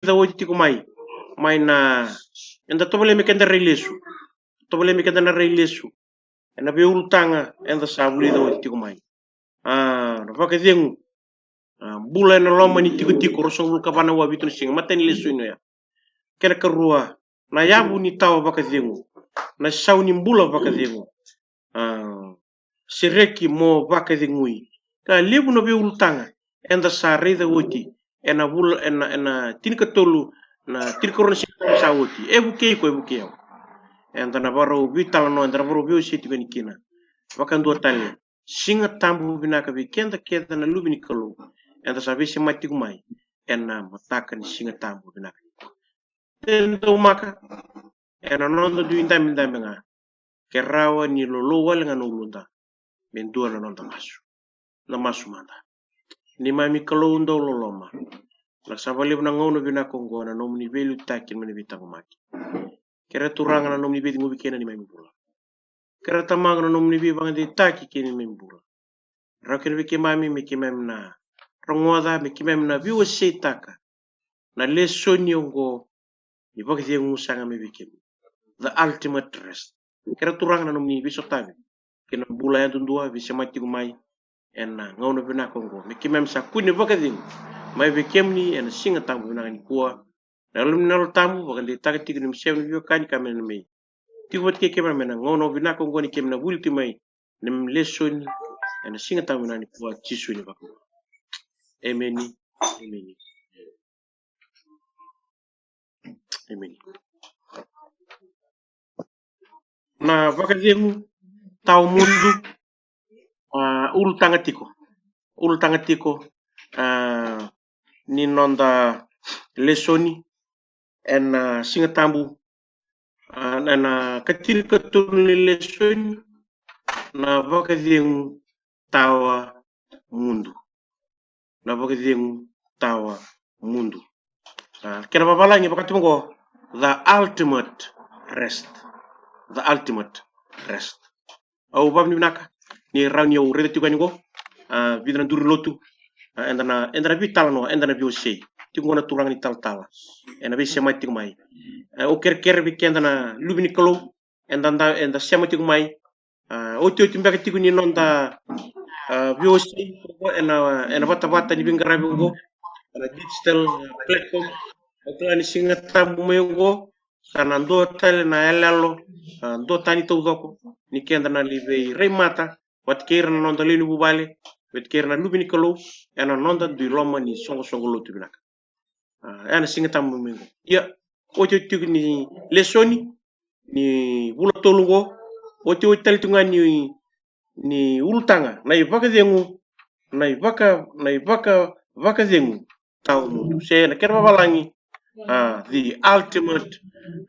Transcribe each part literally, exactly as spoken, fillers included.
vulica oti tiko mai, mai na, eda tovolea me keda rai lesu, tovolea me keda na rai lesu ena veiulutaga eda sa vulica oti tiko mai. A, na vakacegu, a, bula ena loma ni tikotiko, ruasagavulu ka va na aua, vitu na siga, matai ni lesoni oya. Kena karua, na yavu ni tawa vakacegu, na sau ni bula vakacegu. A, sereki mo vakacegui. Ka levu na veiulutaga eda sa raica oti ena vula, ena, ena tinikatolu, na tinikarua na siga sa oti. E vukei iko, e vukei au. Eda na vakarau veitalanoa, eda na vakarau veiwasei tiko yani kina. Vakadua tale, Siga Tabu vinaka vei keda kece na luve ni Kalou eda sa veisemati tiko mai ena mataka ni Siga Tabu vinaka. Te daumaka ena noda dui dabedabe ga, ke rawa ni lolou wale ga na uluda, me dua na noda masu. Na masu mada. Neimami Kalou dau loloma, na sa vakalevu na gauna vinaka oqo na nomuni veiliutaki mai na veitaqomaki. Kerea Turaga na nomuni veiciqomi kei na neimami bula. Kerea Tamaqu na nomuni veivakadeitaki kei na neimami bula. Rawa kina vei keimami me keimami na rogoca, me keimami na veiwaseitaka na lesoni oqo ni vakacegu sa ga mai vei kemuni. The ultimate rest. Kerea Turaga na nomuni veisotavi kei na bula yadudua veisemati tiko mai ena gauna vinaka oqo, me keimami sa kune vakacegu mai vei kemuni ena Siga Tabu vinaka nikua. Na Yalo ni Yalo Tabu vakadeitaka tiko ni mese na veiwekani ka me na mai tiko vata kei keimami ena gauna vinaka oqo ni keimami na vuli tiko mai na lesoni ena Siga Tabu vinaka nikua. Jisu ni vakabula. Emeni. Emeni. Emeni. Na vakacegu tawamudu, a, ulutaga tiko, ulutaga tiko, a, ni noda lesoni ena Siga Tabu, a, ena katinikatolu ni lesoni, na vakacegu tawamudu. Na vakacegu tawamudu. A, kena vavalagi vakatuma oqo, the ultimate rest. The ultimate rest. Au vakavinavinaka ni rawa ni au raica tiko yani oqo, a, vica na duru ni lotu, a, eda na, eda na veitalanoa, eda na veiwasei tiko oqo na turaga ni talatala ena veisemati tiko mai. A, au kerekere vei keda na luve ni Kalou eda, da, eda sema tiko mai, a, otioti beka tiko ni noda, a, veiwasei ena, ena vatavata ni veiqaravi oqo, ena digital, a, platform. Au kila ni Siga Tabu mai oqo sa na dua tale na yaloyalo, a, duatani taucoko ni keda na lai veiraimata vata kei ira na noda lewe ni vuvale, vata kei ira na luve ni Kalou ena noda dui loma ni soqosoqo lotu vinaka. A, ena Siga Tabu mai oqo. Ia, otioti tiko ni lesoni ni vula tolu oqo, otioti tale tiko ga ni, ni ulutaga, na ivakacegu, na ivaka, na ivaka, vakacegu tawamudu, se na kena vavalagi, a, the ultimate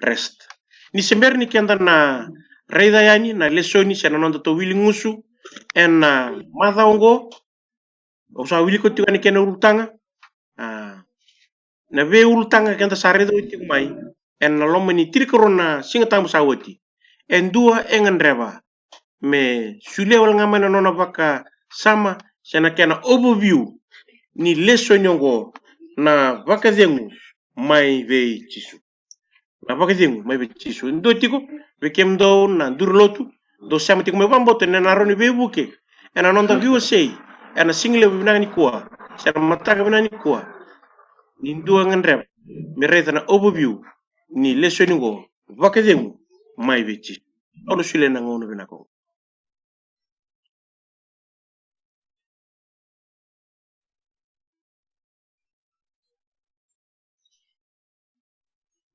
rest. Ni se bera ni keda na raica yani na lesoni se na noda tou wiligusu ena macawa oqo, au sa wilika tiko yani kena ulutaga, a, na veiulutaga keda sa raica oti tiko mai ena loma ni tinikarua na Siga Tabu sa oti. E dua e gadreva me solia wale ga mai na nona vakasama se na kena overview ni lesoni oqo, na vakacegu mai vei Jisu. Na vakacegu mai vei Jisu. E dua tiko vei kemudou na duru ni lotu dou sema tiko mai, vakabauta ni na rawa ni veivuke ena noda veiwasei ena siga levu vinaka nikua se na mataka vinaka nikua. Ni dua e gadreva me raica na overview ni lesoni oqo, vakacegu mai vei Jisu. Au na solia na gauna vinaka oqo.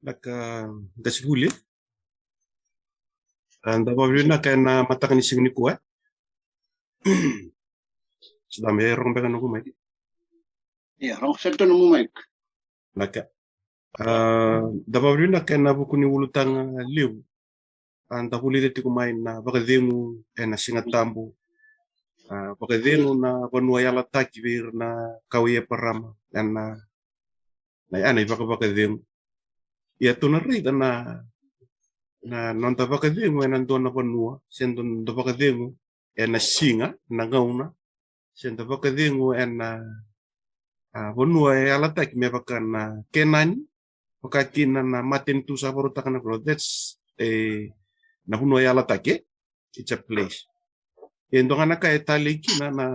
Na ka qasenivuli, a, da vakavinavinaka ena mataka ni siga nikua. Sa da mai rogo beka noqu mic. Ia, rogo sara tu nomu mic. Na ka, a, da vakavinavinaka ena vuku ni ulutaga levu. A, da vulica tiko mai na vakacegu ena Siga Tabu. A, vakacegu na vanua yalataki vei ira na kawa i Eparama ena, na, ena ivakavakacegu. Ia tou na raica na, na noda vakacegu ena dua na vanua, se dua, dua vakacegu ena siga, na gauna, se dua vakacegu ena, A vanua e yalataki me vaka na Kenani, vaka kina na matanitu sa vakarautaka na Kalou. That's e na vanua e yalataki, e. It's a place. E dua ga na ka e talei kina na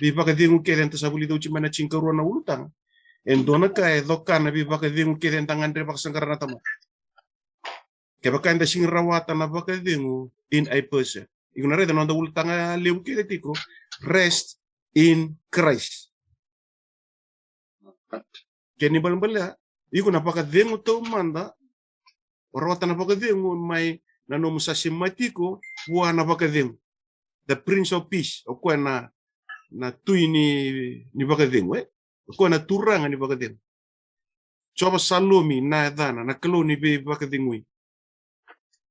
veivakacegu kece eda sa vulica oti mai na tinikarua na ulutaga. E dua na ka e coka na veivakacegu kece eda gadreva vakasaqara na tamata. Kevaka eda sega ni rawata na vakacegu in a person. Iko na raica na noda ulutaga levu kece tiko, rest in Christ. Kena ibalebale ya, iko na vakacegu taumada, o rawata na vakacegu mai na nomu sa semati iko vua na vakacegu. The Prince of Peace, o koya na, na tui ni, ni vakacegu, e? O koya na turaga ni vakacegu. Jiova Salomi na yacana, na Kalou ni veivakacegui.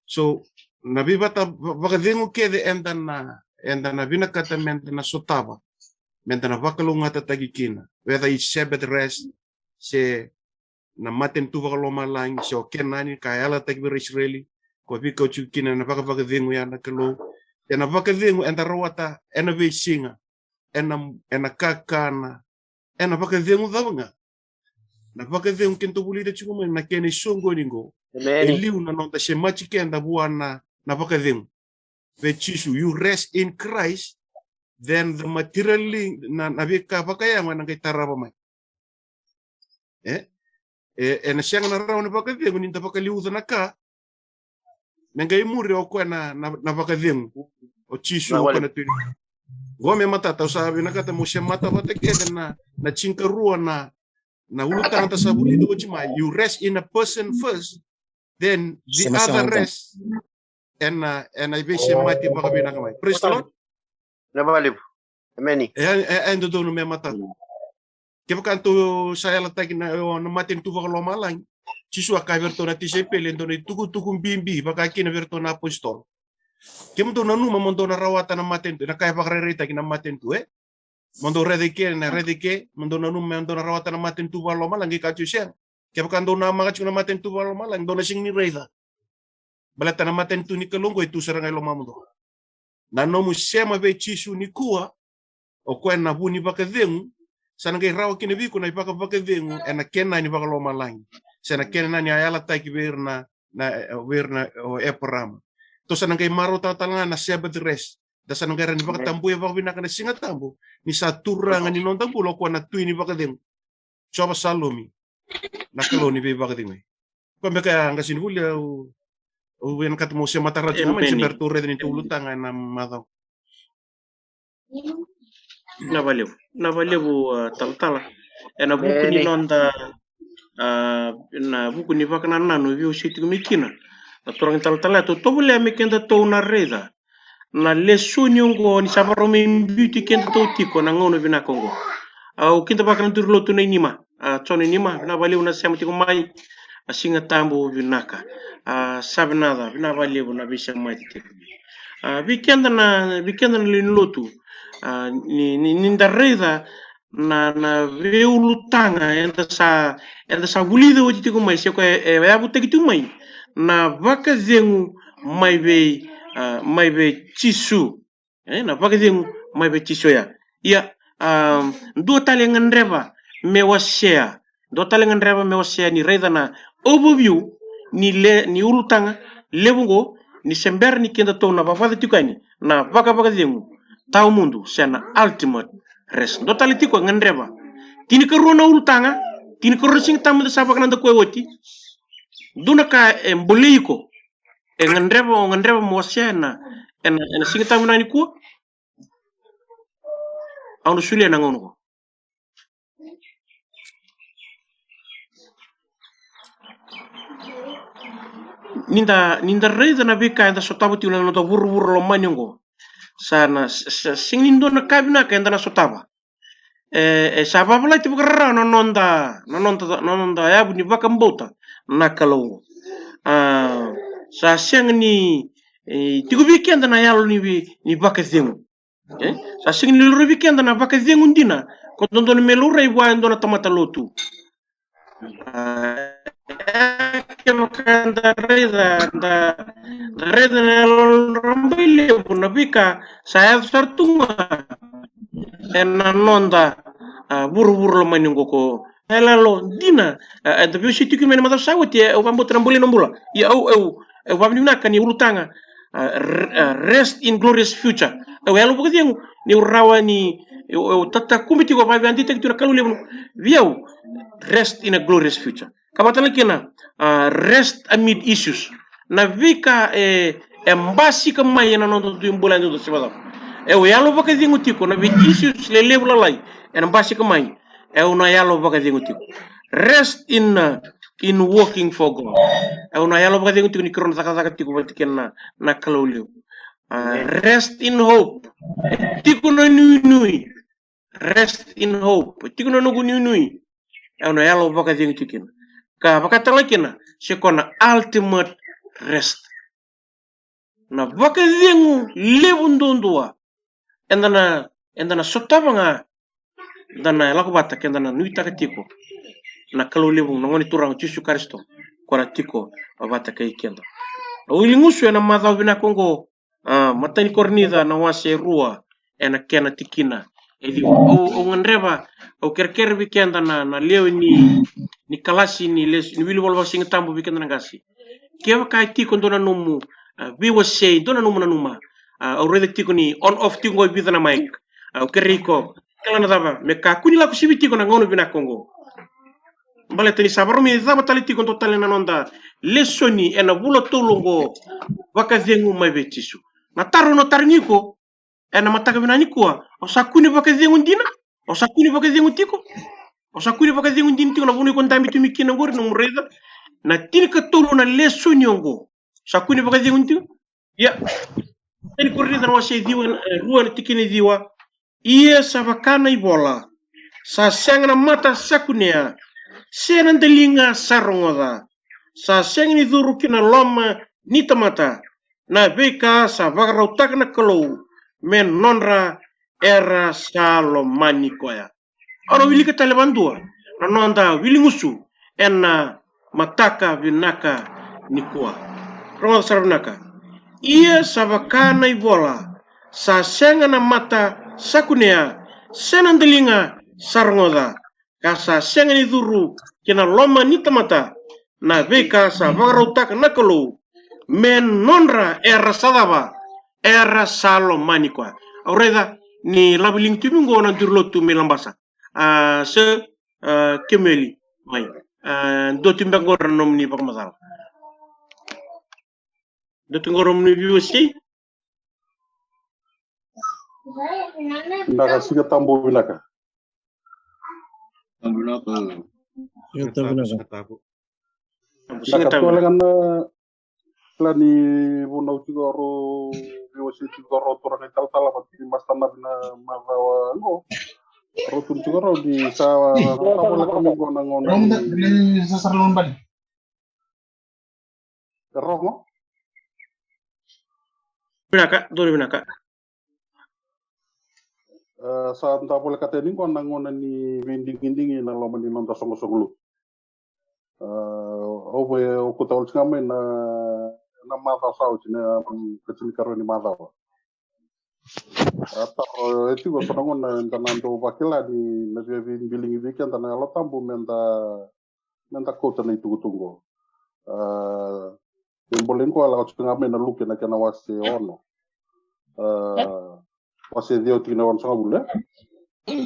So na veivata va-, vakacegu kece eda na, eda na vinakata meda na sotava, meda na vakalougatataki kina. Whether it's Sabbath rest, se na matanitu vakalomalagi, se o Kenani ka yalataki vei ira Isireli, ko veikauti kina na vakavakacegu ya na Kalou. Ena vakacegu eda rawata ena veisiga, ena, ena kakana, ena vakacegu cava ga. Na vakacegu keda vulica tiko mai na kena isoqoni qo. E liu na noda semati keda vua na, na vakacegu. Vei Jisu, you rest in Christ, then the material thing, na, na veika vakayago ena qai tarava mai. E? E, ena sega na rawa ni vakacegu ni da vakaliuca na ka me qai muri o koya na, na, na vakacegu. O Jisu o koya na tui. Qo me matata, au sa vinakata mo semata vata kece na, na tinikarua na, na ulutaga da sa vulica oti mai. You rest in a person first, then the other rest ena, ena veisemati vakavinaka mai. Praise the Lord. Na vakalevu. Emeni. E, e, e dodonu me matata. Kevaka tou sa yalataki na, o, na matanitu vakalomalagi, Jisu a kaya vei iratou na tisaipeli e dua na itukutuku bibi, vaka kina vei iratou na apositolo. Kemudou nanuma mo dou na rawata na matanitu, na ka e vakarairaitaki na matanitu, e? Mo dou raica i ke, na raica i ke, mo dou nanuma mo dou na rawata na matanitu vakalomalagi, ka tiko sega. Kevaka dou namaka tiko na matanitu vakalomalagi, dou na sega ni raica. Baleta na matanitu ni Kalou qo e tu sara ga i lomamudou. Na nomu sema vei Jisu nikua, o koya na vu ni vakacegu, sa na qai rawa kina vei iko na ivakavakacegu ena Kenani vakalomalagi. Se na Kenani a yalataki vei ira na, na, vei ira na, o Eparama. Tou sa na qai marautaka tale ga na Sabbath rest. Da sa na qai rawa ni vakatabuya vakavinaka na Siga Tabu, ni sa Turaga ni noda bula o koya na tui ni vakacegu. Jiova Salomi, na Kalou ni veivakacegui. Koya beka ya qasenivuli, au, au vinakata mo semata rawa tiko mai, se bera tou raica ni tou ulutaga ena macawa. Na vakalevu, na vakalevu, a, talatala. Ena vuku ni noda, a, na vuku ni vakanananu e veiwasei tiko mai kina na turaga talatala, tou tovolea me kedatou na raica na lesoni oqo ni sa vakarau mai biuti kedatou tiko na gauna vinaka oqo. Au kidavaka na duru lotu na Inima, a, Jone Inima, vinaka vakalevu na sema tiko mai. A, Siga Tabu vinaka. A, sa vinaka, vinaka vakalevu na veisemati tiko. A, vei keda na, vei keda na lewe ni lotu, a, ni, ni, ni da raica na, na veiulutaga eda sa, eda sa vulica oti tiko mai, se koya e, e yavutaki tiko mai na vakacegu mai vei, a, mai vei Jisu. E, na vakacegu mai vei Jisu ya. Ia, a, dua tale e gadreva me wasea, dua tale e gadreva me wasea ni raica na overview ni le, ni ulutaga levu oqo, ni se bera ni kedatou na vavaca tiko yani na vakavakacegu tawamudu se na ultimate rest. Dua tale tiko e gadreva. Tinikarua na ulutaga, tinikarua na Siga Tabu da sa vakanadakuya oti. Dua na ka e bolei iko, e gadreva, o gadreva mo wasea ena, ena, ena Siga Tabu vinaka nikua. Au na solia na gauna oqo. Ni da, ni da raica na veika eda sotava tiko na noda vuravura lomani oqo. Sa na, sa, sa, sega ni dua na ka vinaka eda na sotava. E, e sa vavalati vakararawa na noda, na noda, na noda yavu ni vakabauta na Kalou. A, sa sega ni, e, tiko vei keda na yalo ni vi-, ni vakacegu. E? Sa sega ni laurai vei keda na vakacegu dina ko dodonu me laurai vua e dua na tamata lotu. A, e, kevaka da raica, da, da raica na yalo rabailevu na veika sa yaco sara tu ga ena noda, a, vuravura lomani oqo ko yaloyalo dina. A, eda veiwasei tiko mai na macawa sa oti, e, au vakabauta na bolei na bula. Ia au, au, au vakavinavinaka ni ulutaga, a, r-, a, rest in glorious future. Au yalo vakacegu niu rawa ni, au, au tatakube tiko, vakadeitaki tiko na Kalou levu vei au. Rest in a glorious future. Ka vaka tale kina, a, rest amid issues. Na veika e, e basika mai ena noda dui bula ena dua se vakacava. E, au yalo vakacegu tiko na vei issues lelevu lalai ena basika mai. E, au na yalo vakacegu tiko. Rest in, uh, in working for God. E, au na yalo vakacegu tiko ni keirau na cakacaka tiko vata kei na, na Kalou levu. A, rest in hope. E tiko na nuinui. Rest in hope. E tiko na noqu nuinui. E, au na yalo vakacegu tiko kina. Ka vaka tale kina, se ko na ultimate rest. Na vakacegu levu duadua. Eda na, eda na sotava ga, da na lako vata keda na nuitaka tiko na Kalou levu, na Gone Turaga o Jisu Karisito, ko na tiko vata kei keda. Au wiligusu ena macawa vinaka oqo, a, Matai ni Korinica na wase e rua, ena kena tikina e ciwa. Au, au gadreva, au kerekere vei keda na, na lewe ni, ni kalasi ni les-, ni wili vola vakasigatabu vei keda na qase. Kevaka e tiko dua na nomu, a, veiwasei, dua na nomu nanuma. A, au raica tiko ni on off tiko qo e vica na mic. A, au kerei iko, kila na cava, me kakua ni lako sivi tiko na gauna vinaka oqo. Baleta ni sa vakarau mai cava tale tiko dua tale na noda lesoni ena vula tolu oqo, vakacegu mai vei Jisu. Na taro au na tarogi iko ena mataka vinaka nikua, o sa kune vakacegu dina? O sa kune vakacegu tiko? O sa kune vakacegu dina tiko na vanua iko dabe tu mai kina oqori, nomu raica na tinikatolu na lesoni oqo? Sa kune vakacegu dina tiko? Ia, Matai ni Korinica na wase e ciwa, e, rua na tikina e ciwa. Ia sa vaka na ivola, sa sega na mata sa kunea, se na daliga sa rogoca, sa sega ni curu ki na loma ni tamata, na veika sa vakarautaka na Kalou me nodra era sa lomani koya. Au na wilika tale vakadua na noda wiligusu ena mataka vinaka nikua. Rogoca sara vinaka. Ia sa vaka na ivola, sa sega na mata sa kunea, se na daliga sa rogoca, ka sa sega ni curu ki na loma ni tamata, na veika sa vakarautaka na Kalou me nodra era sa cava, era sa lomani koya. Au raica ni lava liga tiko mai qo na duri lotu mai Labasa. A, se, a, kemeli mai. A, dua tu beka qori na nomuni vakamacala. Dua tu qori na nomuni viewers. Vinaka, Siga Tabu vinaka. Tabu vinaka. Siga Tabu vinaka. Siga Tabu. Vinaka, tole ga na kila ni vunau tiko rau, viewers tiko rau, turaga italatala vata kei masta na vina macawa qo. Rau tu tiko rau ni sa, sa voleka mai qo na gauna ni Rogo. Vinaka, donu vinaka. E, sa da volekata yani qo na gauna ni veidigidigi ena loma ni noda soqosoqo lotu. E, au vei, au kauta oti ga mai na, na macawa sa oti, na, mm, ka tinikarua ni macawa. A, taro e tiko, so na gauna eda na dau vakila ni na via veibiligi vei keda na Yalo Tabu meda, meda kauta na itukutuku qo. A, e bolei qo e lako tiko ga mai na Luke na kena wase ono. A, wase ciwa tikina onosagavulu, e?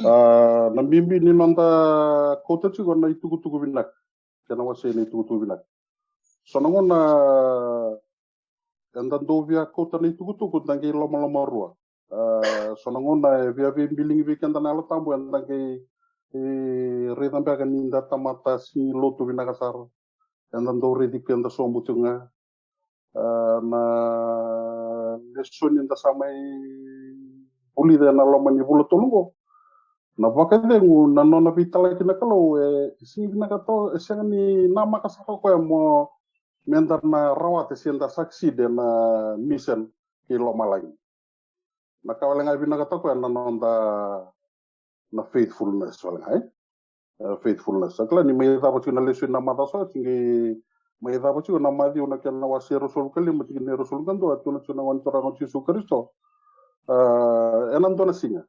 A, na bibi ni noda kauta tiko na itukutuku vinaka. Kena wase na itukutuku vinaka. So na gauna eda dau via kauta na itukutuku, da qai lomalomarua. A, so na gauna e via veibiligi vei keda na Yalo Tabu, eda qai, e, raica beka ni da tamata sega ni lotu vinaka sara. Eda dau raici keda sobu tiko ga. A, na lesoni eda sa mai vulica ena loma ni vula tolu qo. Na vakacegu, na nona veitalaki na Kalou, e, e sega ni vinaka to, e sega ni namaka sara o koya mo, meda na rawata se da succeed ena mission ki lomalagi. Na ka wale ga e vinakata o koya na noda, na faithfulness wale ga, e? E, faithfulness. Sa kila ni mai cava tiko na lesoni na macawa sa oti, qai mai cava tiko na Maciu na kena wase ruasagavulu ka lima tikina e ruasagavulu ka dua, tukuna tiko na Gone Turaga o Jisu Karisito. E, ena dua na siga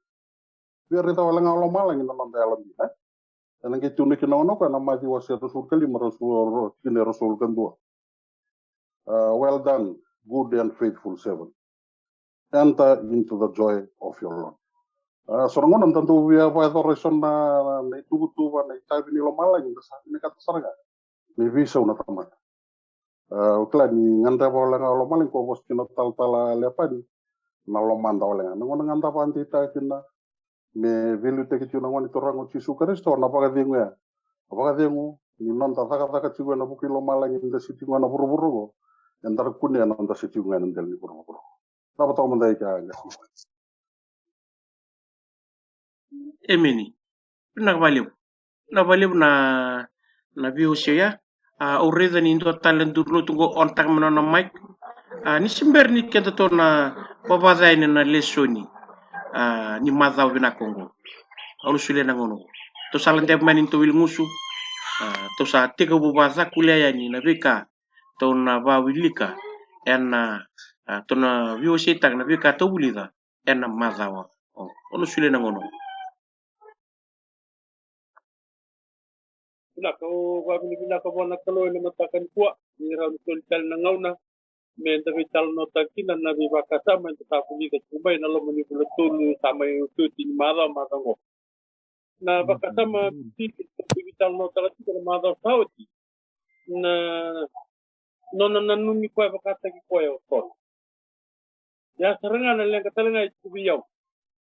Via raica wale ga o lomalagi na noda yalodina. Ena qai tukuna kina gona o koya na Maciu wase ruasagavulu ka lima, ruasagavulu, tikina e ruasagavulu ka dua. Uh, well done, good and faithful servant. Enter into the joy of your Lord. Uh, so na gauna da dau via vakayacora eso na, na ituvatuva, na itavi ni lomalagi, da sa vinakata sara ga me veisau na tamata. Uh, o kila ni gadreva wale ga o lomalagi, ko vosa kina o talatala Lepani, na lomada wale ga. Na gauna ga da vakadeitaka kina me veiliutaki tiko na Gone Turaga o Jisu Karisito, na vakacegu ya. Na vakacegu ni noda cakacaka tiko ena vuku i lomalagi, da se tiko ga na vuravura oqo, eda na kunea na noda se tiko ga ena dela ni vuravura oqo. Cava toka mada e kea ga. Emeni. Vinaka vakalevu. Vinaka vakalevu na, na veiwasei ya. A, au raica ni dua tale na duru lotu qo on taka mai na nona mic. A, ni se bera ni keda tou na vavaca yani na lesoni, a, ni macawa vinaka oqo. Au na solia na gauna oqo. Tou sa ladeva mai ni tou wiligusu. A, tou sa tekivu vakacakulia yani na veika tou na vakawilika ena, a, tou na veiwaseitaka na veika tou vulica ena macawa oqo. Au na solia na gauna oqo. Vinaka, au vakavinavinaka vua na Kalou ena mataka nikua ni rawa ni soli tale na gauna me da veitalanoataka kina na veivakasama eda sa vulica tiko mai ena loma ni vula tolu sa mai otioti ni macawa, macawa oqo. Na vakasama tiko eda veitalanoataka tiko na macawa sa oti, na nona nanumi koya vakataki koya o Sona. Ia sara ga na leqa tale ga e tiko vei au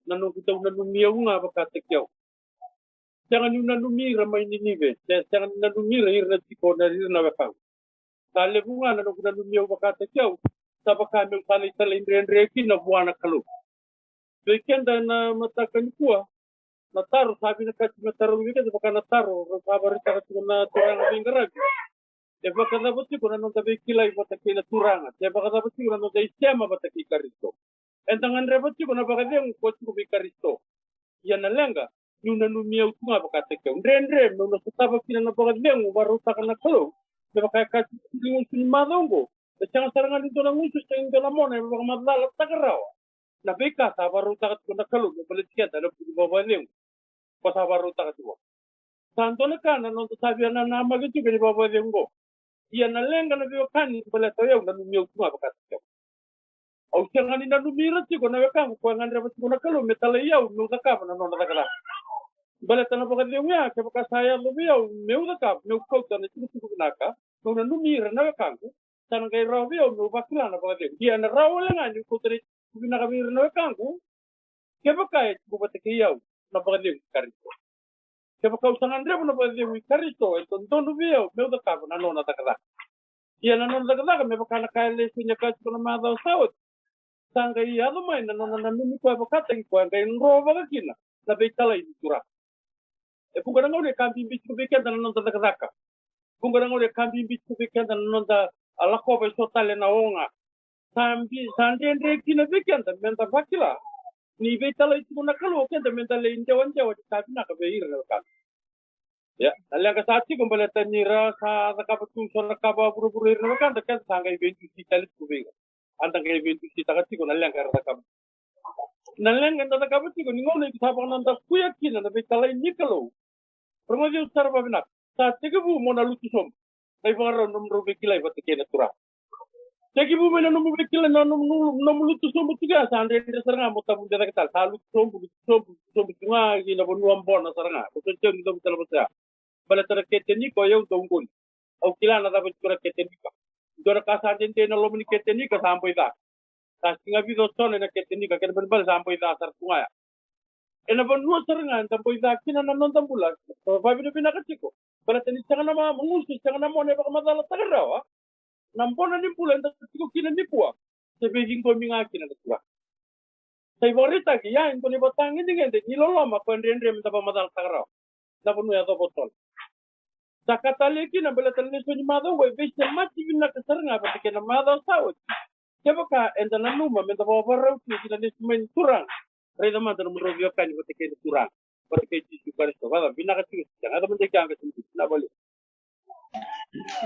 na noqu dau nanumi au ga vakataki au. Sega niu nanumi ira mai Ninive, se sega ni nanumi ira, ira na tiko na, ira na wekaqu. Sa levu ga na noqu nanumi au vakataki au, sa vaka meu sa lai talaidredre kina vua na Kalou. Vei keda ena mataka nikua, na taro sa vinakati me tarogi vei keda vaka na taro rau sa vakaraitaka tiko na turaga veiqaravi. E vakacava tiko na noda veikilai vata kei na Turaga? Se vakacava tiko na noda isema vata kei Karisito? Eda gadreva tiko na vakacegu ko tiko vei Karisito. Ia na leqa, niu nanumi au tu ga vakataki au. Dredre meu na sotava kina na vakacegu vakarautaka na Kalou me vaka e kaya tiko na gusu ni macawa oqo. E sega sara ga ni dua na gusu, sega ni dua na mona e vakamacalataka rawa na veika sa vakarautaka tiko na Kalou me baleti keda ena vuku ni vakacegu ko sa vakarautaka tiko. Sa dua na ka na noda sa via nanamaki tiko ena vakacegu oqo. Ia na leqa, na veiwekani, baleta o yau nanumi au tu ga vakataki au. Au sega ni nanumi ira tiko na wekaqu ko e gadreva tiko na Kalou me talai au meu cakava na nona cakacaka. Baleta na vakacegu ya, kevaka sa yaco vei au meu cakava, meu kauta na itukutuku vinaka, meu nanumi ira na wekaqu, sa na qai rawa vei au meu vakila na vakacegu. Ia ena rawa wale ga niu kauta na itukutuku vinaka vei ira na wekaqu kevaka e tiko vata kei au na vakacegu i Karisito. Kevaka au sa gadreva na vakacegu i Karisito, e dodonu vei au meu cakava na nona cakacaka. Ia na nona cakacaka, me vaka na ka e lesoni e kaya tiko na macawa sa oti, sa qai yaco mai na nona nanumi koya vakataki koya, qai drovaka kina na veitalai ni Turaga. E vuqa na gauna e ka bibi tiko vei keda na noda cakacaka. Vuqa na gauna e ka bibi tiko vei keda na noda, a, lakova eso tale na oga. Sa bi, sa dredre kina vei keda meda vakila ni veitalai tiko na Kalou o keda meda lai dewadewa ni ka vinaka vei ira na wekada. Ia na leqa sa tiko baleta ni ra sa cakava tu so na ka vakavuravura ira na wekada, keda sa qai veidusi tale tiko vei ira. Eda qai veidusitaka tiko na leqa era cakava. Na leqa eda cakava tiko ni gauna iko sa vakanodakuya kina na veitalai ni Kalou. Rogoci au sara vakavinaka. Sa tekivu mo na lutu sobu. Na ivakarau na nomudrau veikilai vata kei na Turaga. Tekivu mai na nomu veikilai, na nomu, nomu, nomu lutu sobu tiko ya, sa dredre sara ga mo tavude cake tale. Sa lutu sobu, lutu sobu, lutu sobu tu ga ki na vanua bona sara ga. Ko so teu ni dovu tale vata ya. Baleta na ketenika o yau dau qoli. Au kila na cava tiko na ketenika. Dua na ka sa dede na loma ni ketenika sa boi ca. Sa siga vica o sona ena ketenika, kena balebale sa boi ca sara tu ga ya. Ena vanua sara ga eda boi ca kina na noda bula, vakavinavinaka tiko. Baleta ni sega na ma, magusu, sega na mona e vakamacalataka rawa na bona ni bula eda tiko kina nikua. Se veiciqomi ga kina na Turaga. Sa ivakaraitaki ya e dua na ivakatagedegede ni loloma ko e dredre meda vakamacalataka rawa. Na vanua e yacova o Sona. Sa ka talei kina baleta na lesoni macawa oqo, e veisemati vinaka sara ga vata kei na macawa sa oti. Kevaka eda nanuma meda vakavakarau tiko ki na lesu mai ni Turaga, raica mada nomudrau veiwekani vata kei na Turaga, vata kei Jisu Karisito. Vata vinaka tiko, sa yaco mada i ke, a qai sa vinaka vakalevu.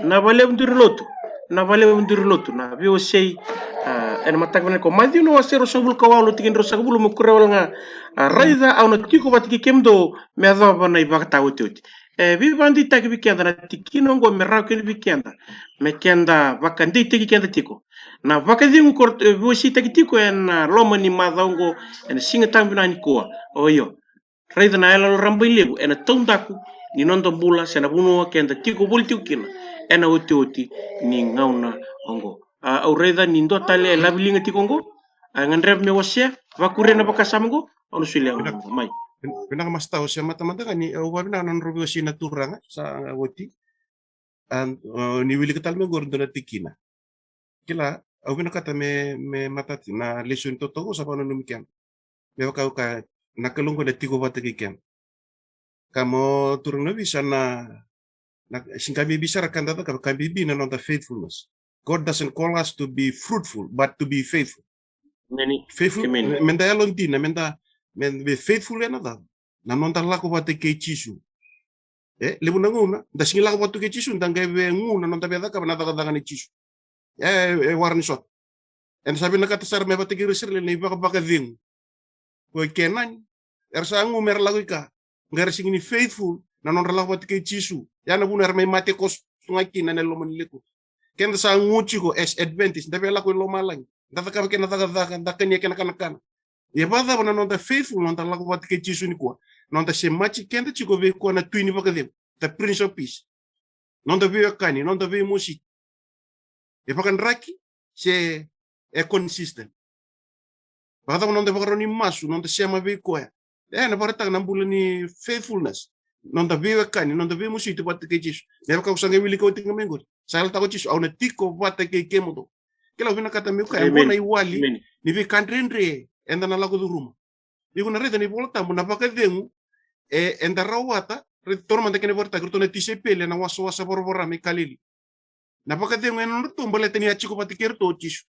Vinaka vakalevu duri lotu. Na vale duri lotu, na veiwasei, a, ena mataka vinaka ko Maciu na wase ruasagavulu ka walu, tikina ruasagavulu, me kure wale ga, a, raica au na tiko vata kei kemudou me yacova na ivakataotioti. E veivakadeitaki vei keda na tikina oqo me rawa kina vei keda me keda vakadeitaki keda tiko. Na vakacegu ko, e, veiwaseitaki tiko ena loma ni macawa oqo, ena Siga Tabu vinaka nikua. O io, raica na iyaloyalo rabailevu ena taudaku ni noda bula se na vanua keda tiko voli tiko kina ena otioti ni gauna oqo. A, au raica ni dua tale e laveliga tiko oqo, a, gadreva me wasea, vakuria na vakasama oqo, au na solia mai. Vinaka, Masta, o se matamata ga ni, au vavinaka na nodrau veiwasei na turaga sa oti. A, ni wilika tale mai qori dua na tikina. Kila, au vinakata me, me matata na lesoni totoka sa vakananumi keda. Me vaka au kaya, na Kalou qo na tiko vata kei keda. Ka mo turaga na visa na, na, sega ni bibi sara ka da cakava, ka bibi na noda faithfulness. God doesn't call us to be fruitful, but to be faithful. Faithful, me, me da yalodina, me da, me, me faithful ena cava? Na noda lako vata kei Jisu. E levu na gauna da sega ni lako vata kei Jisu, da qai via gu na noda via cakava na cakacaka nei Jisu. E, e warani sota. Eda sa vinakata sara me vata kei ira Isireli na ivakavakacegu. Ko i Kenani, era sa gu me ra lako i ka, qai ra sega ni faithful na nodra lako vata kei Jisu. Ia na vuna era mai mate koso ga kina ena loma ni lekutu. Keda sa gu tiko as Adventist, da via lako i lomalagi, da cakava kena cakacaka, da kania kena kanakana. Ia vakacava na noda faithful, noda lako vata kei Jisu nikua? Noda semati keda tiko vei koya na Tui ni vakacegu, the Prince of Peace. Noda veiwekani, noda veimositi. E vakadraki se e consistent? Vakacava noda vakarau ni masu, noda sema vei koya? E na vakaraitaka na bula ni faithfulness. Noda veiwekani, noda veimositi vata kei Jisu. Me vaka au sa qai wilika oti ga mai qori, sa yalataka o Jisu, au na tiko vata kei kemudou. Kila, au vinakata meu kaya, qo na iwali ni veika dredre eda na lako curuma. Iko na raica na iVola Tabu, na vakacegu e, eda rawata. Raica, taura mada kena ivakaraitaki, ratou na tisaipeli ena wasawasa voravora mai Kalili. Na vakacegu ena nodratou baleta ni a tiko vata kei iratou o Jisu.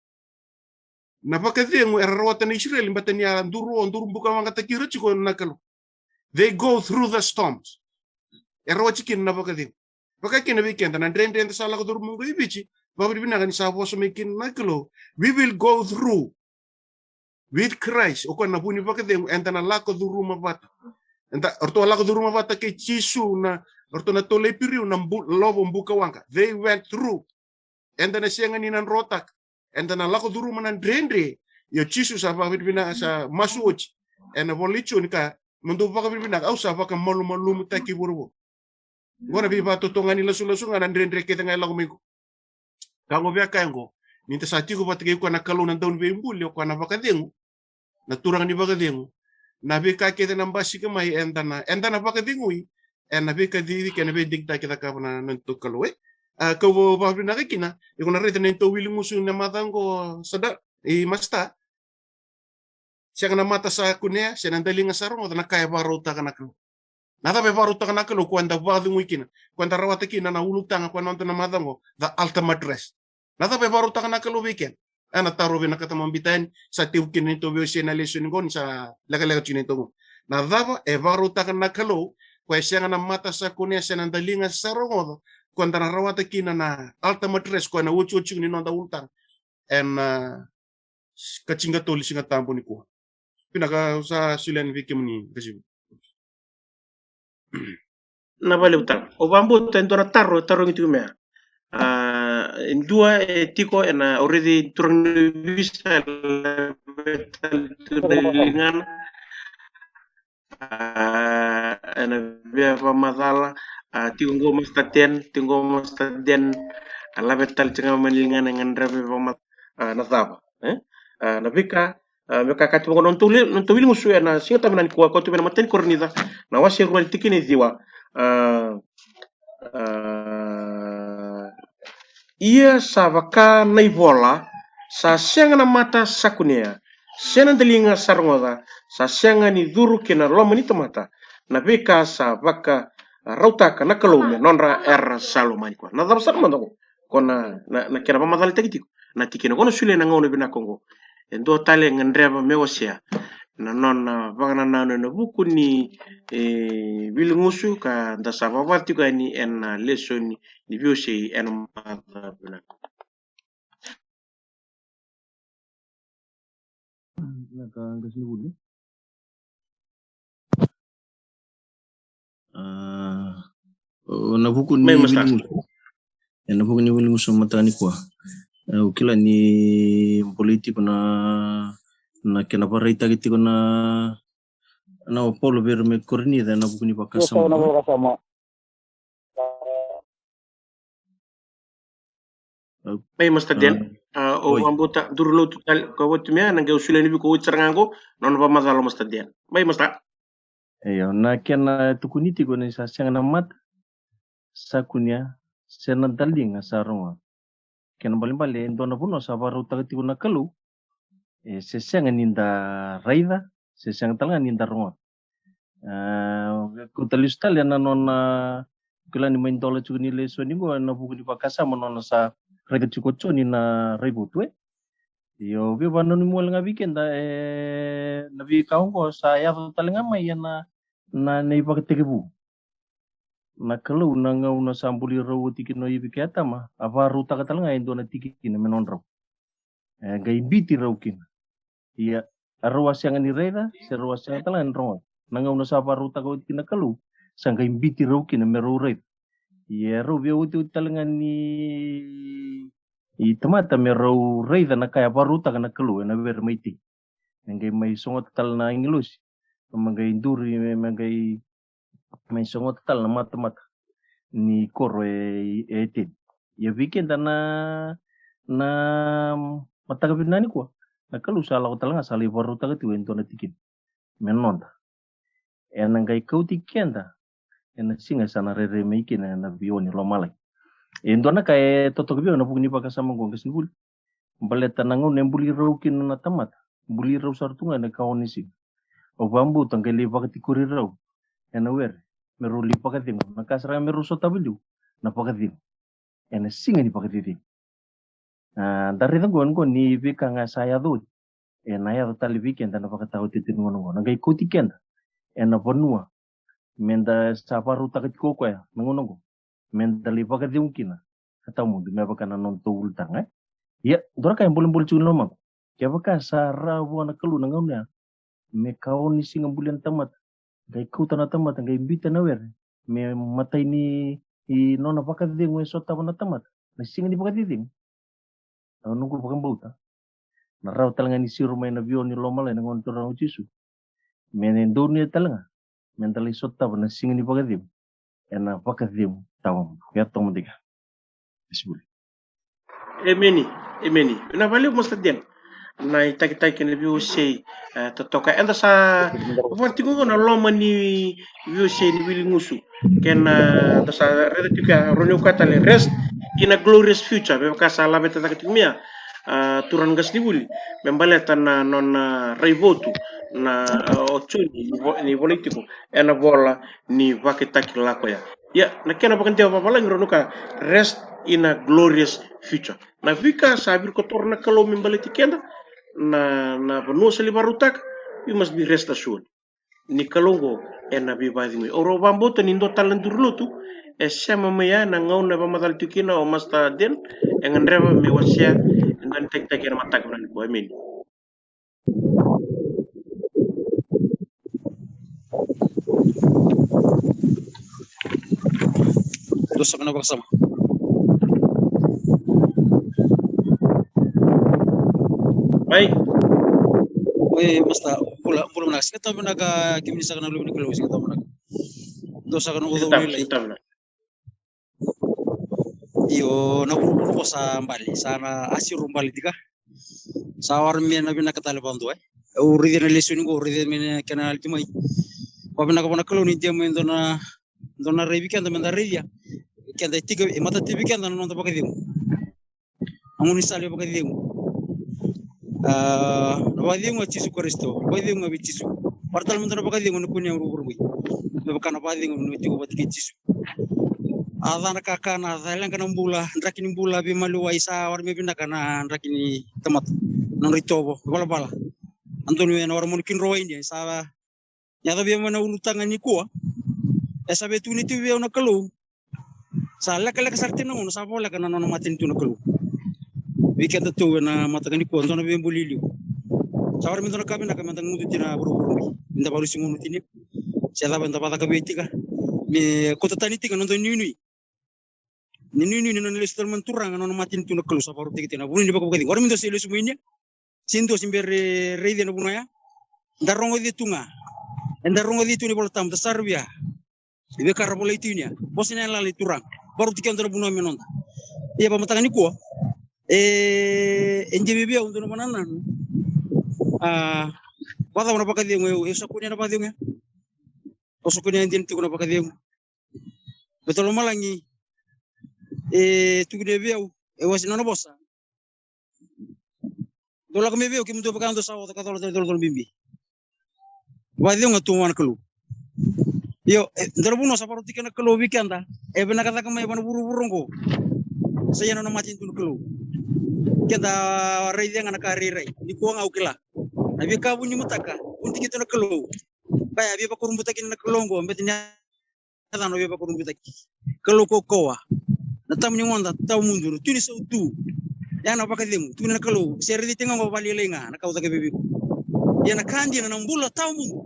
Na vakacegu era rawata na Isireli baleta ni a duru o, duru bukawaqa taki ira tiko na Kalou. They go through the storms. E rawati kina na vakacegu. Vaka kina vei keda, na dredre eda sa lako curuma qo i Viti, vakavinavinaka ni sa vosa mai kina na Kalou. We will go through with Christ. O koya na vu ni vakacegu, eda na lako curuma vata. Eda, o ratou a lako curuma vata kei Jisu na, o ratou na tolu na Iperiu na bu-, lovo bukawaqa. They went through. Eda na sega ni na drotaka. Eda na lako curuma na dredre. Ia o Jisu sa vakavinavinaka, sa masu oti ena ivola i Joni ka, mo dou vakavinavinaka, au sa vakamalumalumutaki vuravura. Qo na veivakatotogani lasulasu ga na dredre kece ga e lako mai qo. Ka qo via kaya qo, ni da sa tiko vata kei koya na Kalou na Dauniveibuli, o koya na vakacegu, na Turaga ni vakacegu. Na veika kece na basika mai, eda na, eda na vakacegui ena veika cici kei na veidigitaki e cakava na, na nodatou Kalou, e. A, kau vakavinavinaka kina, iko na raica na nodatou wili gusu na macawa qo, Sada, i Masta. Sega na mata sa kunea, se na daliga sa rogoca, na ka e vakarautaka na Kalou. Na cava e vakarautaka na Kalou, koya eda vakacegui kina, koya eda rawata kina na ulutaga, koya na noda na macawa qo, the ultimate rest. Na cava e vakarautaka na Kalou vei keda? Ena taro vinakata mo biuta yani, sa tevu kina na nodatou veiwasei na lesoni qo, ni sa lekaleka tiko na nodatou qo. Na cava e vakarautaka na Kalou, koya e sega na mata sa kunea, se na daliga sa rogoca, koya eda na rawata kina na ultimate rest, koya na otioti tiko ni noda ulutaga. Ena, a, ka tinikatolu ni Siga Tabu nikua. Vinaka, au sa solia yani vei kemuni, Qasivu. Na vale uta. Au vakabauta e dua na taro e tarogi tiko mai. A, e dua e tiko ena, au raici turaga ni ovisa, e laveta tiko na ligana. A, ena via vakamacala, a, tiko qo Masta Den, tiko qo Masta Den, a, laveta tale tiko ga mai na ligana, e gadreva me vakamacala, a, na cava, e? A, na veika, a, me kakati vaqo na nodatou wili, nodatou wili gusu ena Siga Tabu nikua, koto mai na imatai ni Korinica, na wase rua, tikina e ciwa. A, a, ia sa vaka na ivola, sa sega na mata sa kunea, se na daliga sa rogoca, sa sega ni curu ki na loma ni tamata, na veika sa vakarautaka na Kalou me nodra era sa lomani koya. Na cava sara mada qo? Ko na, na, na kena vakamacalataki tiko na tikina qo, na solia na gauna vinaka qo. E dua tale e gadreva me wasea na nona vakanananu ena vuku ni, e, wili gusu ka da sa vakavata tiko yani ena lesoni ni veiwasei ena macawa vinaka. ka qasenivuli. A, o na vuku ni, mai masta, vili gusu. E na vuku ni vili gusu mataka nikua. E, au kila ni bolei tiko na, na kena vakaraitaki tiko na, na o Paula vei ira mai Korinica, e na vuku ni vakasama. Mai masta Den, a, o vakabauta duru lotu tale ko voti mea na qai au solia ni viko oti sara ga qo na nona vakamacala o masta Den. Mai masta. Io, na kena tukuni tiko ni sa sega na mata sa kunea, se na daliga sa rogoca. Kena balebale e dua na vanua sa vakarautaka tiko na Kalou, e se sega ni da raica, se sega tale ga ni da rogoca. A, kauta lesu tale na nona, kila ni mai dola tiko ni lesoni qo, e na vuku ni vakasama nona sa raica tiko o Joni na raivotu e. Io, veivakananumi wale ga vei keda, e, na veika oqo sa yaco tale ga mai e na, na, na ivakatekivu. Na Kalou na gauna sa buli rau oti kina o Ivi kei Atama, a vakarautaka tale ga e dua na tikina me nodrau. E qai biuti rau kina. Ia, a rau a sega ni raica, se rau a sega tale ga ni rogoca. Na gauna sa vakarautaka oti kina na Kalou, sa qai biuti rau kina me rau raica. Ia, rau via otioti tale ga ni tamata me rau raica na ka e vakarautaka na Kalou e na were mai Iteni. Me qai mai sogota tale na agilosi, me qai duri, me, me qai mai sogota tale na matamata ni koro e, e Iteni. Ia vei keda na, na mataka vinaka nikua, na Kalou sa lako tale ga sa lai vakarautaka tiko e dua na tikina me noda. E na qai kauti keda e na siga sa na rairai mai kina e na veiwau ni lomalagi. E dua na ka e totoka vei au e na vuku ni vakasama qo, qasenivuli. Baleta na gauna e buli rau kina na tamata, buli rau sara tu ga e na ikaono ni siga. Au vakabauta qai lai vakatikori rau e na were me rau lai vakacegu. Na ka sara ga me rau sotava e liu, na vakacegu. E na siga ni vakacecegu. A, da raica qo, qo ni veika ga sa yaco oti, e na yaco tale vei keda na vakataotioti ni gauna qo. Na qai kauti keda e na vanua me da sa vakarautaka tiko o koya na gauna qo, me da lai vakacegu kina ka tawamudu, me vaka na nodatou ulutaga, e. Ia, dua na ka e bolebole tiko ni lomaqu. Kevaka sa rawa vua na Kalou na gauna ya me ikaono ni siga bulia na tamata, qai kauta na tamata, qai biuta na were me matai ni, i nona vakacegu e sotava na tamata, na siga ni vakacecegu. Na noqu vakabauta, na rawa tale ga ni siro mai na veiwau ni lomalagi na gauna Turaga o Jisu, me na donuya tale ga me da lai sotava na siga ni vakacegu e na vakacegu tawamudu. Ia, toka mada ga. Emeni. Emeni. Vinaka vakalevu, Master Dan, na itakitaki kei na veiwasei, e, totoka. Eda sa vaka tiko qo na loma ni veiwasei ni wili gusu. Kei na, da sa raica tiko ya, rau ni kaya tale, rest in a glorious future. Me vaka sa laveta cake tiko mai ya, a, turaga qasenivuli, me baleta na nona raivotu na, a, o Joni ni vo-, ni volai tiko e na vola ni Vakatakila koya. Ia, na kena vakadewa vavalagi, rau na kaya, rest in a glorious future. Na veika sa virikotora na Kalou me baleti keda, na, na vanua sa lai vakarautaka, we must be rest assured. Ni Kalou qo e na veivakacegui. Au rau vakabauta ni dua tale na duru lotu e sema mai ya na gauna e vakamacala tiko kina o Master Dan, e gadreva me wasea e dua na itakitaki e na mataka vinaka nikua. Emeni. Dua saka na vakasama. Mai. Oi, Master, bula, bula vinaka. Siga tabu vinaka, kemuni saka na luve ni Kalou, siga tabu vinaka. Dua saka na vakasama. Siga tabu, siga tabu vinaka. Io, na vuravura qo sa bale, sa na asiro bale tika. Sa wara me na vinaka tale vakadua, e. Au raica na lesoni qo, au raica me na kena leti mai. Vakavinaka vua na Kalou ni dia mai dua na, dua na rai vei keda me da raicia. Keda e tiko, e matata vei keda na noda vakacegu. Na gaunisala ni vakacegu. A, na vakacegu a Jisu Karisito. Vakacegu ga vei Jisu. Vara tale mada na vakacegu na kunea vuravura qoi. Me vaka na vakacegu na tiko vata kei Jisu. A ca na kakana, a ca leqa na bula, draki ni bula, veimaliwai, sa wara me vinaka na draki ni tamata. Na nodra itovo, valavala. A donu e na wara mo na kidrowaini, sa yaco vei au mai na ulutaga nikua. E sa veitukuni tu vei au na Kalou. Sa lekaleka sara tiko na gauna sa voleka na nona matanitu na Kalou. Vei kedatou e na mataka nikua, dua na veibuli liu. Sa warai me dua na ka vinaka me da gudu tiko na vuravura oqo. Me da valusi gunu tini. Se cava eda vacaka vei tika. Me kauta tani tika na noda nuinui. Ni nuinui ni nona lesu tale mai na Turaga, na nona matanitu na Kalou sa vakarautaki tiko na vanua ni vakavakacegu. Warai me dua se lesu mai nia. Se dua se bera raica na vanua ya. Da rogoci tu ga. Eda rogoci tu ni Vola Tabu, da saravia. Vei ka ra volai tu nia. Vosa ni yalayala ni Turaga. Vakarautaki keda na vanua me noda. Ia vakamataka nikua. E, e dua vei au dua na vanananu. A, vakacava na vakacegu, eu, eu sa kune na vakacegu ya. Au sa kune na dina tiko na vakacegu. Baleta lomalagi, e, tukuni vei au, e wase nona vosa. Dou lako mai vei au kemudou vaka dou sa oca ka cola tale colacola bibi. Vakacegu ga tu vua na Kalou. Io, e, dua na vanua sa vakarautaki na Kalou vei keda. E vinaka cake mai vua na vuravura oqo. Sa ia na nona matanitu na Kalou. Keda raica ga na ka rairai. Nikua ga au kila. Na veika vuni mataka, vuni tiki tu na Kalou. Kaya, via vakurubutaki na Kalou oqo, beta ni yacana via vakurubutaki. Kalou kaukauwa. Na tabu ni goda tawamudu, na tui ni sautu. Ya na vakacegu, tukuna na Kalou, se raici tiko ga oqo vakalailai ga, na ka au caka vei iko. Ia na ka dina na bula tawamudu.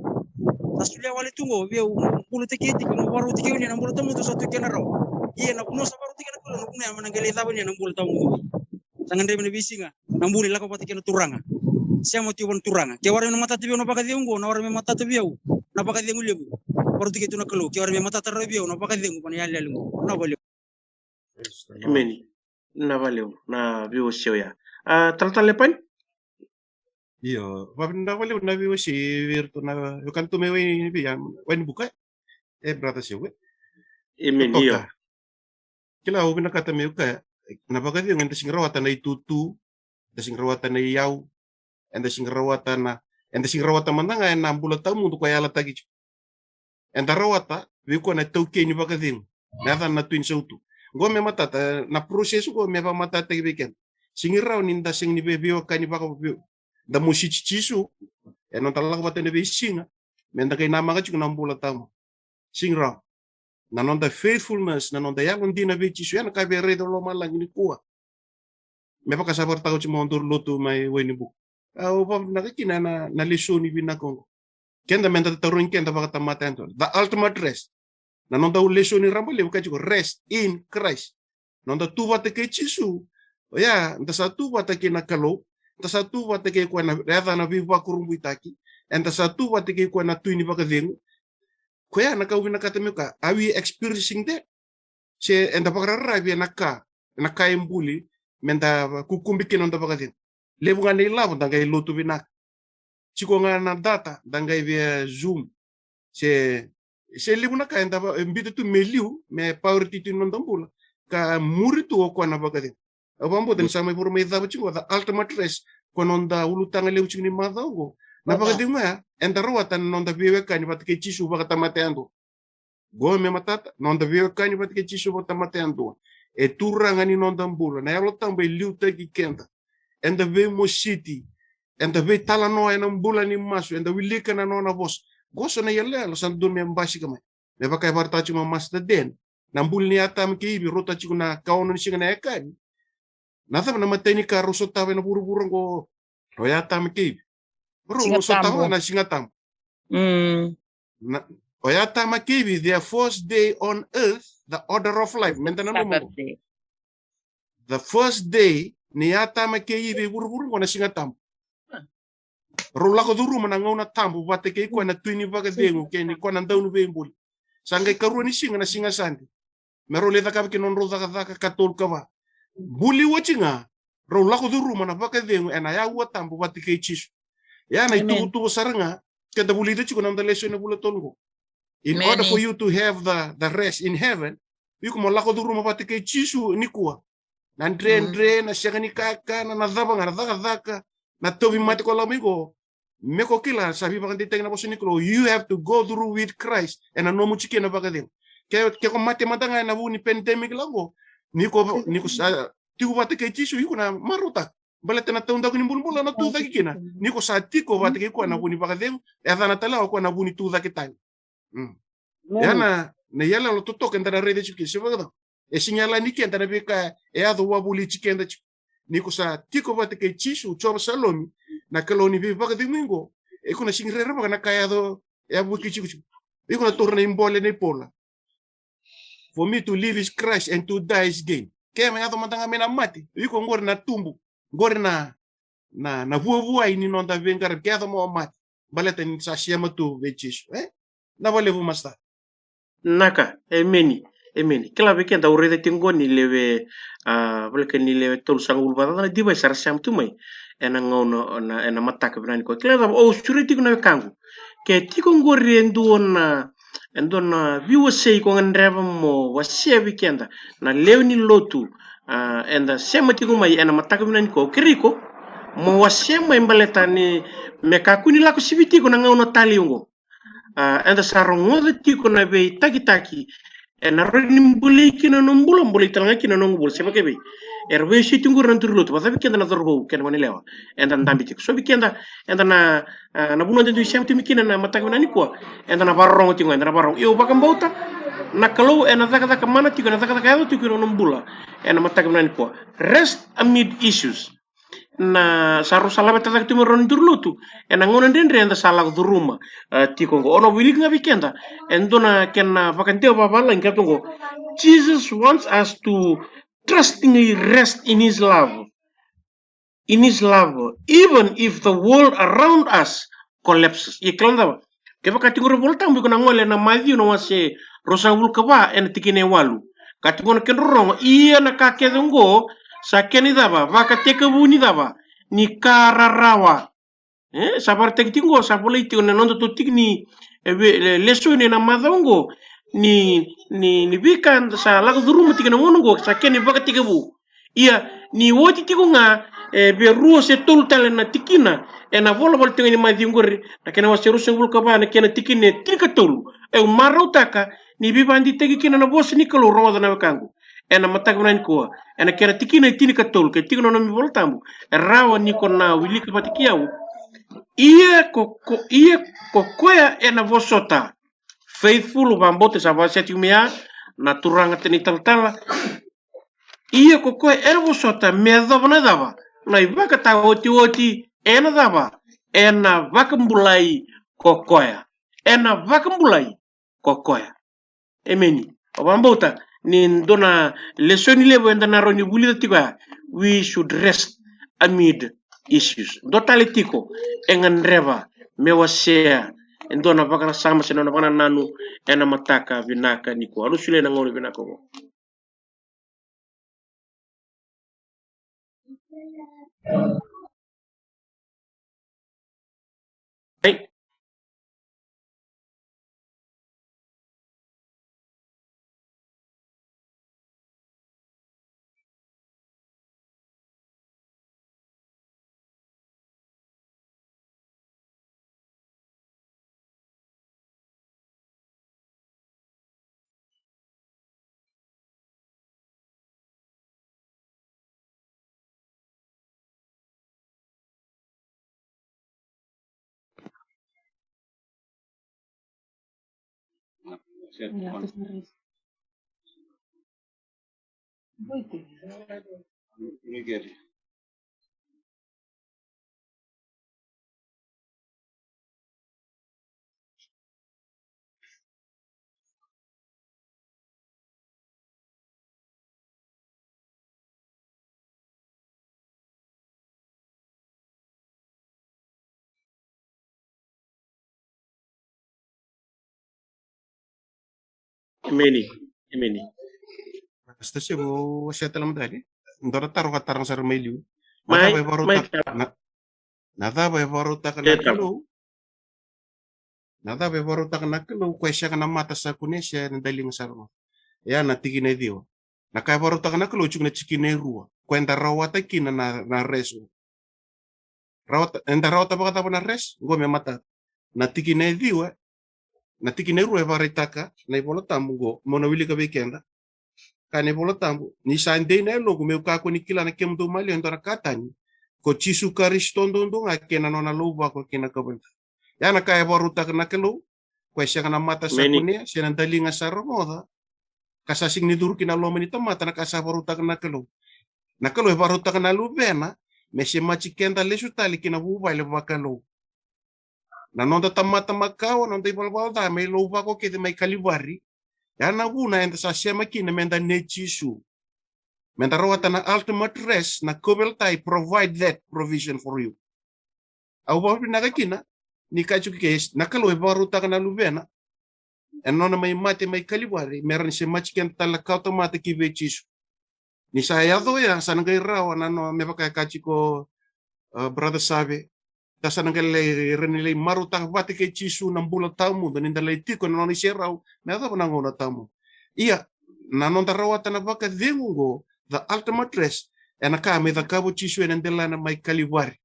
Sa solia wale tu oqo, vei au bula tiko, tiko, mo vakarautaki au ni na bula tawamudu sa tu kena rawa. Ia na vanua sa vakarautaki na Kalou, na vanua ya mo na qai lai cava ni na bula tawamudu. Sa gadrevi na veisiga. Na bula ni lako vata kei na Turaga. Sema tiko vua na Turaga. Ke warai me matata vei au na vakacegu oqo, na warai me matata vei au na vakacegu levu. Vakarautaki tu na Kalou. Ke warai me matata rawa vei au na vakacegu vua na yaloyalo oqo. Na vakalevu. Emeni. Na vakalevu. Na veiwasei oya. A, talatala Lepani? Io, vakalevu na veiwasei vei iratou na, vei kalatou mai Wai, vei, a, Wainibuka. E, brother Sewe. Emeni, io. Toka. Kila au vinakata meu kaya, na vakacegu eda sega ni rawata na itutu, eda sega ni rawata na iyau, eda sega ni rawata na, eda sega ni rawata mada ga ena bula tawamudu ko yalataki tiko. Eda rawata vei koya na itaukei ni vakacegu, na yacana na tui ni sautu. Qo me matata, na process qo me vakamatatataki vei keda. Sega ni rawa ni da sega ni vei, veiwekani vaka, vei, da mositi Jisu, ena noda lako vata ena veisiga, me da qai namaka tiko na bula tawamudu. Sega ni rawa. Na noda faithfulness, na noda yalodina vei Jisu, ya na ka via raica lomalagi nikua. Me vaka sa vakaraitaka oti mai o daru lotu mai Wainibuka. Au vakavinavinaka kina na, na lesoni vinaka oqo. Keda me da tarogi keda vakatamata yadua. The ultimate rest. Na noda lesoni rabailevu ka tiko rest in Christ. Noda tu vata kei Jisu. Oya, da sa tu vata kei na Kalou. Da sa tu vata kei koya na yacana veivakurabuitaki. Eda sa tu vata kei koya na tui ni vakacegu. Koya na ka au vinakata meu kaya, are we experiencing that? Se eda vakararavi ena ka, ena ka e buli, me da kukube kina noda vakacegu. Levu ga na ilavo da qai lotu vinaka. Tiko ga na data da qai via Zoom. Se, se levu na ka eda va, e biuta tu me liu, me priority tu ni noda bula. Ka muri tu o koya na vakacegu. Au vakabauta ni sa mai vura mai cava tiko the ultimate rest, ko noda ulutaga levu tiko ni macawa oqo. Na vakacegu ya, eda rawata na noda veiwekani vata kei Jisu vakatamata yadua. Qo me matata, noda veiwekani vata kei Jisu vakatamata yadua. E Turaga ni noda bula, na Yalo Tabu e liutaki keda. Eda veimositi, eda veitalanoa ena bula ni masu, eda wilika na nona vosa. Qo so na iyaloyalo sa dodonu me basika mai. Me vaka e vakaraitaka tiko mai o Master Dan. Na buli nei Atama kei Ivi, rauta tiko na kaono ni siga na yakavi. Na cava na imatai ni ka rau sotava ena vuravura oqo o Atama kei Ivi? Rau sotava na Siga Tabu. Na, o Atama kei Ivi, their first day on earth, the order of life. Me da nanuma oqo. The first day ni Atama kei Ivi e vuravura oqo na Siga Tabu. Rau lako curuma na gauna tabu vata kei koya na tui ni vakacegu kei koya na dauniveibuli. Sa qai karua ni siga na Siga Sade. Me rau lai cakava kina nodrau cakacaka ka tolu ka va. Buli oti ga, rau lako curuma na vakacegu ena aua tabu vata kei Jisu. Ia na ituvatuva sara ga keda vulica tiko na noda lesoni ena vula tolu oqo. In order for you to have the, the rest in heaven, iko mo lako curuma vata kei Jisu nikua. Na dredre, na sega ni kakana, na cava ga, na cakacaka, na tauvimate ko lako mai qo. Me ko kila sa veivakadeitaki na vosa ni Kalou, you have to go through with Christ ena nomu tiko na vakacegu. Ke, ke ko mate mada ga ena vu ni pandemic lako, ni ko, ni ko sa tiko vata kei Jisu, iko na marautaka. Baleta na taudaku ni bulabula na tu cake kina. Ni ko sa tiko vata kei koya na vu ni vakacegu, e yacana tale o koya na vu ni tu cake tale. Mm. Ia na, na iyaloyalo totoka eda na raica tiko kina, se vakacava? E sega ni yalani keda na veika e yaco wavoliti keda tiko. Ni ko sa tiko vata kei Jisu, Jiova Salomi, Na Kalou ni veivakacegui qo, e iko na sega ni rerevaka na ka e yaco, e yavu ki jikojiko. Iko na taura na ibole nei Paula. For me to live is Christ and to die is gain. Ke me yaco mada ga me na mate, iko qori na tubu, qori na, na, na vuavuai ni noda veiqaravi, ke yaco mo mate. Baleta ni sa sema tu vei Jisu, e? Na valevu masta. Naka, emeni, emeni. Kila vei keda au raica tiko qo ni lewe, a, voleka ni lewe tolusagavulu vakacaca na divai sa ra sema tu mai. Ena gauna, na, ena mataka vinaka nikua. Kila cava, au sureti tiko na wekaqu. Ke tiko qori e dua na, e dua na veiwasei ko gadreva mo wasea vei keda. Na lewe ni lotu, a, eda sema tiko mai, ena mataka vinaka nikua. Au kerei iko, mo wasea mai baleta ni, me kakua ni lako sivi tiko na gauna talei qo. A, eda sa rogoca tiko na veitakitaki. Ena rawa ni bolei kina na nomu bula, bolei tale ga kina na noqu bula, se vakaevei. Era veiwasei tiko qori na duru lotu, vakacavi keda na cauravou kei na goneyalewa. Eda dabe tiko. So vei keda, eda na, a, na vanua eda dui sema tiko mai kina na mataka vinaka nikua. Eda na vakarorogo tiko ga, eda na vakarorogo. Io, vakabauta, na Kalou, ena cakacaka mana tiko, ena cakacaka yaco tiko ena nomu bula. Ena mataka vinaka nikua. Rest amid issues. Na sa rau sa laveta cake tu me rau ni duru lotu. Ena gauna dredre eda sa lako curuma, e, tiko qo. Au na wilika ga vei keda. E dua na kena vakadewa vavalagi ka tu qo. Jesus wants us to trustingly rest in his love. In his love. Even if the world around us collapses. Ia kila na cava. Kevaka tiko qori iVolatabu iko na gole ena Maciu na wase ruasagavulu ka va ena tikina e walu. Ka tiko na kedra rogo, ia na ka kece oqo, sa kena icava, vakatekivu ni cava, ni ka rarawa. E, sa vakaraitaki tiko qo, sa volai tiko na noda tou tiki ni, e, ve-, le-, lesoni ena macawa oqo, ni, ni, ni veika sa lako curuma tiko na gauna oqo, sa kena ivakatekivu. Ia, ni oti tiko ga, e, vei rua se tolu tale na tikina, ena volavola tiko ni Maciu qori, na kena wase ruasagavulu ka va, na kena tikina e tinikatolu. Au marautaka, ni veivakadeitaki kina na vosa ni Kalou rogoca na wekaqu. Ena mataka vinaka nikua, ena kena tikina e tinikatolu, ke tiko na nomu iVolatabu, e rawa ni ko na wilika vata kei au. Ia ko, ko, ia ko koya ena vosota. Faithful, vakabauta sa vakaseti me ya, na turaga tani talatala. Ia ko koya ena vosota me yacova na cava, na ivakataotioti ena cava, ena vakabulai ko koya. Ena vakabulai ko koya. Emeni. Au vakabauta ni dua na lesoni levu eda na rawa ni vulica tiko ya. We should rest amid issues. Dua tale tiko e gadreva me wasea e dua na vakanasama se na vakanananu ena mataka vinaka nikua. Au na solia na gauna vinaka oqo. Ai. Emeni. Emeni. Pastor Sebo, o se tala mada. Dua na taro ka taroga sara mai liu. Na cava e vakarautaka na, na cava e vakarautaka na Kalou? Na cava e vakarautaka na Kalou, ko e sega na mata sa kunea se na daliga sa rogoca. Ia na tikina e ciwa. Na ka e vakarautaka na Kalou, tiko na tikina e rua. Ko eda rawata kina na, na rest. Rawata, eda rawata vakacava na rest? Qo me matata. Na tikina e ciwa, na tikina e rua e vakaraitaka na iVolatabu qo, mo na wilika vei keda. Ka na iVolatabu, ni sa dei na yaloqu meu kakua ni kila na kemudou maliwa e dua na ka tani, ko Jisu Karisito duadua ga kei na nona lauvako kei na kauveilatai. Ia na ka e vakarautaka na Kalou, ko e sega na mata sa kunea, se na daliga sa rogoca, ka sa sega ni curu ki na loma ni tamata na ka sa vakarautaka na Kalou. Na Kalou e vakarautaka na Luvena me semati keda lesu tale ki na vuvale vakalou. Na noda tamata makawa, na noda ivalavala ca, me ilouvako kece mai Kalivari. Ya na vuna eda sa sema kina meda nei Jisu. Meda rawata na ultimate rest, na Kuvulatai provide that provision for you. Au vakavinavinaka kina ni ka tiko ke na Kalou e vakarautaka na Luvena ena nona mai mate mai Kalivari, me rawa ni semati keda tale na kawatamata ki vei Jisu. Ni sa yaco oya, sa na qai rawa na no, me vaka e ka tiko, uh, Brother Save, da sa na qai lai, rawa ni lai marautaka vata kei Jisu na bula tawamudu, ni da lai tiko ena nona iserau me yacova na gauna tawamudu. Ia, na noda rawata na vakacegu oqo, the ultimate rest, ena ka me cakava o Jisu ena delana mai Kalivari.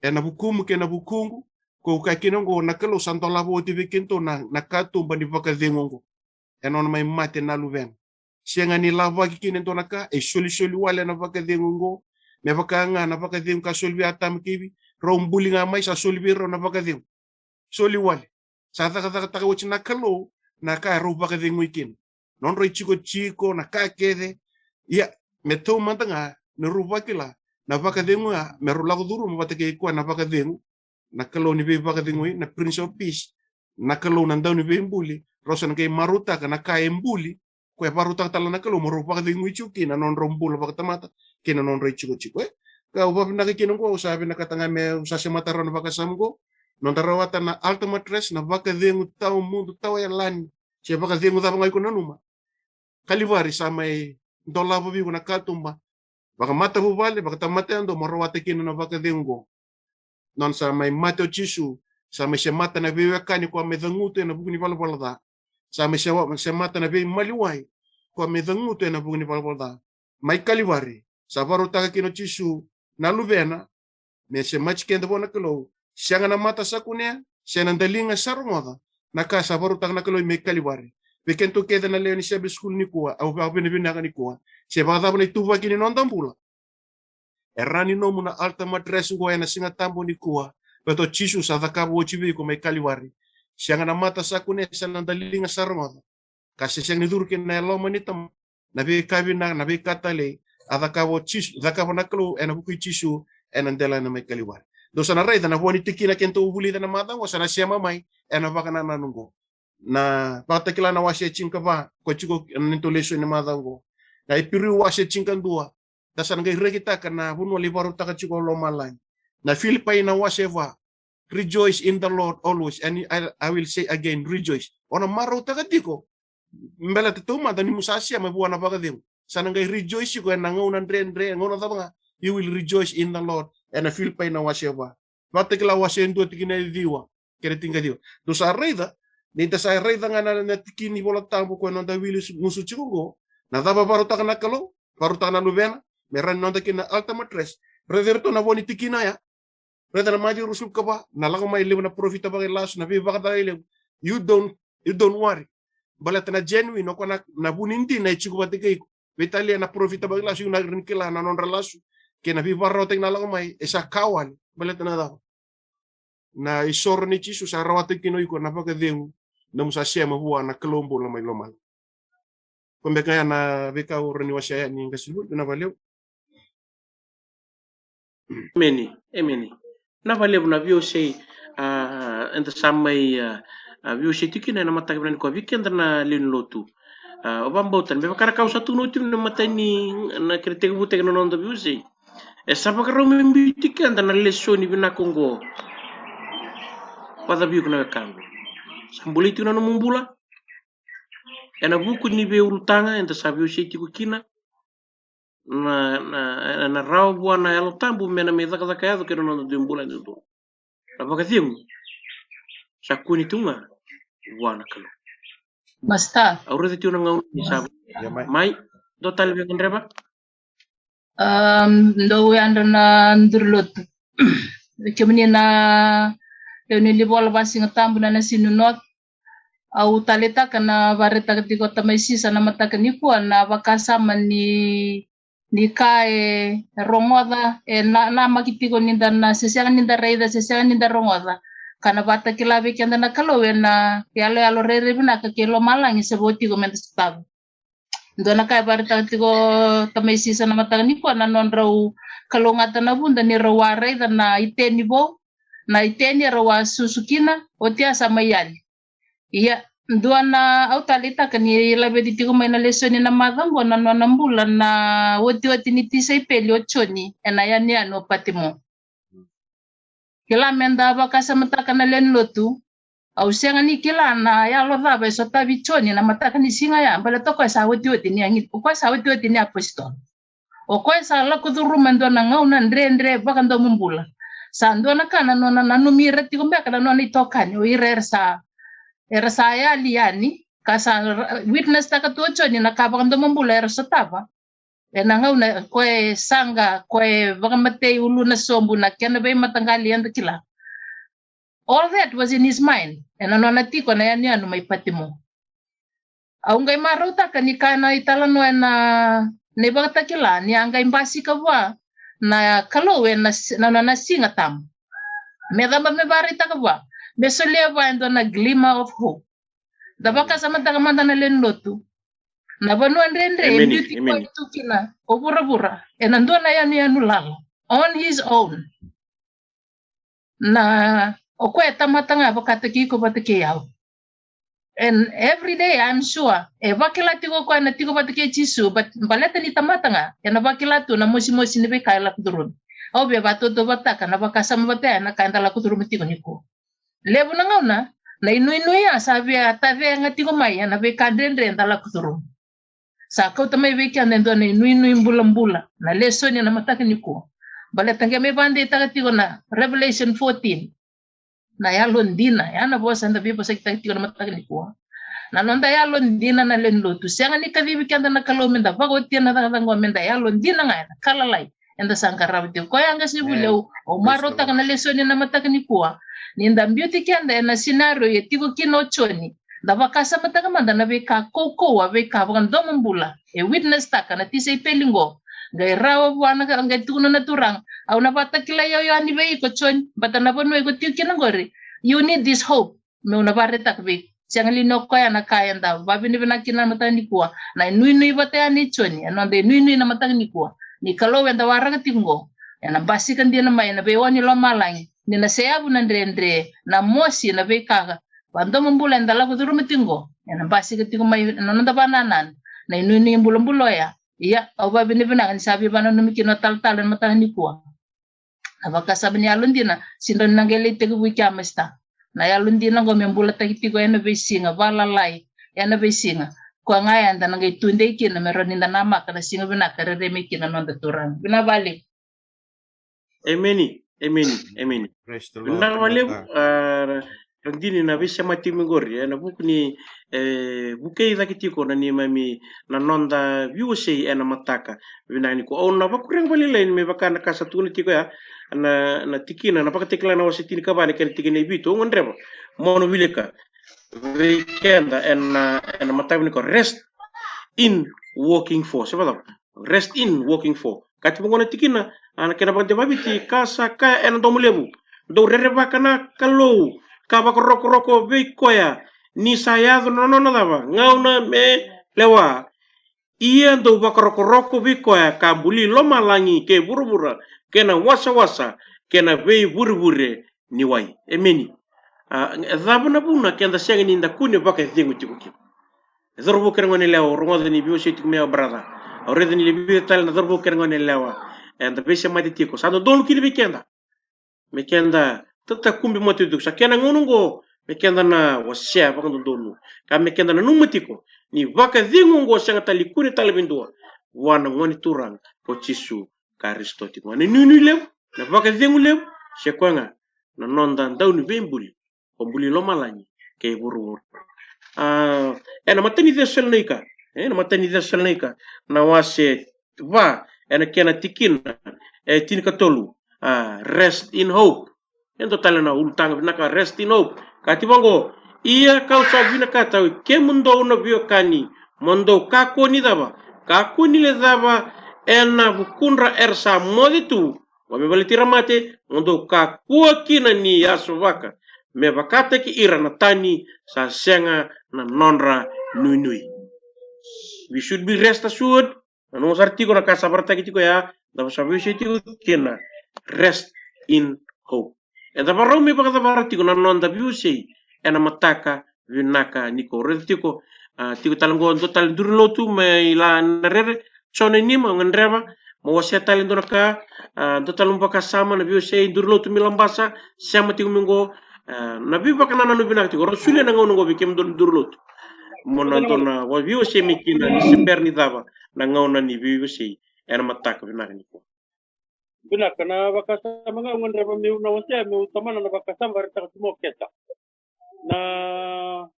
Ena vukumu kei na vukuqu, ko au kaya kina oqo, na Kalou sa dolava oti vei kedatou na, na katuba ni vakacegu oqo. Ena nona mai mate na Luvena. Sega ni lavaki kina e dua na ka, e solisoli wale na vakacegu oqo. Me vaka ga na vakacegu ka soli vei Atama kei Ivi, rau buli ga mai, sa soli vei rau na vakacegu. Soli wale. Sa cakacakataka oti na Kalou na ka e rau vakacegui kina. Nodrau itikotiko, na ka kece. Ia, me taumada ga, me rau vakila na vakacegu ya, me rau lako curuma vata kei koya na vakacegu, na Kalou ni veivakacegui, na Prince of Peace, na Kalou na Dauniveibuli, rau sa na qai marautaka na ka e buli, koya e vakarautaka tale na Kalou mo rau vakacegui tiko kina na nodrau bula vakatamata kei na nodrau itikotiko, e. Ka au vakavinavinaka kina oqo, au sa vinakata ga meu sa semata rawa na vakasama oqo, noda rawata na ultimate rest, na vakacegu tawamudu, tawayalani, se vakacegu cava ga iko nanuma. Kalivari sa mai dolava vei iko na katuba vakamatavuvale, vakatamata yadua, mo rawata kina na vakacegu oqo. Nona sa mai mate o Jisu, sa mai semata na veiwekani ko a mai cagutu ena vuku ni valavala ca. Sa mai se-, semata na veimaliwai ko a mai cagutu ena vuku ni valavala ca. Mai Kalivari, sa vakarautaka kina o Jisu na Luvena, me semati keda vua na Kalou, sega na mata sa kunea, se na daliga sa rogoca, na ka sa vakarautaka na Kalou mai Kalivari. Vei kedatou kece na lewe ni Sabbath School nikua, au vakavinavinaka nikua. Se vakacava na ituvaki ni noda bula, e rawa ni nomu na ultimate rest oqo ena Siga Tabu nikua. Baleta o Jisu sa cakava oti vei iko mai Kalivari. Sega na mata sa kunea, se na daliga sa rogoca, ka se sega ni curu ki na loma ni Tamana na veika vinaka, na veika talei, a cakava o Jisu, cakava na Kalou ena vuku i Jisu ena delana mai Kalivari. Dou sa na raica na vo ni tikina kedatou vulica ena macawa oqo, sa na sema mai ena vakanananu oqo. Na Vakatakila na wase tinikava, ko tiko ena neitou lesoni ena macawa oqo. Na Iperiu wase tinikadua, da sa na qai rekitaka na vanua lai vakarautaka tiko o lomalagi. Na Filipai na wase va, "Rejoice in the Lord always, and I, I will say again, rejoice." O na marautaka tiko, baleta taumada ni mo sa sema vua na vakacegu, sa na qai rejoice iko ena gauna dredre, gauna cava ga, you will rejoice in the Lord. Ena Filipai na wase va. Vakatakila wase dua tikina e ciwa kei na tinikaciwa. Dou sa raica, ni da sa raica ga na, na tiki ni Vola Tabu ko e noda wili su-, gusu tiko oqo, na cava vakarautaka na Kalou, vakarautaka na Luvena, me rawa ni noda kina ultimate rest. Raica iratou na vo ni tikina ya. Raica na Maciu ruasagavulu ka va, na lako mai levu na parofita vakailasu, na veivakacalai levu. You don't, you don't worry. Baleta na genuine, o koya na, na vu ni dina e tiko vata kei iko. Veitalia na parofita vakailasu, iko na rawa ni kila na nodra lasu kei na veivakararawataki na lako mai, e sa ka wale. Baleta na cava? Na isoro nei Jisu sa rawata kina o iko na vakacegu, nomu sa sema vua na Kalou bula mai lomalagi. Ko beka ya na veika au rawa ni wasea yani, qasenivuli, vinaka vakalevu. Emeni, emeni. Vinaka vakalevu na veiwasei, a, eda sa mai, a, a, veiwasei tiko kina ena mataka vinaka nikua vei keda na lewe ni lotu. A, au vakabauta ni me vaka na ka au sa tukuna oti na imatai ni, na kena tekivutaki na noda veiwasei, e sa vakarau me biuti keda na lesoni vinaka oqo. Vakacavi iko na wekaqu. Sa bulai tiko na nomu bula ena vuku ni veiulutaga eda sa veiwasei tiko kina. Na, na, na rawa vua na Yalo Tabu me na mai cakacaka yaco kei na noda dui bula e dodonu. Na vakacegu sa kune tu ga vua na Kalou. Master. Au raica tiko na gauna ni sa mai. Mai, dua tale vei gadreva. Am, dou yadra na duru lotu. Kemuni na lewe ni Livola Vakasigatabu na Nasinu North. Au taleitaka na vakaraitaka tiko o tamai Sisa na mataka nikua na vakasama ni, ni ka e rogoca, e na, namaki tiko ni da na, se sega ni da raica, se sega ni da rogoca. Ka na vakatakila vei keda na Kalou ena yaloyalo rairai vinaka kei lomalagi se vo tiko me da sotava. Dua na ka e vakaraitaka tiko tamai Sisa na mataka nikua na nodrau kalougata na vuda ni rau a raica na iteni vou, na iteni e rau a susu kina, oti a sa mai yali. Ia, dua na au taleitaka ni laveti tiko mai na lesoni na macawa oqo na nona bula na otioti ni tisaipeli o Joni ena yanuyanu o Patimo. Kila, meda vakasamataka na lewe ni lotu, au sega ni kila na yalo cava e sotavi Joni na mataka ni siga ya, baleta o koya sa otioti ni agi, o koya sa otioti ni apositolo. O koya sa lako curuma e dua na gauna dredre vakadomobula. Sa dua na ka na nona nanumi ira tiko beka na nona itokani, o ira era sa, era sa yali yani, ka sa ra-, witness taka tu o Joni na ka vakadomobula era sotava. Ena gauna ko e saqa, ko e vakamatei ulu na sobu, na kena veimataqali eda kila. All that was in his mind. Ena nona tiko na yanuyanu mai Patimo. Au qai marautaka ni ka na italanoa ena, na iVakatakila, ni a qai basika vua na Kalou ena s-, na nona Siga Tabu. Me cava? Me vakaraitaka vua, me solia vua e dua na glimmer of hope. Da vakasamataka mada na lewe ni lotu. Na vanua dredre e biuti koya tu kina o vuravura ena dua na yanuyanu lala, on his own. Na, o koya e tamata ga vakataki iko vata kei au. And every day, I'm sure, e vakila tiko o koya na tiko vata kei Jisu, but baleta ni tamata ga, ena vakila tu na mosimosi ni veika e lako curumi. Au via vakatautauvatataka na vakasama vata ya na ka eda lako curuma tiko nikua. Levu na gauna, na inuinui ya sa via tacega tiko mai ena veika dredre eda lako curuma. Sa kauta mai vei keda e dua na inuinui bulabula na lesoni ena mataka nikua. Baleta qai mai vakadeitaka tiko na Revelation fourteen. Na yalodina, ya na vosa eda veivosakitaka tiko na mataka nikua. Na noda yalodina na lewe ni lotu. Sega ni kacivi keda na Kalou meda vakaotia na cakacaka qo, meda yalodina ga ena ka lalai eda sa qarava tiko. Koya qasenivuli, au marautaka na lesoni na mataka nikua. Ni da biuti keda ena scenario e tiko kina o Joni, da vakasamataka mada na veika kaukauwa, veika vakadomobula e witness taka na tisaipeli qo. Qai rawa vua na ka, qai tukuna na Turaga, au na vakatakilai au yani vei iko Joni, baleta na vanua iko tiko kina qori, you need this hope. Meu na vakaraitaka vei iko. Sega li ni o koya na ka eda vakavinavinaka kina na mataka nikua, na inuinui vata ya nei Joni, ena noda inuinui na mataka nikua. Ni Kalou eda waraka tiko qo, ena basika dina mai ena veiwa ni lomalagi, ni na seyavu na dredre, na mosi, na veika vakadomobula eda lako curuma tiko qo, ena basika tiko mai ena noda vakanananu na inuinui bulabula oya. Ia, au vakavinavinaka ni sa veivakananumi kina na talatala ena mataka nikua. Na vakasama ni yalodina, sega ni na qai lai tekivu i kea mai sara. Na yalodina qo me bulataki tiko ena veisiga, vakalalai ena veisiga. Koya ga eda na qai tudei kina me rawa ni da namaka na siga vinaka e rairai mai kina na noda Turaga. Vinaka vakalevu. Emeni, emeni, emeni. Praise the Lord. Vinaka vakalevu, brother. A, Radini, na veisemati tiko mai qori ena vuku ni, e, vukei cake tiko na neimami, na noda veiwasei ena mataka vinaka nikua. Au na vakuria ga vakalailai me vaka na ka sa tukuna tiko ya na, na tikina, na Vakatakila na wase tinikava na kena tikina e vitu. Au gadreva mo na wilika vei keda ena, ena mataka vinaka nikua, rest in working for. Se vacava? Rest in working for. Kaya tiko qo na tikina, a, na kena vakadewa vakaViti, ka sa kaya ena domo levu: Dou rerevaka na Kalou ka vakarokoroko vei koya, ni sa yaco na nona cava? Gauna me lewa. Ia dou vakarokoroko vei koya ka buli lomalagi kei vuravura kei na wasawasa kei na veivurevure ni wai. Emeni. A, e cava na vuna keda sega ni da kune vakacegu tiko kina? E cauravou kei na goneyalewa, au rogoca ni veiwasei tiko mai o brother. Au raica ni levu tale na cauravou kei na goneyalewa eda veisemati tiko. Sa dodonu kina vei keda me keda tatakube mada tiko. Sa kena gauna oqo me keda na wasea vakadodonu, ka me keda nanuma tiko ni vakacegu oqo sega tale ni kune tale vei dua, vua na Gone Turaga ko Jisu Karisito tiko ga. Na inuinui levu, na vakacegu levu, se koya ga na noda Dauniveibuli, ko buli lomalagi kei vuravura. A, ena imatai ni Cesalonaika, e, na imatai ni Cesalonaika na wase va, ena kena tikina e tinikatolu, a, rest in hope. E dua tale na ulutaga vinaka, rest in hope. Kaya tiko vaqo: Ia kau sa vinakata, oi kemudou na veiwekani, mo dou kakua ni cava? Kakua ni lecava ena vukudra era sa moce tu. Qo me baleti ira mate, mo dou kakua kina ni yasovaka, me vakataki ira na tani sa sega na nodra nuinui. We should be rest assured. Na nomu sara tiko na ka sa vakaraitaki tiko ya, da sa veiwasei tiko kina. Rest in hope. Eda vakarau me vakacavara tiko na noda veiwasei ena mataka vinaka nikua. Raica tiko, a, tiko tale qo dua tale duri lotu mai Lanarere, Jone Nima, au gadreva mo wasea tale dua na ka, a, dua tale mo vakasama na veiwasei duri lotu mai Labasa, sema tiko mai qo, a, na veivakanananu vinaka tiko. Rau solia na gauna qo vei kemudou na duri lotu. Mo na dua na veiwasei mai kina ni se bera ni cava na gauna ni veiwasei ena mataka vinaka nikua. Vinaka na vakasama ga au gadreva meu na wasea, meu tomana na vakasama vakaraitaka tu mo keta. Na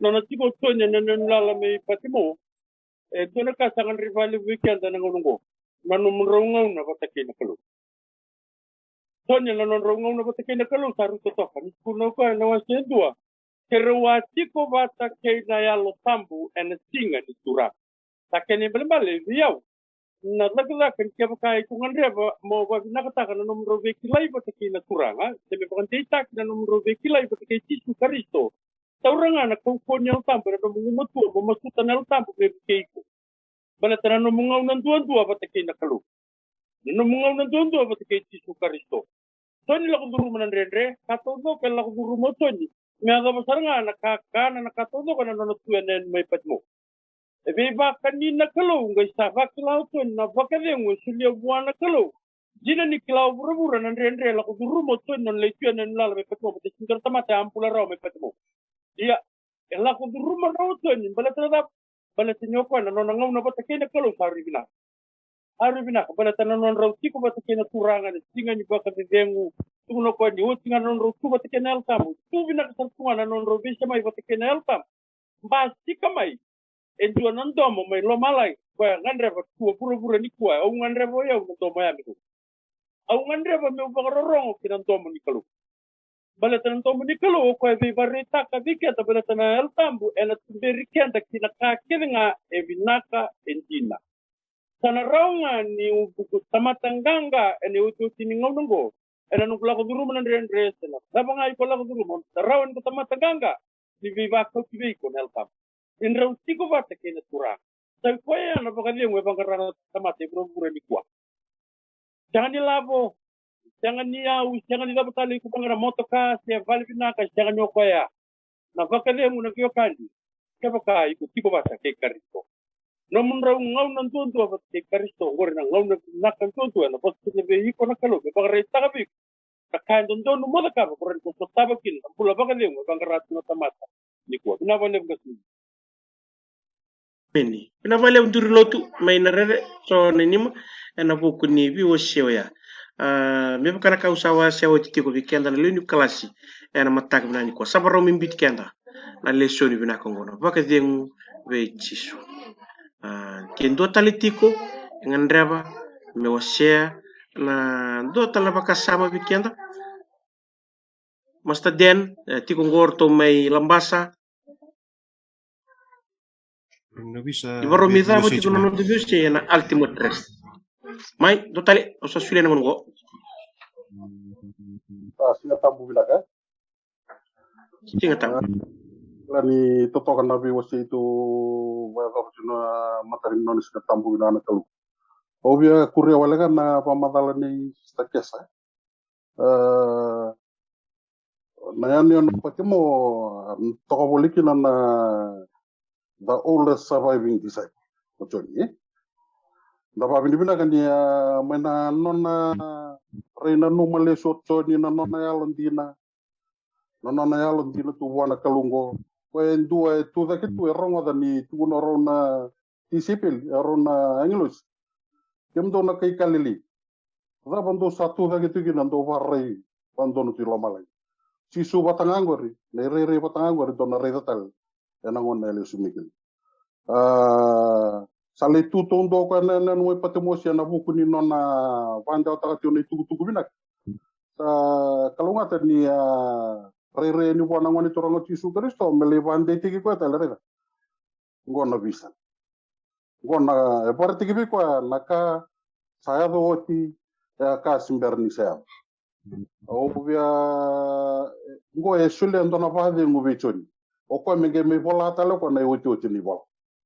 nona tiko o Joni ena nona lala mai Patimo. E dua na ka sa gadrevi vakalevu vei keda na gauna oqo. Na nomudrau gauna vata kei na Kalou. Joni ena nodrau gauna vata kei na Kalou sa rui totoka. Ni tukuna o koya ena wase e dua. Keirau a tiko vata kei na Yalo Tabu ena siga ni Turaga. Sa kena ibalebale vei au na cakacaka ni kevaka iko gadreva mo vavinakataka na nomudrau veikilai vata kei na Turaga, se me vakadeitaki na nomudrau veikilai vata kei Jisu Karisito. Taura ga na kaukauwa ni Yalo Tabu ena nomu gumatua mo masuta na Yalo Tabu me vukei iko. Baleta na nomu gauna duadua vata kei na Kalou. Na nomu gauna duadua vata kei Jisu Karisito. Joni lako curuma na dredre, ka taucoko e lako curuma o Joni. Me yacova sara ga na kakana, na ka taucoko ena nona tu ena yani mai Patimo. E veivakani na Kalou, qai sa vakila o Joni na vakacegu e solia vua na Kalou. Dina ni kila o vuravura na dredre e lako curuma o Joni na nona lai tu ena yani lala mai Patimo, baleta e sega ni dua na tamata e a bula rawa mai Patimo. Ia, e lako curuma rawa o Joni, baleta na cava? Baleta ni o koya na nona gauna vata kei na Kalou sa rui vinaka. A rui vinaka, baleta na nodrau tiko vata kei na Turaga ena siga ni vakacecegu. Tukuna o koya ni oti ga na nodrau tu vata kei na Yalo Tabu. Tu vinaka sara tu ga na nodrau veisemai vata kei na Yalo Tabu. Basika mai e dua na domo mai lomalagi, koya gadreva tu o vuravura nikua, au gadreva o yau na domo ya me Au gadreva meu vakarorogo ki na domo ni Kalou. Baleta na domo ni Kalou o koya e veivakaraitaka vei keda, baleta na Yalo Tabu ena tuberi keda ki na ka kece ga e vinaka, e dina. Sa na rawa ga niu vuku tamata qaqa ena iotioti ni gauna oqo, ena noqu lako curuma na dredre, se na cava ga iko lako curuma, sa rawa ni ko tamata qaqa ni veivakauti vei iko na Yalo Tabu. Ni drau tiko vata kei na Turaga. Sa i koya na vakacegu e vaqara na tamata e vuravura nikua. Sega ni lavo, sega ni yau, sega ni cava tale, iko vaqara motoka se vale vinaka, sega ni o koya. Na vakacegu na veiwekani, kevaka iko tiko vata kei Karisito. Nomudrau gauna duadua vata kei Karisito, oqori na gauna vinaka duadua ena vosota vei iko na Kalou me vakaraitaka vei iko na ka e dodonu mo cakava, ko rawa ni ko sotava kina na bula vakacegu e vaqara tu na tamata nikua. Vinaka vakalevu qase. Emeni. Vinaka vakalevu duri lotu mai Narere, Jone Nima, ena vuku ni veiwasei oya. A, me vaka na ka au sa wasea oti tiko vei keda na lewe ni kalasi ena mataka vinaka nikua. Sa vakarau me biuti keda na lesoni vinaka oqo, na vakacegu vei Jisu. A, ke dua tale tiko e gadreva me wasea na dua tale na vakasama vei keda. Master Dan, e, tiko qo ratou mai Labasa. Ni varau me cava tiko na noda veiwasei ena Ultimate Rest. Mai, dua tale, au sa solia na gauna qo. A, Siga Tabu vinaka. Siga Tabu. A, kila ni totoka na veiwasei tu, vayacova tu na mataka ni nona Siga Tabu vinaka na Kalou. Au via kuria wale ga na vakamacala nei Sister Kesa. E, na yanuyanu o Patimo, toka voli kina na the oldest surviving disciple, o Joni, e? Da vakavinavinaka ni, a, mai na nona rai nanuma lesu o Joni na nona yalodina. Na nona yalodina tu vua na Kalou oqo. Koya e dua e tucake tu, e rogoca ni tukuna o rau na tisaipeli, e rau na agilosi. Kemudou na kai Kalili, cava dou sa tucake tu kina dou vakarairai vakadodonu tu i lomalagi? Jisu vata ga oqori, na irairai vata ga oqori dou na raica tale ena gauna e lesu mai kina. A, sa lai tu taudua o koya na, na, na yanuyanu mai Patimosi ena vuku ni nona vakadewataka tiko na itukutuku vinaka. Sa kalougata ni a rairai yani vua na Gone Turaga o Jisu Karisito me lai vakadeitaki koya tale, raica. Qo na visa. Qo na, e vakaraitaki vei koya na ka sa yaco oti, e a ka se bera ni sa yaco. Au via, qo e solia e dua na vakacegu vei Joni. O koya me qai mai vola tale o koya na iotioti ni vola.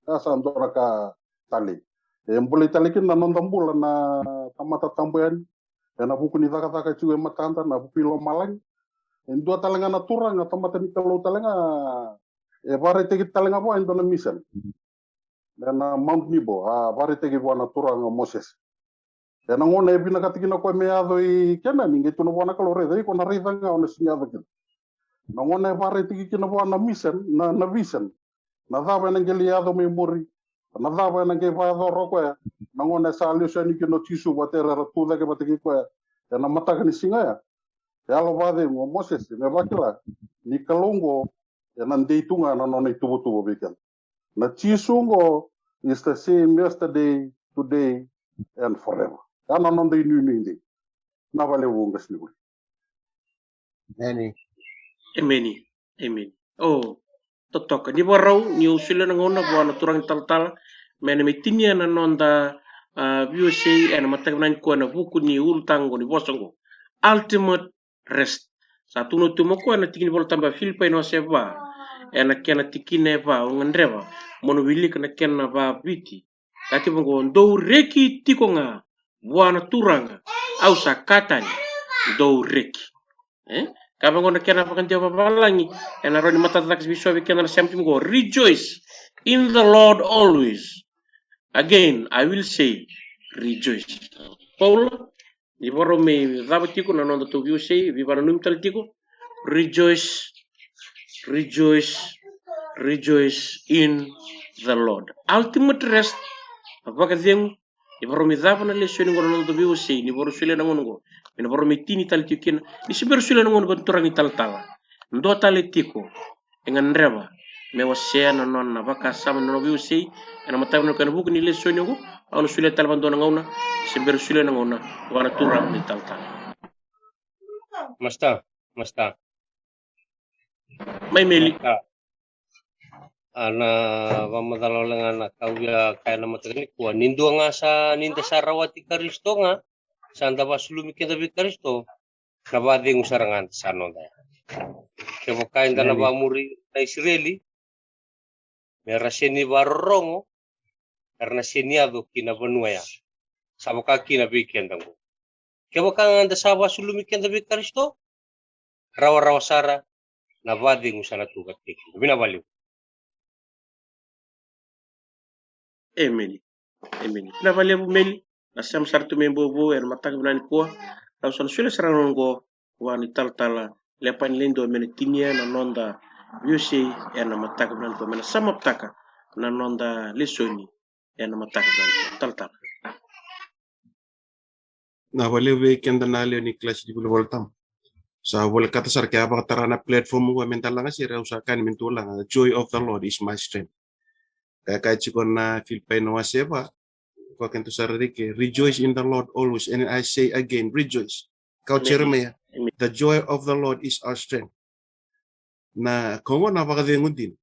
Ia sa dua na ka talei. E bolei tale kina na noda bula na tamata tabu yani, ena vuku ni cakacaka e tiko e matada, na vuku i lomalagi. E dua tale ga na turaga, tamata ni Kalou tale ga, e vakaraitaki tale ga vua e dua na mission. Ena Mount Nebo, a vakaraitaki vua na turaga o Mosese. Ena gauna e vinakata kina o koya me yaco i Kenani, qai tukuna vua na Kalou, raica, iko na raica ga, o na sega ni yaco kina. Na gauna e vakaraitaki kina vua na mission, na, na vision. Na cava ena qai lai yaco mai muri. Na cava ena qai vakayacora o koya. Na gauna e sa lesu yani kina o Jisu vata kei ira era tu cake vata kei koya ena mataka ni siga ya. E yalo vakacegu o Mosese me vakila ni Kalou oqo ena dei tu ga na nona ituvatuva vei keda. Na Jisu oqo is the same yesterday, today, and forever. Ya na noda inuinui dei. Na valevu qasenivuli. Emeni. Emeni. Emeni. O, totoka. Ni vakarau, niu solia na gauna vua na turaga ni talatala me na mai tinia na noda, a, V O C ena mataka vinaka nikua ena vuku ni ulutaga ni vosa oqo. Ultimate rest. Sa tukuna tu mai o koya na tiki ni Volatabu, Filipai na wase va, ena kena tikina e va, au gadreva mo na wilika na kena vaviti. Ka kaya vaqo, dou reki tiko ga vua na Turaga, au sa kaya tani, dou reki. E? Ka vaqo na kena vakadewa vavalagi, ena rawa ni matata cake vei so vei keda na sema tiko qo, rejoice in the Lord always. Again, I will say, rejoice. Paula, ni vakarau me cava tiko na noda tou V O C, veivakananumi tale tiko. Rejoice, rejoice, rejoice in the Lord. Ultimate rest, a vakacegu, ni vakarau me cava na lesoni qo na noda tou V O C, ni vakarau solia na gauna qo. Me na vakarau me tini tale tiko kina, ni se bera solia na gauna vua na turaga ni talatala. Dua tale tiko e gadreva me wasea na nona vakasama na nona V O C ena mataka vinaka nikua ena vuku ni lesoni oqo, au na solia tale vakadua na gauna, se bera solia na gauna vua na turaga ni talatala. Masta, masta. Mai Meli. Masta. A na vakamacala wale ga na ka au via kaya na mataka nikua. Ni dua ga sa, ni da sa rawati Karisito ga, sa da vakasulumi keda vei Karisito, na vakacegu sara ga sa noda ya. Kevaka eda na vakamuri na Isireli, me ra sega ni vakarorogo, era na sega ni yaco ki na vanua ya. Sa vaka kina vei keda qo. Kevaka ga da sa vakasulumi keda vei Karisito, rawarawa sara na vakacegu sa na tu vata kei keda. Vinaka vakalevu. Emeni. Emeni. Vinaka vakalevu Meli. Na sema sara tu mai Bovo ena mataka vinaka nikua. Au sa na solia sara na gauna oqo vua na italatala Lepani Leidua me na tinia na noda V O C ena mataka vinaka nikua, me na samaptaka na noda lesoni ena mataka vinaka nikua. Talatala. Vinaka vakalevu vei keda na lewe ni kalasi ni vuli Volatabu. Sa volekata sara ke a vakatara na platform qo me da laga sere, au sa kaya ni me dou laga, the joy of the Lord is my strength. Ka kaya tiko na Filipai na wase va, ko keda sa rereke, rejoice in the Lord always, and I say again, rejoice. Kaya o Jeremaia, the joy of the Lord is our strength. Na koya qo na vakacegu dina.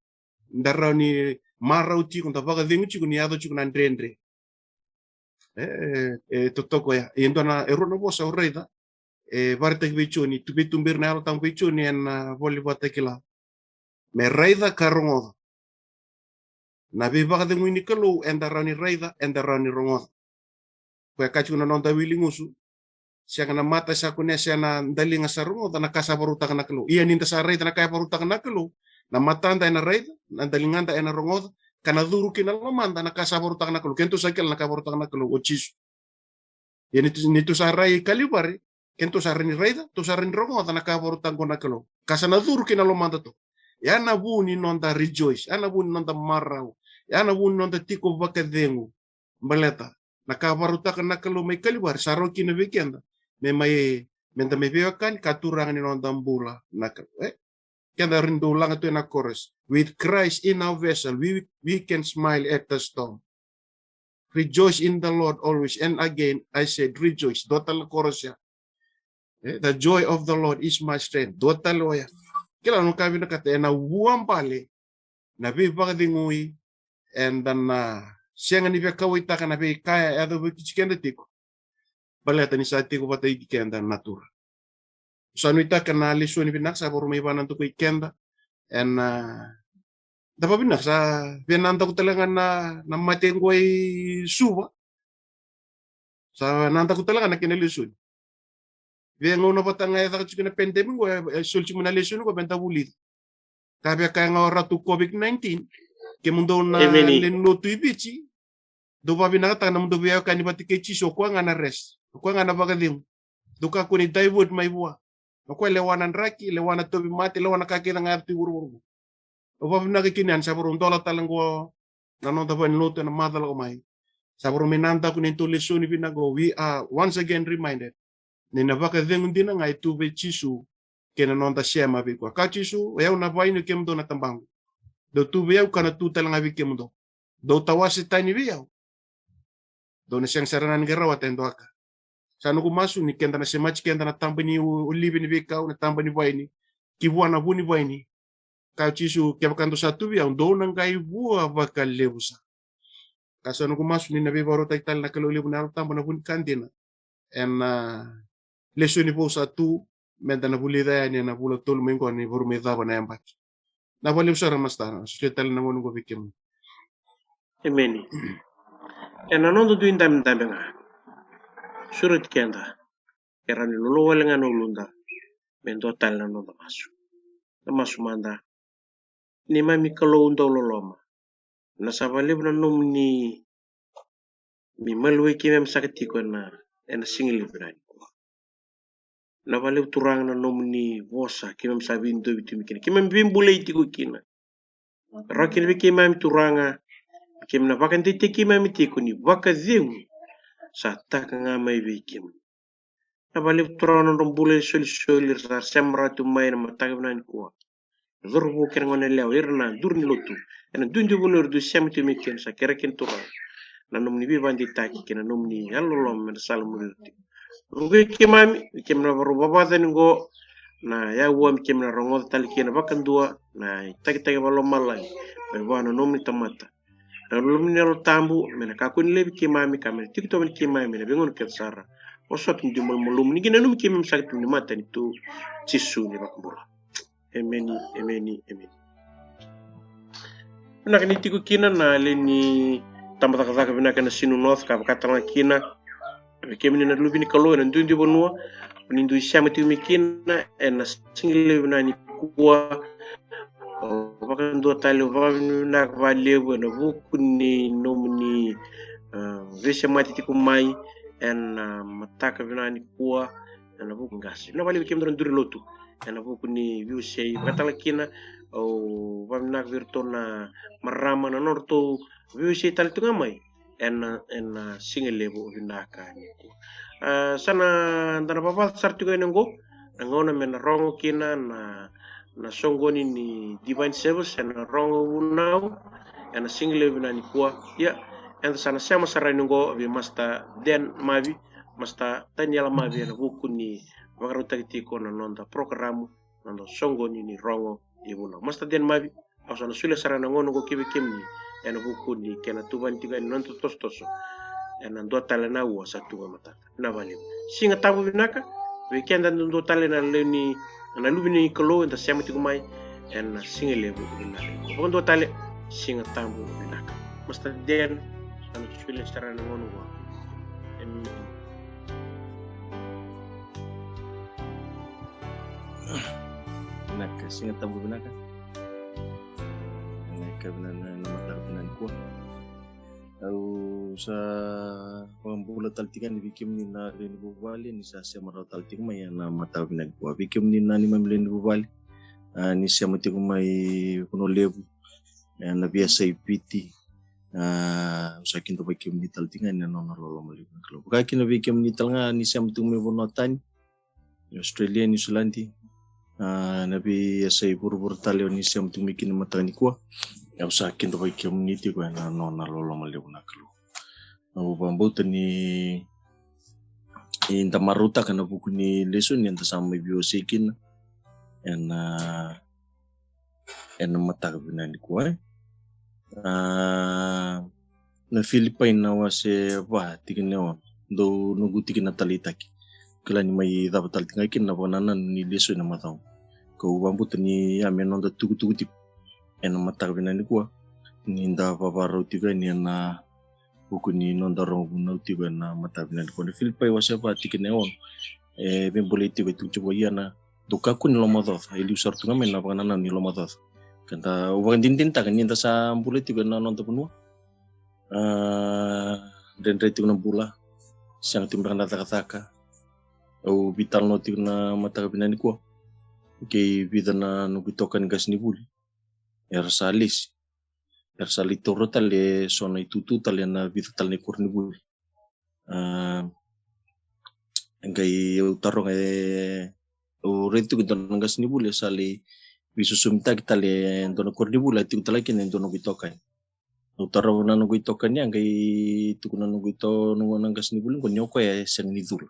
Da rawa ni marau tiko, da vakacegu tiko ni yaco tiko na dredre. E, e totoka ya. E dua na, e rua na vosa au raica. E vakaraitaki vei Joni, tu, veituberi na Yalo Tabu vei Joni ena, a, vola Vakatakila. Me raica ka rogoca. Na veivakacegui ni Kalou, eda rawa ni raica, eda rawa ni rogoca. Koya e kaya tiko na noda wili gusu. Sega na mata sa kunea, sega na daliga sa rogoca na ka sa vakarautaka na Kalou. Ia ni da sa raica na ka e vakarautaka na Kalou, na matada ena raica, na daligada ena rogoca, ka na curu ki na lomada na ka sa vakarautaka na Kalou. Keitou sa kila na ka e vakarautaka na Kalou, o Jisu. Ia ni tou, ni tou sa rai i Kalivari, keitou sa rawa ni raica, tou sa rawa ni rogoca na ka e vakarautaka qo na Kalou. Ka sa na curu ki na lomadatou. Ya na vu ni noda rejoice, ya na vu ni noda marau, ya na vu ni noda tiko vakacegu. Baleta na ka e vakarautaka na Kalou mai Kalivari sa rawa kina vei keda me mai, me da mai veiwekani ka turaga ni noda bula na Kalou. E? Keda rawa ni dou laga tu ena chorus. With Christ in our vessel, we, we can smile at the storm. Rejoice in the Lord always. And again, I said, rejoice. Dua tale na chorus ya. E, the joy of the Lord is my strength. Dua tale oya. Kila na ka vinakata, ena vuabale na veivakacegui, eda na sega ni veikauwaitaka na veika e yaco vei keda tiko. Baleta ni sa tiko vata kei keda na Turaga. Sa nuitaka na lesoni vinaka sa vakarau mai vakanadakui keda ena, a, Da vavinaka sa via nadaku tale ga na, na mate qo i Suva. Sa nadaku tale ga na kena lesoni. Via gauna vata ga e caka tiko na pandemic qo, e, e soli tiko na lesoni qo me da vulica. Ka via kaya ga o Ratu COVID nineteen, kemudou na lewe ni lotu i Viti, dou vavinakataka na mudou veiwekani vata kei Jisu, o koya ga na rest, o koya ga na vakacegu. Dou kakua ni divert mai vua. O koya lewa na draki, lewa na tauvimate, lewa na ka kece ga e yaco tu i vuravura. Au vavinaka kina ni sa varau dola tale qo na noda valenilotu ena macawa lako mai. Sa varau mai nadaku na neitou lesoni vinaka qo. We are once again reminded ni na vakacegu dina ga e tu vei Jisu kei na noda sema vei koya. Ka Jisu, o yau na vaini, o kemudou na tabaqu. Dou tu vei au, kau na tu tale ga vei kemudou. Dou tawase tani vei au, dou na sega sara ga ni qai rawata e dua ka. Sa noqu masu ni keda na semati keda na taba ni o-, olive ni veikau, na taba ni vaini, ki vua na vu ni vaini. Ka Jisu, kevaka dou sa tu vei au, dou na qai vua vakalevu sara. Ka sa noqu masu ni na veivakarautaki tale na Kalou levu na Yalo Tabu na vu ni ka dina ena, ah, lesoni vou sa tu, meda na vulica yani ena vula tolu mai qo ni vakarau mai cava na yabaki. Na vakalevu sara, Masta, na solia tale na gauna qo vei kemuni. Emeni. Ena noda dui dabedabe ga, sureti keda, ke rawa ni lolo wale ga na uluda me dua tale na noda masu. Na masu mada. Neimami Kalou dau loloma, na sa vakalevu na nomuni, me maliwai keimami saka tiko ena, ena siga levu vinaka nikua. Na vakalevu Turaga na nomuni vosa keimami sa veidovi tu mai kina, keimami veibulai tiko kina. Rawa kina vei keimami Turaga, keimami na vakadeitaki keimami tiko ni vakacegu sa taka ga mai vei kemuni. Na vakalevu Turaga na nodra bula isolisoli era sa sema rawa tu mai ena mataka vinaka nikua. Na cauravou kei na goneyalewa, ira na duru ni lotu ena duidui vanua era dui sema tiko mai kina, sa kerea kina Turaga na nomuni veivakadeitaki kei na nomuni yalololoma me na sala muri ira tiko. Vukei keimami, keimami na varau vavacani qo na yau, keimami na rogoca tale kina vakadua na itakitaki vakalomalagi mai vua na nomuni tamata. Na loloma ni Yalo Tabu me na kakua ni laivi keimami ka me na tiko tovani keimami ena veigauna kece sara. Vosota ni dui malumalumu ni qai nanumi keimami saka tu ni matanitu, Jisu na iVakabula. Emeni, emeni, emeni. Vinaka ni tiko kina na lewe ni tabacakacaka vinaka ena Sinu North, ka vaka tale ga kina vei kemuni na luve ni Kalou ena duidui vanua ni dui sema tiko mai kina ena siga levu vinaka nikua. Au vakadua tale, au vakavinavinaka vakalevu ena vuku ni nomuni, ah, veisemati tiko mai ena, ah, mataka vinaka nikua, ena vuku ni qase. Vinaka vakalevu vei kemudou na duru ni lotu ena vuku ni veiwasei, vaka tale ga kina au vakavinavinaka vei iratou na marama na nodratou veiwasei tale tu ga mai ena, ena siga levu vinaka nikua. Ah, sa na, da na vavaca sara tiko yani oqo na gauna me na rogo kina na, na soqoni ni Divine Service ena rogo vunau ena siga levu vinaka nikua. Ia, eda sa na sema sara yani oqo vei Masta Dan Mavi, Masta Taniela Mavi ena vuku ni vakarautaki tiko na noda porokaramu, na noda soqoni ni rogo ivunau. Masta Dan Mavi, au sa na solia sara na gauna oqo ki vei kemuni ena vuku ni kena tuvani tiko yani na noda tosotoso ena dua tale na aua sa tu vakamatata. Vinaka vakalevu. Siga Tabu vinaka vei keda dua tale na lewe ni, na luve ni Kalou eda sema tiko mai ena siga levu vinaka. Vakadua tale, Siga Tabu vinaka. Masta Dan, sa na solia sara na gauna oqo. Emeni. Vinaka, Siga Tabu vinaka. Vinaka, vinaka na mataka vinaka nikua. Au sa vakabula tale tiko yani vei kemuni na lewe ni vuvale ni sa sema rawa tale tiko mai ena mataka vinaka nikua. Vei kemuni na neimami lewe ni vuvale, ah, ni sema tiko mai Vanua Levu, eh, na veiyasai Viti, ah, au sa kidavaki kemuni tale tiko yani ena nona loloma levu na Kalou. Vaka kina vei kemuni tale ga ni sema tiko mai vanua tani, Australia, New Zealand, ah, na veiyasai vuravura tale o ni sema tiko mai kina mataka nikua, au sa kidavaki kemuni tiko ena nona loloma levu na Kalou. Au vakabauta ni, ni da marautaka na vuku ni lesoni eda sa mai veiwasei kina ena, ena mataka vinaka nikua, eh. Ah, na Filipai na wase va, tikina e ono, dou noqu tikina taleitaki. Kila ni mai cava tale tiko ga kina na vakanananu ni lesoni ena macawa. Kau vakabauta ni ya me noda tukutuku tiko. ena mataka vinaka nikua, ni da vavarau tiko yani ena vuku ni noda rogo vunau tiko ena mataka vinaka nikua. Na Filipai wase va tikina e ono, e veibolei tiko e tukutuku, ia na dou kakua ni lomaocaoca, e liu sara tu ga mai na vakanananu ni lomaocaoca. Keda au vakadinadinataka ni da sa bula tiko ena noda vanua, a, dredre tiko na bula, sega tiko beka na cakacaka. Au veitalanoa tiko na mataka vinaka nikua kei vica na noqu itokani qasenivuli, era sa lesi, era sa lai taura tale eso na itutu tale ena vica tale na ikoronivuli. A, qai au taroga, e, au raici tiko e dua na qasenivuli e sa lai veisosomitaki tale e dua na koronivuli, a tiko tale kina e dua na noqu itokani. Au taroga na noqu itokani, a qai tukuna na noqu ito, na qasenivuli qo, ni o koya e sega ni cula.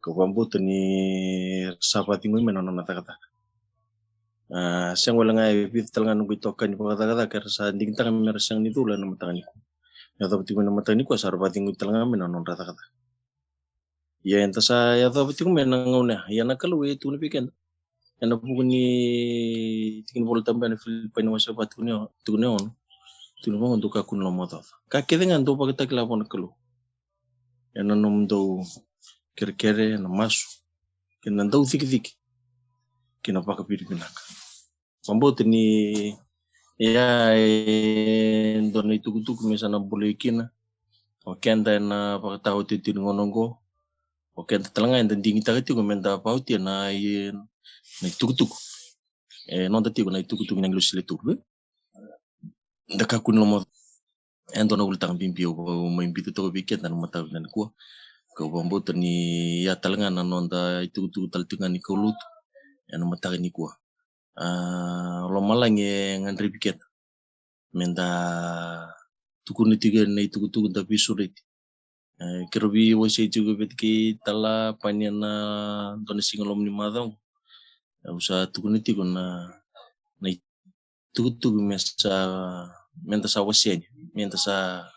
Kau vakabauta ni sa vakacegui mai na nona cakacaka. A, sega wale ga, e vica tale ga noqu itokani vakacakacaka era sa digitaka me ra sega ni cula ena mataka nikua. Yacova tiko mai na mataka nikua sa ra vakacegui tale ga mai na nodra cakacaka. Ia eda sa yacova tiko mai na gauna ya. Ia na Kalou e tukuna vei keda ena vuku ni tikina Vola Tabu ena Filipai na wase va tikina e ono, tikina e ono, tukuna vaqo: Dou kakua ni lomaocaoca. Ka kece ga dou vakatakila vua na Kalou ena nomudou kerekere, ena masu, kei na dau cikecike, kei na vakavinavinaka. Vakabauta ni ia e dua na itukutuku me sa na bolei kina o keda ena vakataotioti ni gauna oqo. O keda tale ga eda digitaka tiko me da vakaotia na i-, na itukutuku. E noda tiko na itukutuku ni agilosi le tolu, e? Da kakua ni lomaocaoca. E dua na ulutaga bibi au mai biuta toka vei keda ena mataka vinaka nikua. Kau vakabauta ni ia tale ga na noda itukutuku tale tiko ga ni kaulotu ena mataka nikua. A, lomalagi e gadrevi keda me da tukuna tiko na itukutuku, da veisureti. E, keirau veiwasei tiko vei keda, kei Tala Pani ena dua na siga loma ni macawa oqo. Au sa tukuna tiko na, na itukutuku me sa, me da sa wasea ni, me da sa,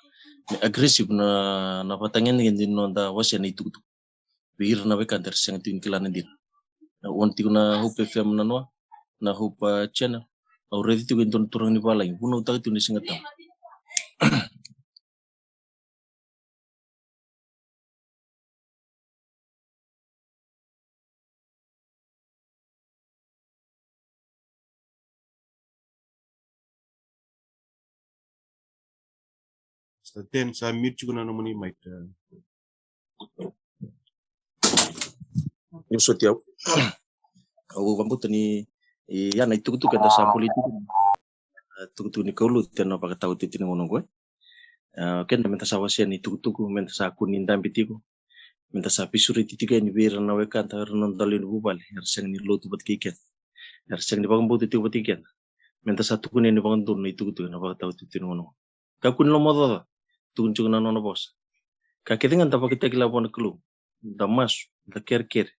me aggressive na, na vatagedegede ni noda wasea na itukutuku vei ira na wekada era sega tiko ni kila na dina. Au on tiko na Hope F M na noa, na Hope, a, channel. Au raici tiko e dua na turaga ni valagi vunautaka tiko na Siga Tabu. Sa ten, sa mute tiko na nomuni mic. Niu soti au. Au vakabauta ni, e, ia na itukutuku eda sa bolei tiko, e, tukutuku ni kaulotu ena vakataotioti ni gauna oqo, e. E, o keda me da sa wasea na itukutuku, me da sa kua ni dabe tiko, me da sa veisureti tiko yani vei ira na wekada, ira na noda lewe ni vuvale era sega ni lotu vata kei keda, era sega ni vakabauta tiko vata kei keda. Me da sa tukuna yani vakadodonu na itukutuku ena vakataotioti ni gauna oqo. Kakua ni lomaocaoca, tukuna tiko na nona vosa. Ka kece ga da vakatakila vua na Kalou, da masu, da kerekere.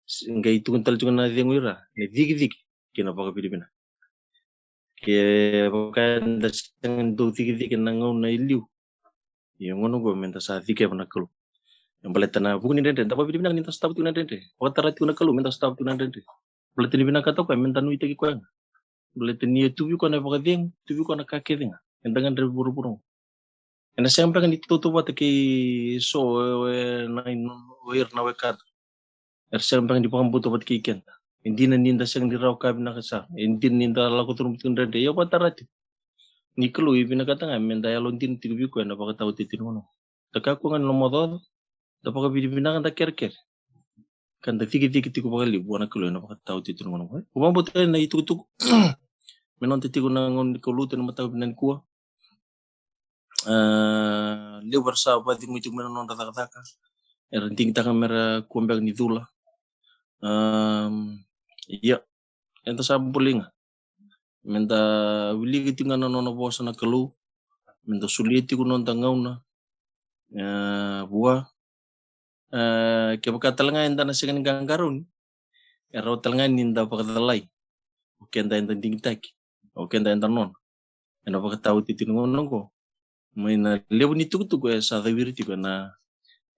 S-, qai tukuna tale tiko na cegu i ra, na cikecike kei na vakavinavinaka. Kevaka eda sega ni dau cikecike na gauna e liu, ia gauna oqo me da sa cikeva na Kalou. E baleta na vuku ni dredre, da vakavinavinaka ni da sotava tiko na dredre. Vakatara tiko na Kalou me da sotava tiko na dredre. Baleta ni vinakata o koya me da nuitaki koya ga. Baleta ni e tu vei koya na vakacegu, tu vei koya na ka kece ga eda gadreva e vuravura oqo. Ena sega beka ni tautauvata kei so, e, na, o ira na wekada. Era sega beka ni vakabauta vata kei keda. E dina ni da sega ni rawa ka vinaka sara. E dina ni da lako curuma tiko na dredre. Ia vakatara tiko ni Kalou e vinakata ga me da yalodina tiko vei koya ena vakataotioti ni gauna oqo. Da kakua ga ni lomaocaoca, da vakavinavinaka, da kerekere, ka da cikecike tiko vakalevu vua na Kalou ena vakataotioti ni gauna oqo. Au vakabauta na itukutuku me noda tiko na gauna ni kaulotu ena mataka vinaka nikua. A, levu era sa vakacegui tiko mai na nodra cakacaka, era digitaka me ra kua beka ni cula. Am, ia, eda sa bolei ga me da wilika tiko ga na nona vosa na Kalou, me da solia tiko noda gauna, e, vua. E, kevaka tale ga eda na sega ni qaqarauni, e rawa tale ga ni da vakacalai o keda eda digitaki, o keda eda nona ena vakataotioti ni gauna oqo mai na levu ni tukutuku e sa cawiri tiko ena,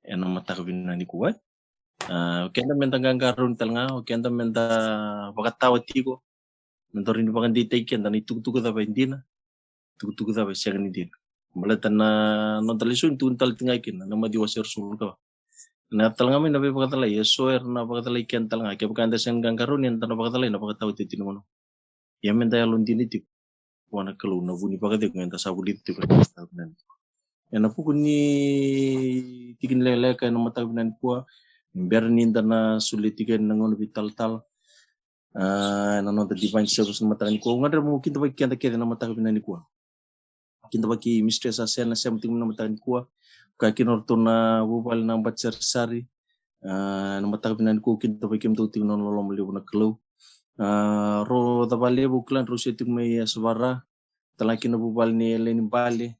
ena mataka vinaka nikua. A, o keda me da qaqarauni tale ga, o keda me da vakatawa tiko, me dau rawa ni vakadeitaki keda na itukutuku cava e dina, tukutuku cava e sega ni dina. Baleta na noda lesoni tukuni tale tiko ga kina na Maciu wase ruasagavulu ka va. Na tale ga mai na veivakacalai, eso era na vakacalai keda tale ga. Kevaka eda sega ni qaqarauni, eda na vakacalai na vakataotioti ni vanua. Ia meda yalodina tiko vua na Kalou, na vu ni vakacegu eda sa vulica tiko ena mataka vinaka nikua. Ena vuku ni tiki ni lekaleka ena mataka vinaka nikua, ni bera ni da na solia tiko yani na gauna veitalatala, ah, ena noda divine service na mataka nikua. Au gadreva meu kidavaki keda kece na mataka vinaka nikua. Kidavaki Mistress Asena, sema tiko mai na mataka nikua. Ka kina o ratou na vuvale na Bacisarisari, ah, na mataka vinaka nikua, kidavaki kemudou tiko na nona loloma levu na Kalou. Ah, rau Cavalevu, au kila ni rau se tiko mai Yasavara. Tale ga kina vuvale ni Eleni Bale,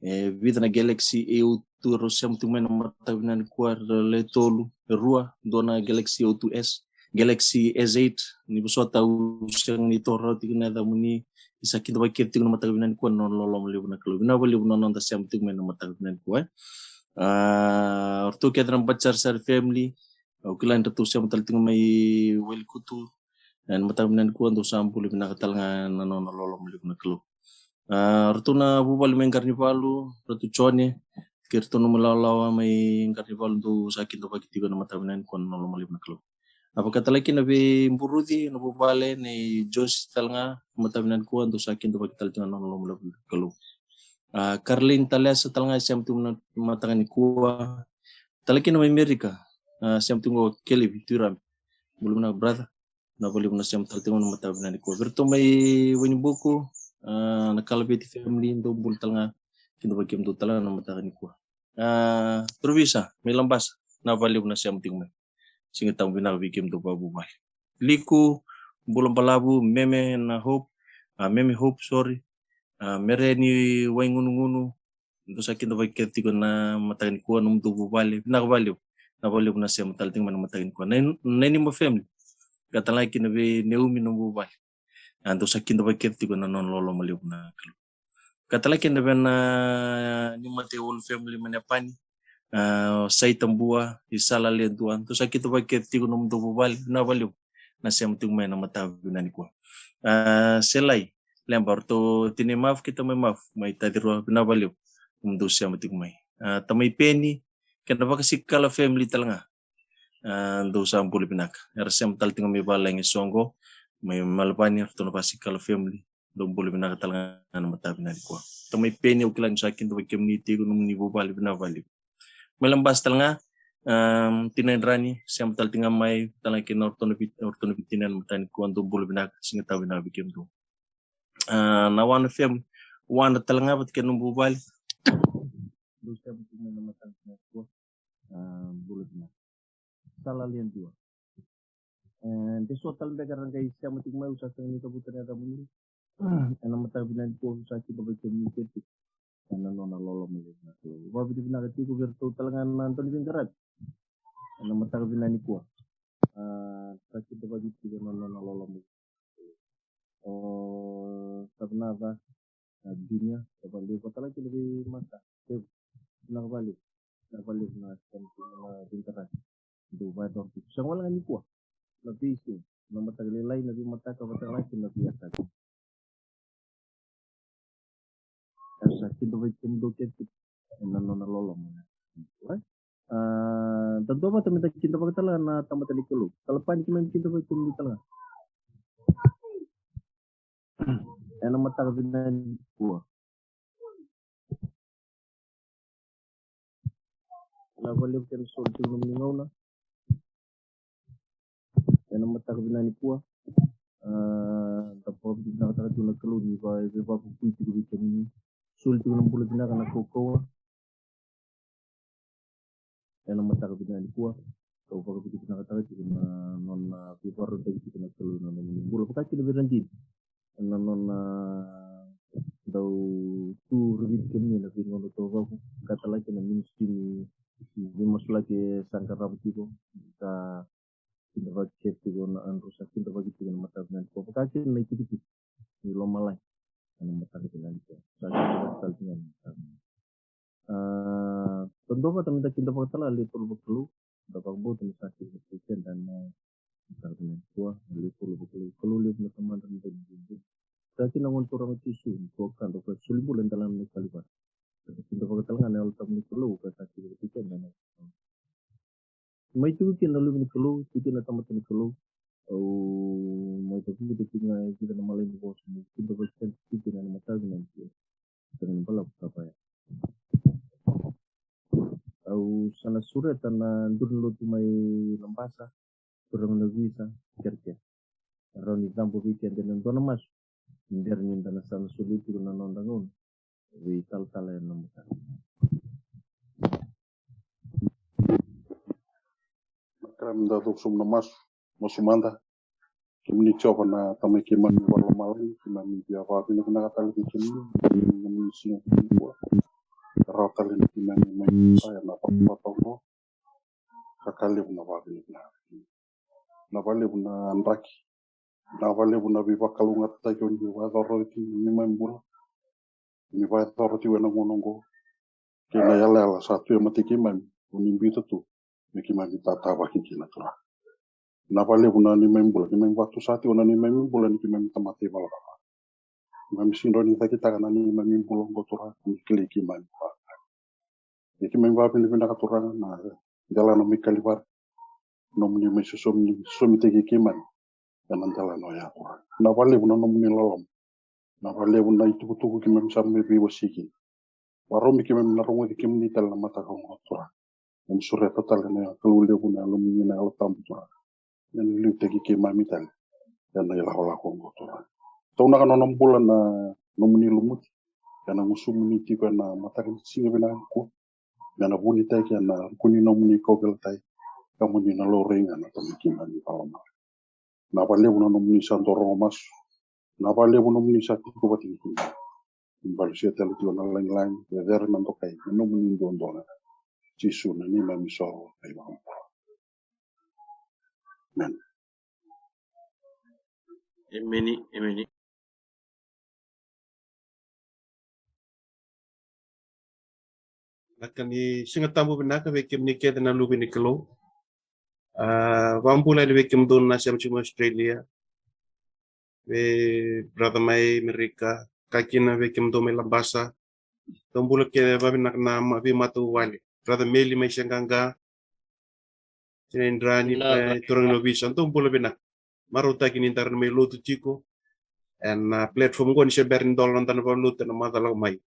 e vica na Galaxy A O two rau sema tiko mai na mataka vinaka nikua, e tolu, e rua, dua na Galaxy A O two S, Galaxy S eight, ni vosota, au sega ni taura tiko na yacamuni. Ni sa kidavaki kece tiko na mataka vinaka nikua na nona loloma levu na Kalou. Vinaka vakalevu na noda sema tiko mai na mataka vinaka nikua, e. Ah, o ratou kece na Bacisarisari family, au kila ni ratou sema tale tiko mai Wailikutu, e, na mataka vinaka nikua, dou sa bula vinaka tale ga na nona loloma levu na Kalou. Ah, o ratou na vuvale mai Qaranivalu, ratou Jone kei ratou nomu lawalawa mai Qaranivalu, dou sa kidavaki tiko na mataka vinaka nikua na nona loloma levu na Kalou. A vaka tale kina vei Buruci na vuvale nei Josi tale ga, na mataka vinaka nikua, dou sa kidavaki tale tiko na nona loloma levu na Kalou. Ah, Karlin Talesa tale ga e sema tiko na mataka nikua. Tale kina mai Merika, ah, sema tiko o Kelevi Tuirame. Bula vinaka brother. Vinaka vakalevu na sema tale tiko na mataka vinaka nikua. Vei ratou mai Wainibuku, ah, na Kalaveti family, dou bula tale ga, kidavaki kemudou tale ga na mataka nikua. Ah, Trovisa mai Labasa, vinaka vakalevu na sema tiko mai. Siga Tabu vinaka vei kemudou vakavuvale. Liku, bula balavu, Meme na Hope, ah, Meme Hope, sorry. Ah, Mereni Waigunugunu, dou sa kidavaki kece tiko na mataka nikua, nomudou vuvale, vinaka vakalevu. Vinaka vakalevu na sema tale tiko mai na mataka nikua. Na, na Nainima family, ka tale ga kina vei Neumi nomu vuvale. Ah, dou sa kidavaki kece tiko na nona loloma levu na Kalou. Ka tale ga kina vei na Ni Mate Wall family mai na Japani. Ah, Saitabua, Isala Ledua, dou sa kidavaki kece tiko nomudou vuvale, vinaka vakalevu na sema tiko mai na mataka vinaka nikua. Ah, Selai, leba o ratou Tinai Mafu kei Tamai Mafu mai Tacirua, vinaka vakalevu nomudou sema tiko mai. Ah, Tamai Peni kei na Vakasikala family tale ga. Ah, dou sa bula vinaka. Era sema tale tiko mai valagi e so qo, mai Melbourne, ratou na Vakasikala family. Dou bula vinaka tale ga na mataka vinaka nikua. Tamai Peni, au kila ni sa kidavaki kemuni tiko, nomuni vuvale, vinaka vakalevu. Mai Labasa tale ga, ah, Tinai Drani, sema tale tiko ga mai, tale ga kina o ratou na vei, o ratou na veitinani na mataka nikua, dou bula vinaka, Siga Tabu vinaka vei kemudou. Ah, na Wana family, Wana tale ga vata kei na nomu vuvale. Dou sema tiko mai na mataka vinaka nikua. Ah, bula vinaka. Sala Ledua. E, de so tale beka era qai sema tiko mai, au sa sega ni cavuta na yacamuni. Ena mataka vinaka nikua au sa kidavaki kemuni kece tiko ena nona loloma levu na Kalou. Vakavinavinaka tiko vei iratou tale ga na dau ni veiqaravi ena mataka vinaka nikua. Ah, sa kidavaki tiko na nona loloma levu. O Savanaca, na Junior, sa vakalevu, vata tale kina vei Mata. Levu. Vinaka vakalevu. Vinaka vakalevu na sema tiko, na veiqaravi. Dou vakayacora tiko. Sega wale ga nikua. Na veisiga. Na mataka lailai, na veimataka, vata tale kina na veiyakavi. Era sa kidavaki kemudou kece tiko ena nona loloma. Ah, da dua vata meda kidavaka tale ga na tamata ni Kalou. Kalapani, keimami kidavaki kemuni tale ga ena mataka vinaka nikua. Vinaka vakalevu kena soli tiko nomuni gauna ena mataka vinaka nikua. Ah, da vakavinavinakataka tiko na Kalou ni veivakavukui tiko vei kemuni. Soli tiko na bula vinaka, na kaukauwa ena mataka vinaka nikua. Kau vakavinavinakataka tiko na nona veivakarautaki tiko na Kalou ena nomuni bula, vaka kina vei Radini ena nona dau tu raviti kemuni ena veigauna taucoko. Ka tale ga kina ministry ni veimasulaki e sa qarava tiko, sa kidavaki kece tiko na, drau sa kidavaki tiko na mataka vinaka nikua, vaka kina na itikotiko ni lomalagi ena mataka vinaka nikua. Sa kidavaki tale tiko ena mataka vinaka. Ah, da dua vata meda kidavaka tale ga, le tolu vakalou, da vakabauta ni sa kidavaki keda na Tara na kua na levu, levu, levu, Kalou levu na Tamada na Kalou levu. Sa ti na gona Turaga Jisu ni kua ka da kua soli bula e dela na Kalivari. Sa ti da vakatale ga na Yalo Tabu ni Kalou ka sa ti vakatale ga na mai tiko kina na Luve ni Kalou, tiko kina na tamata ni Kalou. Au mai tavuki tiko ga e vica na malai ni vosa ni kida vakitani tiko kina na matavi na tiko. Tena ni balavu ka vaya. Au sa na sureta na duru ni lotu mai Labasa, turaga na visa, kerekere. Rau ni cabo vei keda na dua na masu. Ni dera ni da na sa na soli tiko na noda gauna. Vei talatala ena mataka. Na kra meda cuva sobu na masu, masu mada. Kemuni Jiova na Tamai keimami vakalomalagi, keimami via vakavinavinaka tale vei kemuni, kemuni siga nikua. Rawa tale ni keimami mai sa ena vakavata oqo. Ka ka levu na vakavinavinaka. Na vakalevu na draki. Na vakalevu na veivakalougatataki o ni vakayacora oti ni neimami bula. Ni vakayacora tiko ena gauna oqo. Kei na yalayala sa tu e matai keimami, o ni biuta tu me keimami tatavaki kina Turaga. Na vakalevu na neimami bula, keimami vakatusa tiko na neimami bula ni keimami tamata ivalavala. Keimami sega ni cakitaka na neimami bula oqo Turaga, ni kilai keimami. Ia keimami vakavinavinaka Turaga na delana mai Kalivari. Nomuni mai sosomi, sosomitaki keimami ena delana oya Turaga. Na vakalevu na nomuni loloma. Na vakalevu na itukutuku keimami sa mai veiwasei kina. Vakarau me keimami na rogoci kemuni tale na mataka oqo Turaga. Keimami sureta tale na Kalou levu na Yalomuni na Yalo Tabu Turaga. Ena liutaki keimami tale ena ilakolako oqo Turaga. Taunaka nona bula na nomuni lumuti ena gusumuni tiko ena mataka ni siga vinaka nikua. Me na vunitaki ena ruku ni nomuni kauveilatai. Ka mo ni na laurai ga na Tamai keimami vakalomalagi. Na vakalevu na nomuni sa dau rogo masu. Na vakalevu na nomuni sa tiko vata kei keimami. Ni valesuya tale tiko na lagilagi, cecere na dokai, na nomuni duadua ga. Jisu na neimami isoro ka ivakabula. Amen. Emeni, emeni. Na ka ni Siga Tabu vinaka vei kemuni kece na luve ni Kalou. A, vakabula yani vei kemudou na sema tiko mai Australia. Vei brother mai Amerika, ka kina vei kemudou mai Labasa. Dou bula kece, vavinaka na ma-, veimatavuvale. Brother Meli mai Seaqaqa. Tina Idrani, Vinaka. E, turaga ni ovisa, dou bula vinaka. Marautaki ni da rawa ni mai lotu tiko ena, a, platform qo ni se bera ni dola na noda na vakalotu ena macawa lako mai.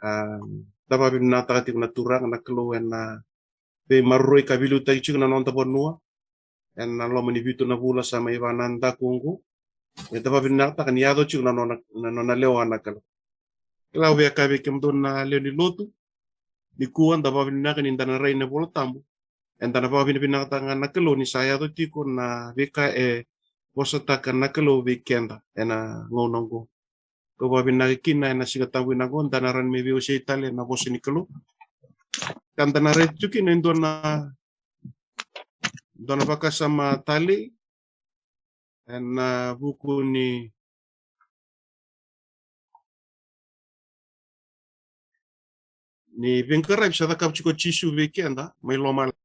A, da vakavinavinakataka tiko na Turaga na Kalou ena, a, veimaroroi ka veiliutaki tiko na noda vanua ena loma ni vitu na vula sa mai vanadaku oqo. Eda vakavinavinakataka ni yaco tiko na nona, na nona lewa na Kalou. Kila au via kaya vei kemudou na lewe ni lotu, nikua da vakavinavinaka ni da na rai na iVola Tabu. Eda na vakavinavinakataka ga na Kalou ni sa yaco tiko na veika e vosataka na Kalou vei keda ena gauna oqo. Kau vakavinavinaka kina ena Siga Tabu vinaka oqo, da na rawa ni mai veiwasei tale ena vosa ni Kalou. Ka da na raica tiko kina e dua na, dua na vakasama talei ena vuku ni, ni veiqaravi sa cakava tiko o Jisu vei keda mai lomalagi.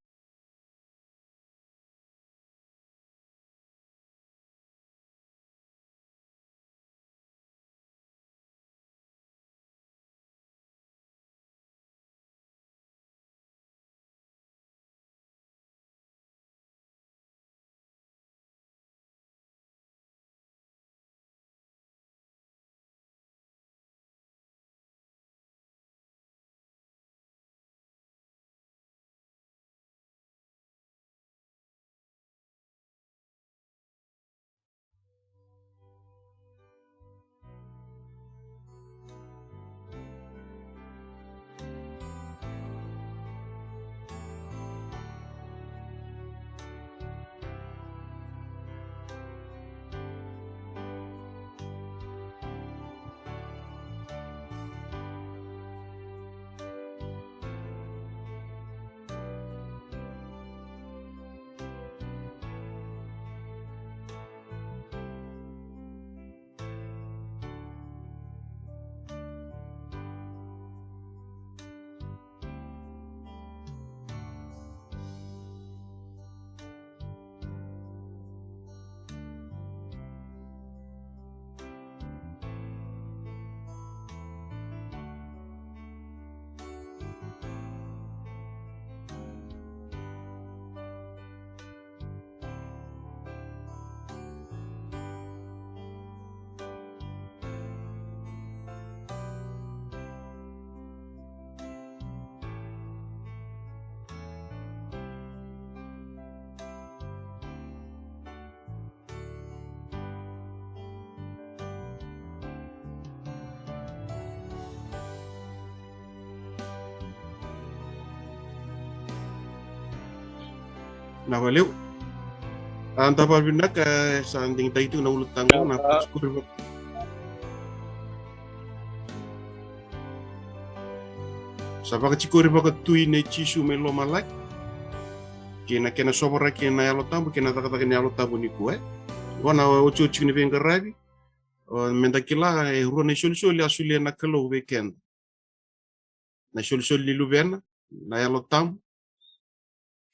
Na valeu. A, da vakavinaka, e, sa digitaki tiko na ulutaga na vakatikori vaka-, sa vakatikori vakatui nei Jisu mai lomalagi, kei na kena sovaraki na Yalo Tabu, kei na cakacaka ni Yalo Tabu nikua, e. Qo na otioti ni veiqaravi. O, meda kila, e rua na isolisoli a solia na Kalou vei keda. Na isolisoli ni Luvena, na Yalo Tabu.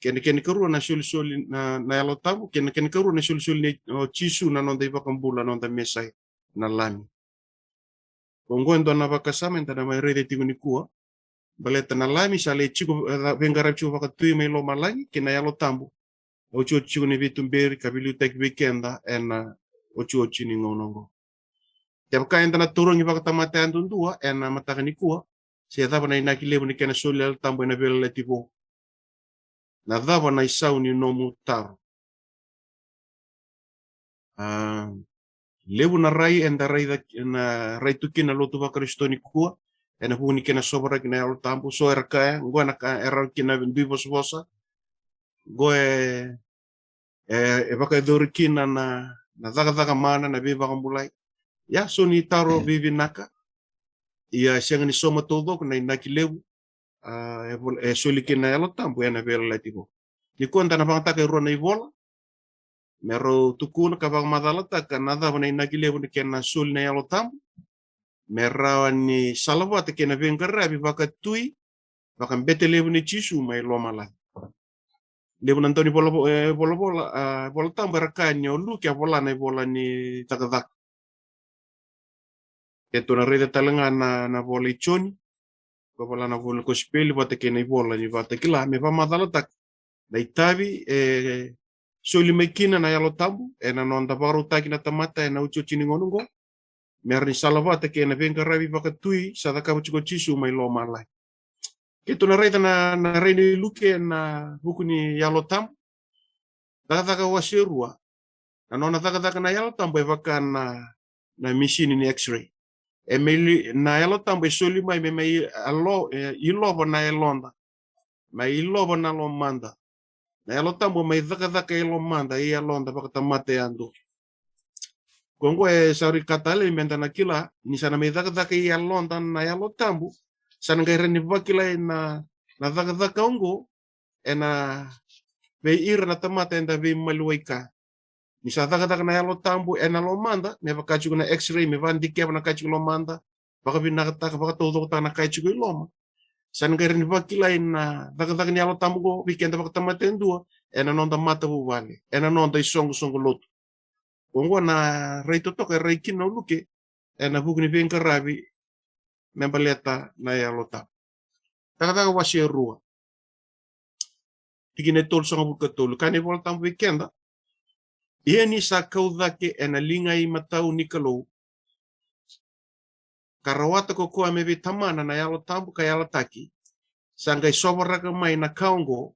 Kena, kena ikarua na isolisoli na, na Yalo Tabu, kena, kena ikarua na isolisoli nei, o, Jisu na noda iVakabula, na noda Mesaia, na Lami. Oqo e dua na vakasama eda na mai raica tiko nikua. Baleta na Lami sa lai tiko, e, veiqaravi tiko vakatui mai lomalagi, kei na Yalo Tabu. Otioti tiko ni veituberi ka veiliutaki vei keda ena otioti ni gauna oqo. Kevaka eda na tarogi vakatamata yadudua ena mataka nikua, se cava na inaki levu ni kena soli Yalo Tabu ena veiyalayalati vou? Na cava na isau ni nomu taro? A, levu na rai eda raica, na rai tu kina na lotu vaKarisito nikua, ena vuku ni kena sovaraki na Yalo Tabu. So era kaya, qo na ka era kina dui vosavosa. Qo e, e, e vakayacori kina na, na cakacaka mana, na veivakabulai. Ia, so ni taro vivinaka. Ia, sega ni sauma taucoko na inaki levu, a, e vol-, e soli kina na Yalo Tabu ena veiyalayalati vou. Nikua da na vakayagataka e rua na ivola me rau tukuna ka vakamacalataka na cava na inaki levu ni kena soli na Yalo Tabu, me rawa ni salavata kei na veiqaravi vakatui, vakabete levu nei Jisu mai lomalagi. Levu na dau ni vola, e, volavola, a, iVola Tabu era kaya ni o Luke a vola na ivola ni Cakacaka. Keitou na raica tale ga na, na vola i Joni, ka vola na vola ni Kosipeli vata kei na ivola ni Vakatakila, me vakamacalataka na itavi e soli mai kina na Yalo Tabu ena noda vakarautaki na tamata ena otioti ni gauna oqo, me ra ni salavata kei na veiqaravi vakatui sa cakava tiko o Jisu mai lomalagi. Keitou na raica na, na rai nei Luke ena vuku ni Yalo Tabu. Cakacaka wase rua. Na nona cakacaka na Yalo Tabu e vaka na, na misini ni X-ray. E mai li-, na Yalo Tabu e soli mai me mai alo-, e, ilova na yaloda. Mai ilova na lomada. Na Yalo Tabu mai cakacaka e lomada, e yaloda vakatamata yadua. Ko oqo e sa rui ka talei meda na kila ni sa na mai cakacaka e yaloda na Yalo Tabu, sa na qai rawa ni vakilai na, na cakacaka oqo ena vei ira na tamata eda veimaliwai kaya. Ni sa cakacaka na Yalo Tabu ena lomada, me vaka tiko na X-ray, me vakadikeva na ka tiko i lomada, vakavinakataka, vakataucokotaka na ka tiko i loma. Sa na qai rawa ni vakilai na cakacaka ni Yalo Tabu oqo vei keda vakatamata yadua ena noda matavuvale, ena noda isoqosoqo lotu. Oqo na rai totoka e rai kina o Luke ena vuku ni veiqaravi me baleta na Yalo Tabu. Cakacaka wase rua, tikina e tolusagavulu ka tolu, kaya na iVola Tabu vei keda: Ia ni sa kau cake ena liga imatau ni Kalou, ka rawata ko koya mai vei Tamana na Yalo Tabu ka yalataki, sa qai sovaraka mai na ka oqo,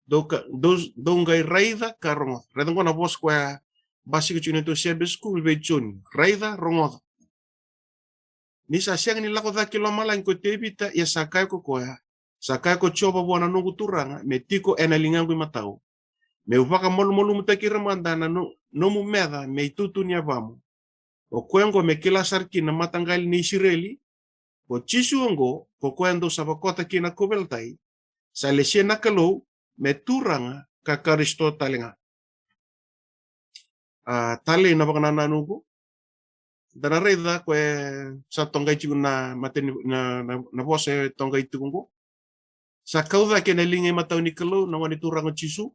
dou ka, dou, dou qai raica ka rogoca. Raica oqo na vosa koya basika tiko na neitou Sabbath School vei Joni. Raica, rogoca. Ni sa sega ni lako cake i lomalagi ko Tevita, ia sa kaya ko koya, sa kaya ko Jiova vua na noqu Turaga, me tiko ena ligaqu imatau, meu vakamalumalumutaki ira mada na no-, nomu meca me itutu ni yavamu. O koya oqo me kila sara kina na mataqali ni Isireli, ko Jisu oqo, ko koya dou sa vakota kina kauveilatai, sa lesia na Kalou me Turaga ka Karisito tale ga. A, talei na vakanananu oqo. Da na raica ko e sa toqai tiko na matani, na, na, na vosa e toqai tiko oqo. Sa kau cake ena liga imatau ni Kalou na Gone Turaga o Jisu.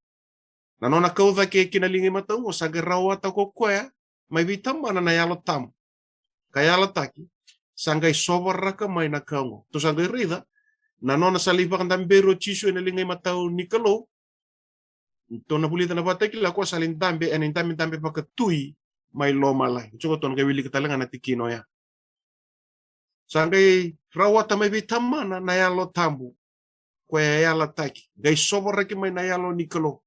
Na nona kau cake ki na liga imatau oqo, sa qai rawata ko koya mai vei Tamana na Yalo Tabu ka yalataki, sa qai sovaraka mai na ka oqo. Tou sa qai raica na nona sa lai vakadaberi o Jisu ena liga imatau ni Kalou. Tou na vulica na Vakatakila, koya sa lai dabe ena idabedabe vakatui mai lomalagi. Jiko, tou na qai wilika tale ga na tikina oya. Sa qai rawata mai vei Tamana na Yalo Tabu, koya e yalataki, qai sovaraki mai na Yalo ni Kalou.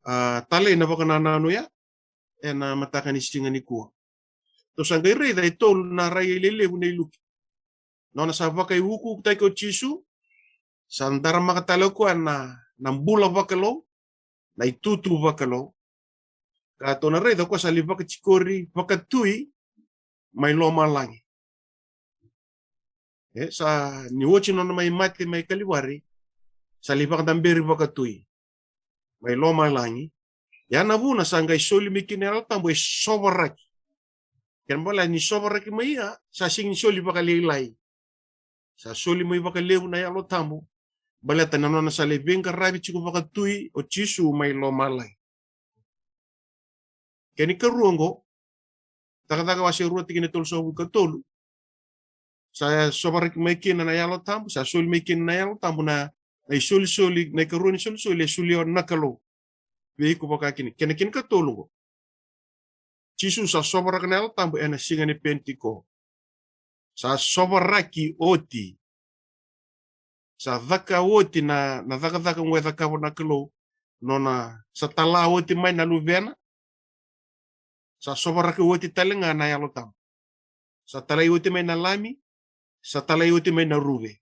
A, talei na vakanananu ya ena mataka ni siga nikua. Tou sa qai raica e tolu na rai e lelevu nei Luke. Nona sa vakaiukuukutaki o Jisu, sa daramaka tale o koya na, na bula vakalou, na itutu vakalou. Ka tou na raica o koya sa lai vakatikori vakatui mai lomalagi. E, sa ni oti nona mai mate mai Kalivari, sa lai vakadaberi vakatui mai lomalagi. Ia na vuna sa qai soli mai kina na Yalo Tabu e sovaraki. Kena balebale ni sovaraki mai, ia sa sega ni soli vakalailai. Sa soli mai vakalevu na Yalo Tabu. Baleta na nona sa lai veiqaravi tiko vakatui o Jisu mai lomalagi. Kena ikarua oqo, Cakacaka wase rua tikina e tolusagavulu ka tolu. Sa sovaraki mai kina na Yalo Tabu, sa soli mai kina na Yalo Tabu na, na isolisoli, na ikarua ni solisoli e solia na Kalou vei iko vakakina. Kena, kena ikatolu oqo. Jisu sa sovaraka na Yalo Tabu ena siga ni Penitiko. Sa sovaraki oti. Sa caka oti na, na cakacaka oqo e cakava na Kalou. Nona sa tala oti mai na Luvena. Sa sovaraki oti tale ga na Yalo Tabu. Sa talai oti mai na Lami. Sa talai oti mai na Ruve.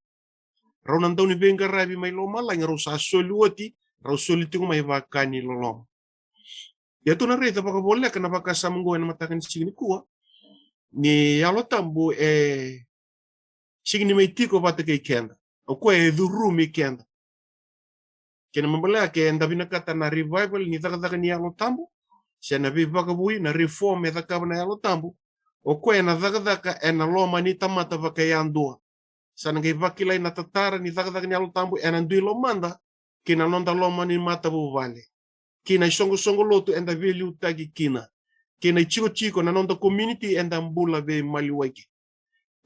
Rau na dauniveiqaravi mai lomalagi, rau sa soli oti, rau soli tiko mai vaka ni loloma. Ia tou na raica vakavoleka na vakasama oqo ena mataka ni siga nikua. Ni Yalo Tabu e sega ni mai tiko vata kei keda. O koya e curumi keda. Kena ibalebale ke eda vinakata na revival ni cakacaka ni Yalo Tabu, se na veivakavoui, na reform e cakava na Yalo Tabu, o koya ena cakacaka ena loma ni tamata vakayadua. Sa na qai vakilai na tatara ni cakacaka ni Yalo Tabu ena dui lomada, kei na noda loma ni matavuvale, kei na isoqosoqo lotu eda veiliutaki kina, kei na itikotiko na noda community eda bula veimaliwai kina.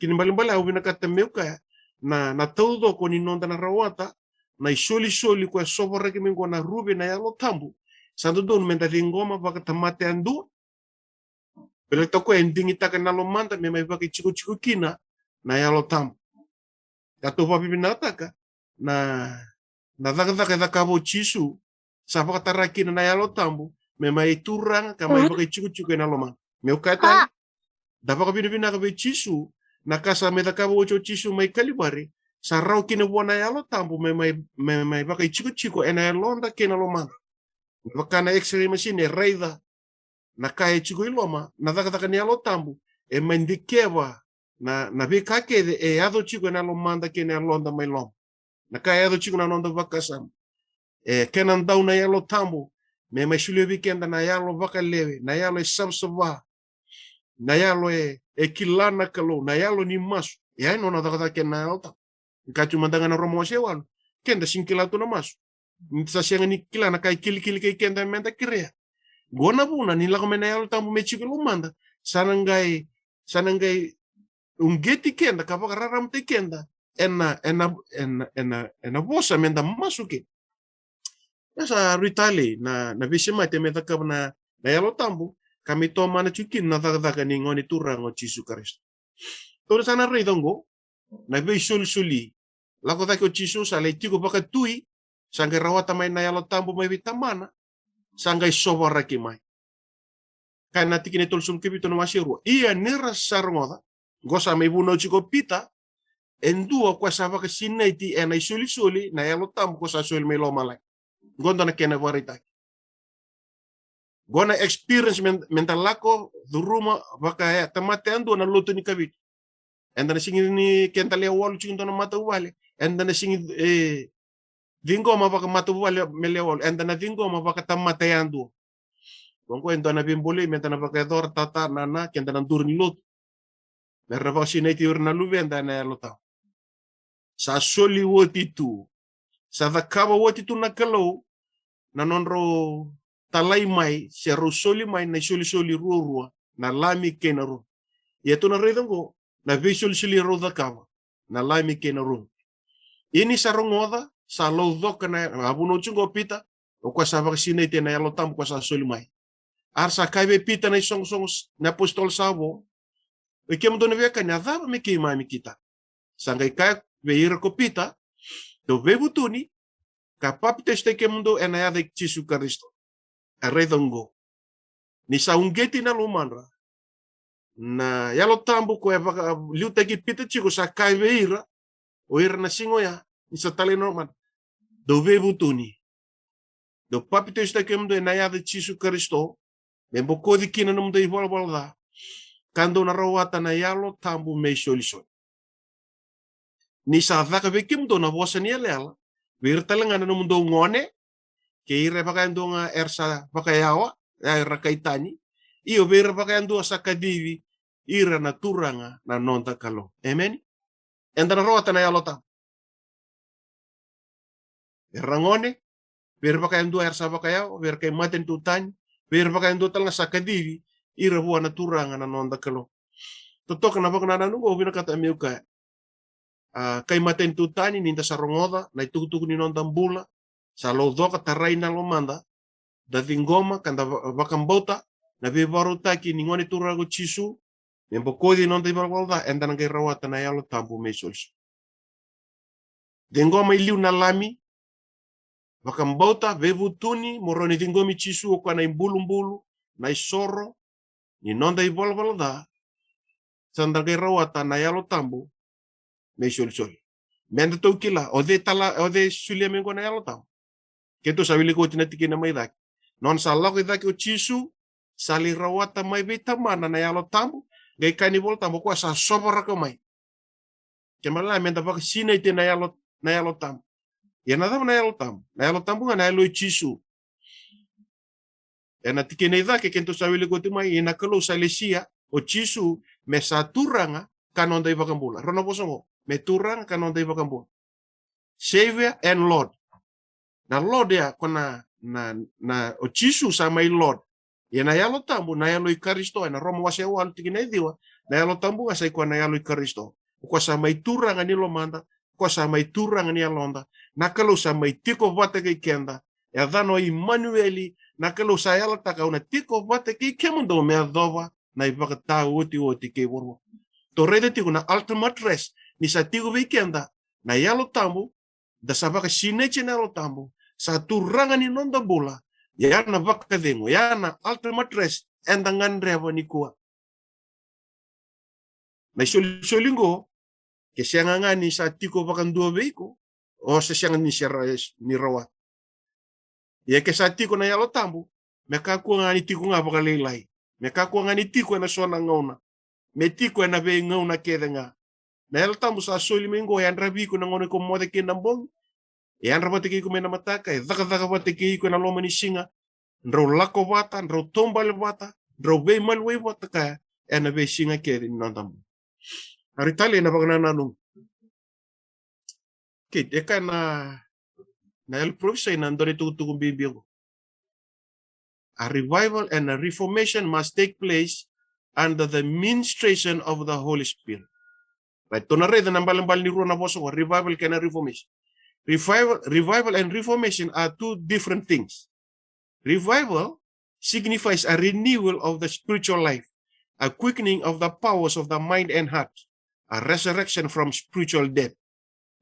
Kena ibalebale au vinakata meu kaya, na, na taucoko ni noda na rawata na isolisoli koya e sovaraki mai oqo na Ruve, na Yalo Tabu, sa dodonu meda ciqoma vakatamata yadua. Baleta o koya e digitaka na lomada me mai vakaitikotiko kina na Yalo Tabu. Ka tou vakavinavinakataka na, na cakacaka e cakava o Jisu, sa vakatara kina na Yalo Tabu me mai turaga ka mai vakaitikotiko ena lomada. Meu kaya tale, da vakavinavinaka vei Jisu, na ka sa mai cakava oti o Jisu mai Kalivari, sa rawa kina vua na Yalo Tabu me mai, me mai vakaitikotiko ena yaloda kei na lomada. Me vaka na X-ray machine e raica na ka e tiko i loma, na cakacaka ni Yalo Tabu e mai dikeva na, na veika kece e yaco tiko ena lomada kei na yaloda mai loma. Na ka e yaco tiko na noda vakasama. E kena dau na Yalo Tabu me mai solia vei keda na yalo vakalewe, na yalo e savasava, na yalo e, e kila na Kalou, na yalo ni masu. E a nona cakacaka kei na Yalo Tabu. Ka tu mada ga na Roma wase walu, keda sega ni kila tu na masu. Sa sega ni kila na ka e kilikili kei keda meda kerea. Qo na vuna ni lako mai na Yalo Tabu me tiko i lomada, sa na qai, sa na qai uqeti keda ka vakararamataki keda ena, ena, ena, ena, ena vosa meda masu kina. Ia sa rui tale na, na veisemati me cakava na, na Yalo Tabu, ka me tomana tiko kina na cakacaka ni Gone Turaga o Jisu Karisito. Tou sa na raica oqo na veisolisoli. Lako cake o Jisu, sa lai tiko vakatui, sa qai rawata mai na Yalo Tabu mai vei Tamana, sa qai sovaraki mai. Kaya na tikina e tolusagavulu ka vitu na wase rua: Ia ni ra sa rogoca, qo sa mai vunau tiko o Pita, e dua koya sa vakasinaiti ena isolisoli, na Yalo Tabu ko sa soli mai lomalagi. Qo dua na kena vakaraitaki. Qo na experience me, meda lako curuma vakatamata yadua na lotu ni Kavitu. Eda na sega ni, keda lewe walu tiko dua na matavuvale, eda na sega ni, e, ciqoma vakamatavuvale me lewe walu, eda na ciqoma vakatamata yadua. Qo e dua na veibolei meda na vakayacora, tata, nana, keda na duru ni lotu. Me ra vakasinaiti ira na luveda ena Yalo Tabu. Sa soli oti tu, sa cakava oti tu na Kalou na nodrau talai mai, se rau soli mai na isolisoli ruarua, na Lami kei na Ruve. Ia tou na raica oqo na veisolisoli rau cakava, na Lami kei na Ruve. Ia ni sa rogoca, sa laucoka na, a vunau tiko o Pita, o koya sa vakasinaiti ena Yalo Tabu ko sa soli mai. A ra sa kaya vei Pita na isoqosoqo s-, na apositolo sa vo: Oi kemudou na veiwekani, a cava me keimami kitaka? Sa qai kaya vei ira ko Pita: Dou veivutuni, ka papitaisotaki kemudou ena yaca i Jisu Karisito. A raica oqo, ni sa uqeti na lomadra, na Yalo Tabu ko e vakaliutaki Pita tiko sa kaya vei ira, o ira na siga oya, ni sa talai na lomadra: Dou veivutuni, Dou papitaisotaki kemudou ena yaca i Jisu Karisito, me bokoci kina na nomudou ivalavala ca, ka dou na rawata na Yalo Tabu me isolisoli. Ni sa caka vei kemudou na vosa ni yalayala vei ira tale ga na nomudou gone, kei ira vakayadua ga era sa vakayawa, era kai tani, io, vei ira vakayadua sa kacivi, ira na Turaga na noda Kalou. Emeni. Eda na rawata na Yalo Tabu. Era gone, vei ira vakayadua era sa vakayawa, vei ira kai matanitu tani, vei ira vakayadua tale ga sa kacivi, ira vua na Turaga na noda Kalou. Totoka na vakanananu qo, au vinakata meu kaya, a, kai matanitu tani, ni da sa rogoca na itukutuku ni noda bula, sa laucoka, tarai na lomada, da ciqoma ka da va-, vakabauta na veivakarautaki ni Gone Turaga o Jisu, me bokoci na noda ivalavala ca, eda na qai rawata na Yalo Tabu me isolisoli. Ciqoma i liu na Lami, vakabauta, veivutuni, mo rawa ni ciqomi Jisu o koya na ibulubulu, na isoro ni noda ivalavala ca, sa da qai rawata na Yalo Tabu me isolisoli. Me da tou kila, o cei tala, o cei solia mai qo na Yalo Tabu? Keitou sa wilika oti na tikina mai cake. Nona sa lako i cake o Jisu, sa lai rawata mai vei Tamana na Yalo Tabu, qai kaya na iVola Tabu, o koya sa sovaraka mai. Kena ibalebale me da vakasinaiti na Yalo, na Yalo Tabu. Ia na cava na Yalo Tabu? Na Yalo Tabu ga na Yalo i Jisu. Ena tikina i cake, keitou sa wilika oti mai, ia na Kalou sa lesia o Jisu me sa Turaga ka noda iVakabula. Rua na vosa qo, me Turaga ka noda iVakabula. Savior and Lord. Na Lord ya, ko na, na, na, o Jisu sa mai Lord. Ia na Yalo Tabu, na Yalo i Karisito, ena Roma wase walu tikina e ciwa, na Yalo Tabu ga sa i koya na Yalo i Karisito. O koya sa mai Turaga ni lomada, o koya sa mai Turaga ni yaloda, na Kalou sa mai tiko vata kei keda, e yacana o Imanueli, na Kalou sa yalataka, au na tiko vata kei kemudou me yacova na ivakataotioti kei vuravura. Tou raica tiko na ultimate rest, ni sa tiko vei keda na Yalo Tabu, da sa vakasinaiti na Yalo Tabu, sa Turaga ni noda bula, ya na vakacegu, ya na ultimate rest eda gadreva nikua. Na isolisoli qo, ke sega ga ni sa tiko vakadua vei iko, o se sega ni se ra-, ni rawata. Ia ke sa tiko na Yalo Tabu, me kakua ga ni tiko ga vakalailai. Me kakua ga ni tiko ena so na gauna. Me tiko ena veigauna kece ga. Na Yalo Tabu sa soli mai qo, e yadravi iko na gauna iko moce kina na bogi. E yadra vata kei iko mai na mataka, e cakacaka vata kei iko ena loma ni siga. Drau lako vata, drau taubale vata, drau veimaliwai vata kaya ena veisiga kece ni noda bula. Ari tale na vakanananu. Kei, e kaya na, na Yalo Parofisai na dua na itukutuku bibi qo. A revival and a reformation must take place under the ministration of the Holy Spirit. Right, tou na raica na ibalebale ni rua na vosa qo, revival kei na reformation. Revival, revival and reformation are two different things. Revival signifies a renewal of the spiritual life, a quickening of the powers of the mind and heart, a resurrection from spiritual death.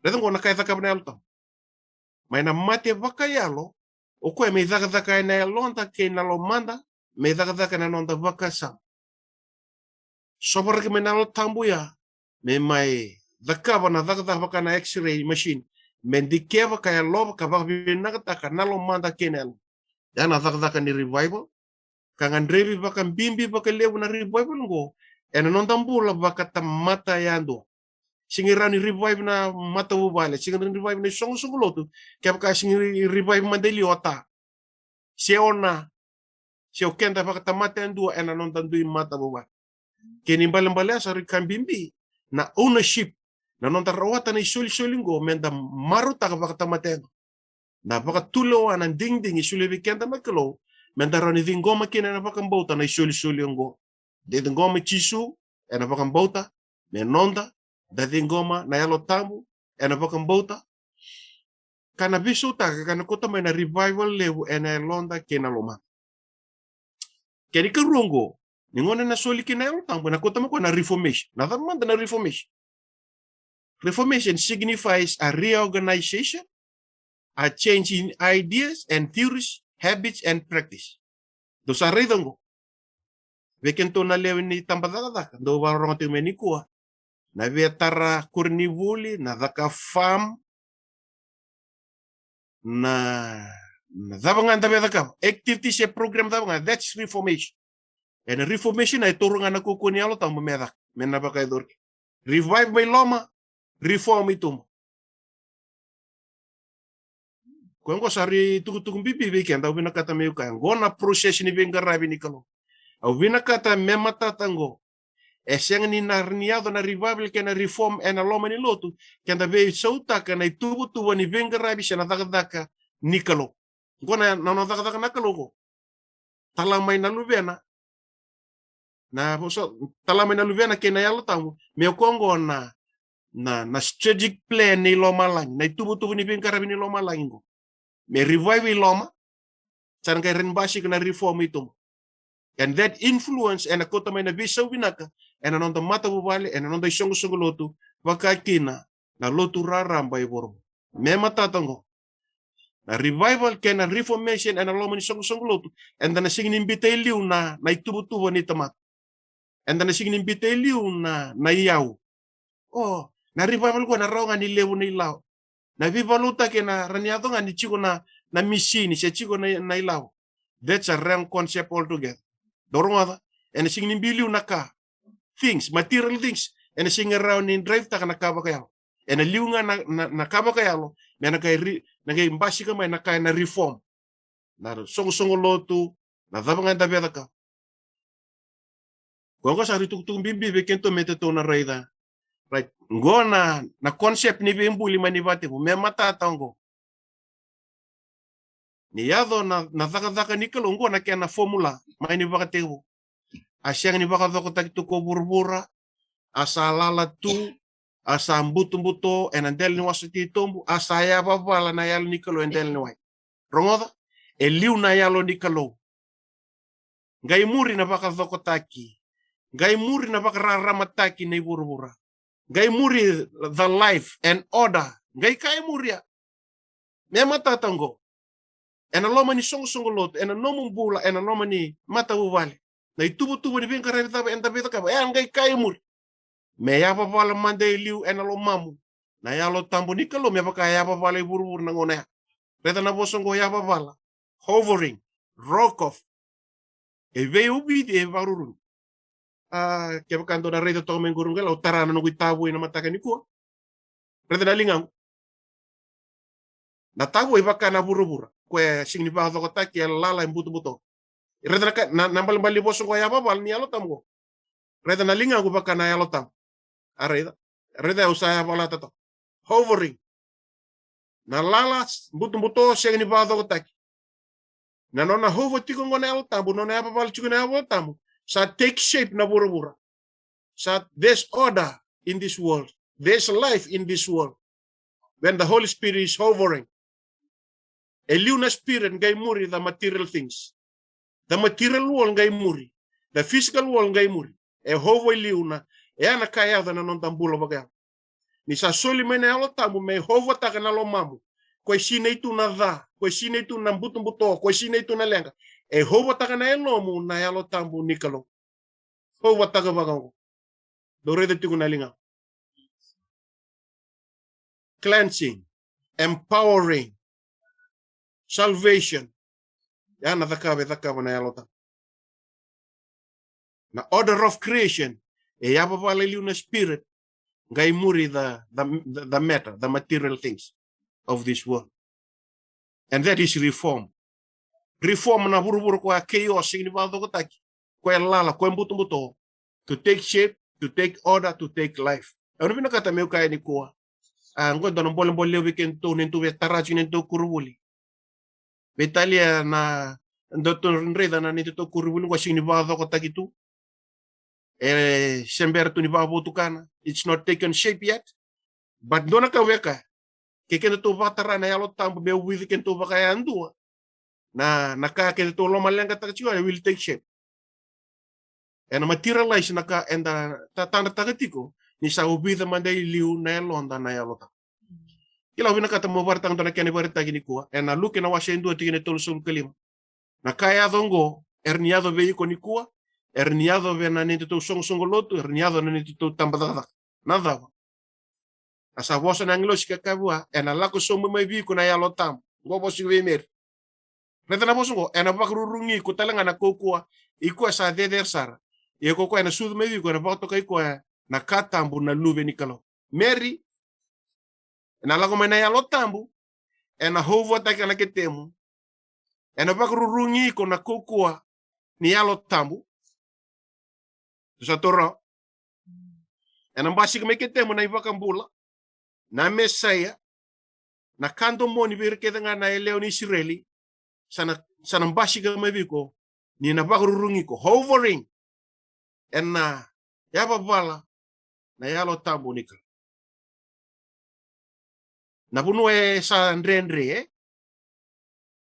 Raica qo na ka e cakava na Yalo Tabu. Mai na mate vakayalo, o koya me cakacaka ena yaloda kei na lomada, me cakacaka ena noda vakasama. Sovaraki mai na Yalo Tabu ya, me mai cakava na cakacaka vaka na X-ray machine, me dikeva ka yalova ka vakavinakataka na lomada kei na yalo. Ya na cakacaka ni revival. Ka gadrevi vakabibi vakalevu na revival qo ena noda bula vakatamata yadua. Sega ni rawa ni revive na matavuvale, sega ni revive na isoqosoqo lotu, kevaka sega ni revive mada e liu o ta, se o na, se o keda vakatamata yadua ena noda dui matavuvale. Kena ibalebale sa rui ka bibi na ownership, na noda rawata na isolisoli qo, meda marautaka vakatamata yadua. Na vakatulewa, na digidigi e solia vei keda na Kalou, meda rawa ni ciqoma kina ena vakabauta na isolisoli oqo. Da ciqoma Jisu ena vakabauta me noda, da ciqoma na Yalo Tabu ena vakabauta, ka na veisautaka ka na kauta mai na revival levu ena yaloda kei na lomada. Kena ikarua oqo, ni gauna ena soli kina na Yalo Tabu, ena kauta mai o koya na reformation. Na cava mada na reformation? Reformation signifies a reorganization, a change in ideas and theories, habits and practice. Dou sa raica oqo. Vei kedatou na lewe ni tabacakacaka dou vakarorogo tiko mai nikua, na via tara koronivuli, na caka farm, na, Na cava ga da via cakava, activities se program cava ga, that's reformation. Ena reformation e taura ga na kaukaua ni Yalo Tabu me caka, me na vakayacori. Revive mai loma, reform i tuba. Koya qo sa rui tukutuku bibi vei keda, au vinakata meu kaya, qo na process ni veiqaravi ni Kalou. Au vinakata me matata qo. E sega ni na ni yaco na revival kei na reform ena loma ni lotu, keda veisautaka na ituvatuva ni veiqaravi se na cakacaka ni Kalou. Qo na, na, na cakacaka na Kalou qo. Tala mai na Luvena. Na vosa, tala mai na Luvena kei na Yalo Tabu. Me o koya qo na, na, na strategic plan ni lomalagi, na ituvatuva ni veiqaravi ni lomalagi qo. Me revive i loma, sa na qai rawa ni basika na reform i tuba. And that influence ena kauta mai na veisau vinaka ena noda matavuvale, ena noda isoqosoqo lotu, vaka kina na lotu raraba i vuravura. Me matata qo. Na revival kei na reformation ena loma ni soqosoqo lotu, eda na sega ni biuta e liu na, na ituvatuva ni tamata. Eda na sega ni biuta e liu na, na iyau. O, na revival qo na rawa ga ni levu na ilavo. Na veivakalotutaki ena rawa ni yaco ga ni tiko na, na misini, se tiko na, na ilavo. That's a wrong concept altogether. Dou rogoca, ena sega ni biu liu na ka. Things, material things. Ena sega rawa ni drive taka na ka vakayalo. Ena liu ga na, na, na ka vakayalo, me na qai ri-, na qai basika mai na ka ena reform. Na soqosoqo lotu, na cava ga eda via cakava. Qo, qo sa rui tukutuku bibi vei kedatou me datou na raica. Right. Qo na, na concept ni veibuli mai ni vakatekivu, me matata qo. Ni yaco na, na cakacaka ni Kalou, qo na kena formula mai ni vakatekivu. A sega ni vakacokotaki tu ko vuravura, a sa lala tu, a sa butobuto ena dela ni wasa titobu, a sa yavavala na Yalo ni Kalou e dela ni wai. Rogoca, e liu na Yalo ni Kalou. Qai muri na vakacokotaki. Qai muri na vakararamataki ni vuravura. Qai muri the life and order. Qai kaya muria. Me matata qo. Ena loma ni soqosoqo lotu, ena nomu bula, ena loma ni matavuvale. Na ituvatuva ni veiqaravi cava eda via cakava, e qai kaya muri. Me yavavala mada e liu ena lomamu na Yalo Tabu ni Kalou, me vaka e yavavala i vuravura na gauna ya. Raica na vosa qo, yavavala. Hovering. Rock of. E veiuvici, e vakarurumi. A, kevaka dou na raica toka mai qori qo, au tara na noqu itavoi na mataka nikua. Raica na ligaqu. Na tavoi vaka na vuravura. Koya e sega ni vakacokotaki, e lala, e butobuto. Raica na ka, na, na balebale ni vosa qo, yavavala ni Yalo Tabu qo. Raica na ligaqu vaka na Yalo Tabu. A raica. Raica au sa yavalata toka. Hovering. Na lala, butobuto, sega ni vakacokotaki. Na nona hover tiko qo na Yalo Tabu, nona yavavala tiko na Yalo Tabu. Sa take shape na vuravura. Sa, there's order in this world. There's life in this world. When the Holy Spirit is hovering. E liu na spirit qai muri the material things. The material world qai muri. The physical world qai muri. E hover i liu na, e a na ka e yaco na noda bula vakayalo. Ni sa soli mai na Yalo Tabu me hover taka na lomamu. Ko e sinai tu na ca, ko e sinai tu na butobuto, ko e sinai tu na leqa. E hover taka na yalomu na Yalo Tabu ni Kalou. Hover taka vaka oqo. Dou raica tiko na liga. Cleansing, empowering, salvation. Ya na cakava e cakava na Yalo Tabu. Na order of creation, e yavavala i liu na spirit, qai muri the, the, the, the matter, the material things of this world. And that is reform. Reform na vuravura ko a chaos, sega ni vakacokotaki, ko e lala, ko e butobuto. To take shape, to take order, to take life. Au na vinakata meu kaya nikua. A, qo e dua na bolebole levu vei kedatou, ni tou via tara tiko ni tou koronivuli. Veitalia na, datou raica na ni tou koronivuli qo sega ni vakacokotaki tu. E se bera tu ni vakavotukana. It's not taken shape yet. But dua na ka au via kaya. Ke kedatou vakatara na Yalo Tabu me uvuici kedatou vakayadua. Na, na ka kedatou lomaleqataka tiko, it will take shape. Ena materialize na ka eda tatadrataka tiko, ni sa uvuica mada i liu na yaloda na Yalo Tabu. Kila, au vinakata meu vakaraitaka dua na kena ivakaraitaki nikua. Ena Luke na wase e dua tikina e tolusagavulu ka lima. Na ka e yaco oqo, era ni yaco vei iko nikua, era ni yaco vei na neitou soqosoqo lotu, era ni yaco na neitou tabacakacaka. Na cava? A sa vosa na agilosi ka kaya vua, ena lako sobu mai vei iko na Yalo Tabu. Oqo vosa vei Meri. Raica na vosa qo, ena vakarurugi iko tale ga na kaukauwa i koya sa cecere sara. Ia ko koya ena sucu mai vei iko ena vakatokai koya na ka tabu na Luve ni Kalou. Meri, ena lako mai na Yalo Tabu, ena hovataki na ketemu, ena vakarurugi iko na kaukauwa ni Yalo Tabu. Sa toro. Ena basika mai ketemu na iVakabula, na Mesaia, na ka domoni vei ira kece ga na yalewa ni Isireli, sa na, sa na basika mai vei iko, ni na vakarurugi iko, hovering, ena yavavala na Yalo Tabu ni Kalou. Na vanua e sa dredre, e?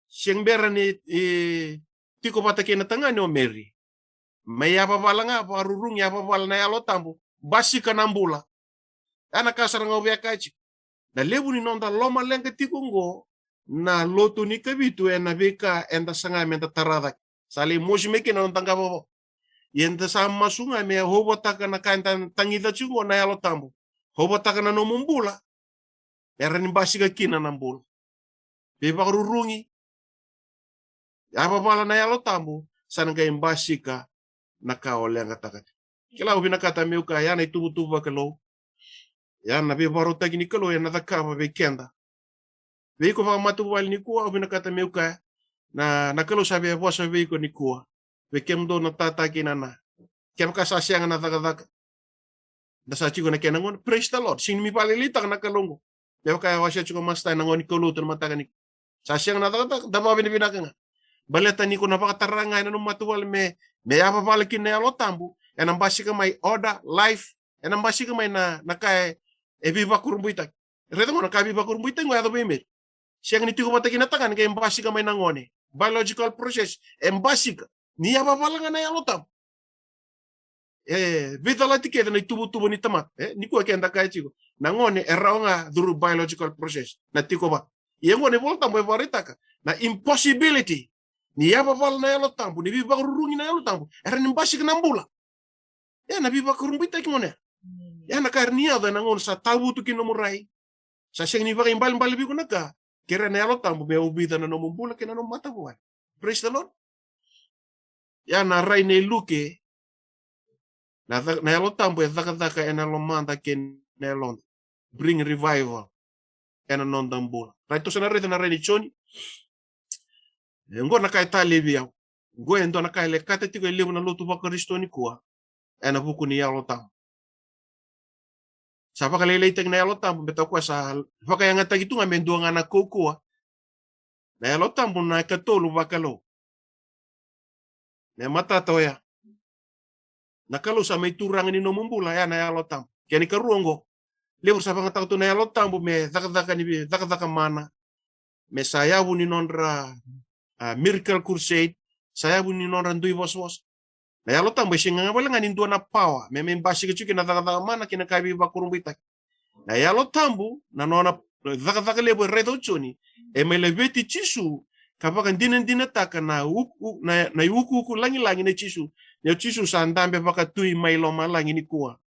Sega bera ni, e, tiko vata kei na tagane o Meri. Mai yavavala ga, vakarurugi yavavala na Yalo Tabu, basika na bula. Ena ka sara ga au via kaya tiko. Na levu ni noda lomaleqa tiko qo, na lotu ni Kavitu, ena veika eda saga meda tara cake. Sa lai mosi mai kina na noda qavavo. Ia eda sa masu ga me hovataka na ka eda tagica tiko qo na Yalo Tabu. Hovataka na nomu bula. Era ni basika kina na bula. Veivakarurugi. Yavavala na Yalo Tabu, sa na qai basika na ka o leqataka tiko. Kila au vinakata meu kaya, ya na ituvatuva vakalou. Ya na veivakarautaki ni Kalou, ena cakava vei keda. Vei iko vakamatavuvale nikua, au vinakata meu kaya, na, na Kalou sa via vosa vei iko nikua. Vei kemudou na tata kei na nana. Kevaka sa sega na cakacaka, da sa tiko na kena gauna, praise the Lord. Sega ni mai vakalailaitaka na Kalou qo. Me vaka e wasea tiko o Masta ena gauna ni kaulotu ena mataka nikua. Sa sega na cakacaka, da vakavinavinaka ga. Baleta ni ko na vakatara ga ena nomu matavuvale me, me yavavala kina na Yalo Tabu, ena basika mai order, life, ena basika mai na, na ka e, e veivakurabuitaki. Raica qo na ka veivakurabuitaki qo e yaco vei Meri. Sega ni tiko vata kina tagane, qai basika mai na gone. Biological process, e basika. Ni yavavala ga na Yalo Tabu. E veicalati kece na ituvatuva ni tamata. E, nikua keda kaya tiko, na gone e rawa ga through biological process na tiko vata. Ia qo na iVola Tabu e vakaraitaka na impossibility. Ni yavavala na Yalo Tabu, ni veivakarurugi na Yalo Tabu, era ni basika na bula. E na veivakurabuitaki gone. Mm. E na ka era ni yaco ena gauna sa tavutu ki nomu rai. Sa sega ni vakaibalebale vei iko na ka, kerea na Yalo Tabu me ovica na nomu bula kei na nomu matavuvale. Praise the Lord. Ia na rai nei Luke, na ca-, na Yalo Tabu e cakacaka ena lomada kei na yaloda. Bring revival ena noda bula. Rai, tou sa na raica na rai nei Joni. E qo na ka e talei vei au. Qo e dua na ka e lekata tiko e levu na lotu vaKarisito nikua ena vuku ni Yalo Tabu. Sa vakalailaitaki na Yalo Tabu, me toka sa vakayagataki tu ga me dua ga na kaukauwa. Na Yalo Tabu na ikatolu vakalou. Me matata oya. Na Kalou sa mai turaga ni nomu bula, ya na Yalo Tabu. Kena ikarua qo. Levu sa vakayagataka tu na Yalo Tabu me cakacaka ni, cakacaka mana. Me sa yavu ni nodra, a, miracle crusade, sa yavu ni nodra dui vosavosa. Na Yalo Tabu e sega ga wale ga ni dua na power me mai basika tiko kina na cakacaka mana kei na ka veivakurabuitaki. Na Yalo Tabu, na nona cakacaka levu e raica o Joni, e mai laveti Jisu, ka vakadinadinataka na uku, na, na iukuuku lagilagi nei Jisu, ni o Jisu sa dabe vakatui mai lomalagi nikua.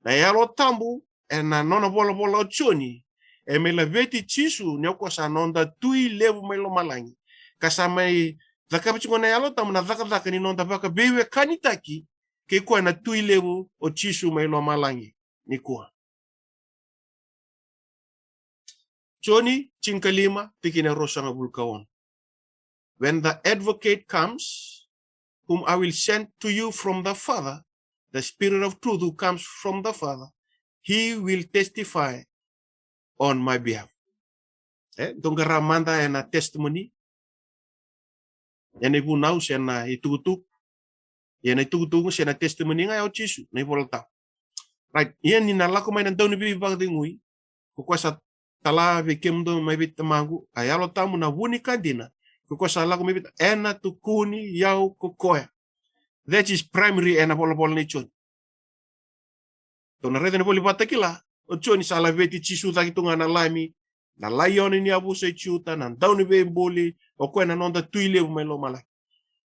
Na Yalo Tabu, ena nona volavola o Joni, e mai laveti Jisu ni o koya sa noda Tui levu mai lomalagi. Ka sa mai cakava tiko na Yalo Tabu na cakacaka ni noda vakaveiwekanitaki kei koya na Tui levu o Jisu mai lomalagi nikua. Joni tinikalima, tikina e ruasagavulu ka ono. When the Advocate comes, whom I will send to you from the Father, the Spirit of truth who comes from the Father, he will testify on my behalf. E, dou qara mada ena testimony. Ena ivunau se na itukutuku. Ia na itukutuku se na testimony ga ya o Jisu, na iVola Tabu. Right. Ia ni na lako mai na Dauniveivakacegui, ko koya sa tala vei kemudou mai vei Tamaqu, a Yalo Tabu na vu ni ka dina, ko koya sa lako mai vei, ena tukuni au ko koya. That is primary ena volavola nei Joni. Tou na raica ni voli Vakatakila, o Joni sa laveti Jisu cake tu ga na Lami, na laione ni yavusa i Juta, na Dauniveibuli, o koya na noda Tui levu mai lomalagi.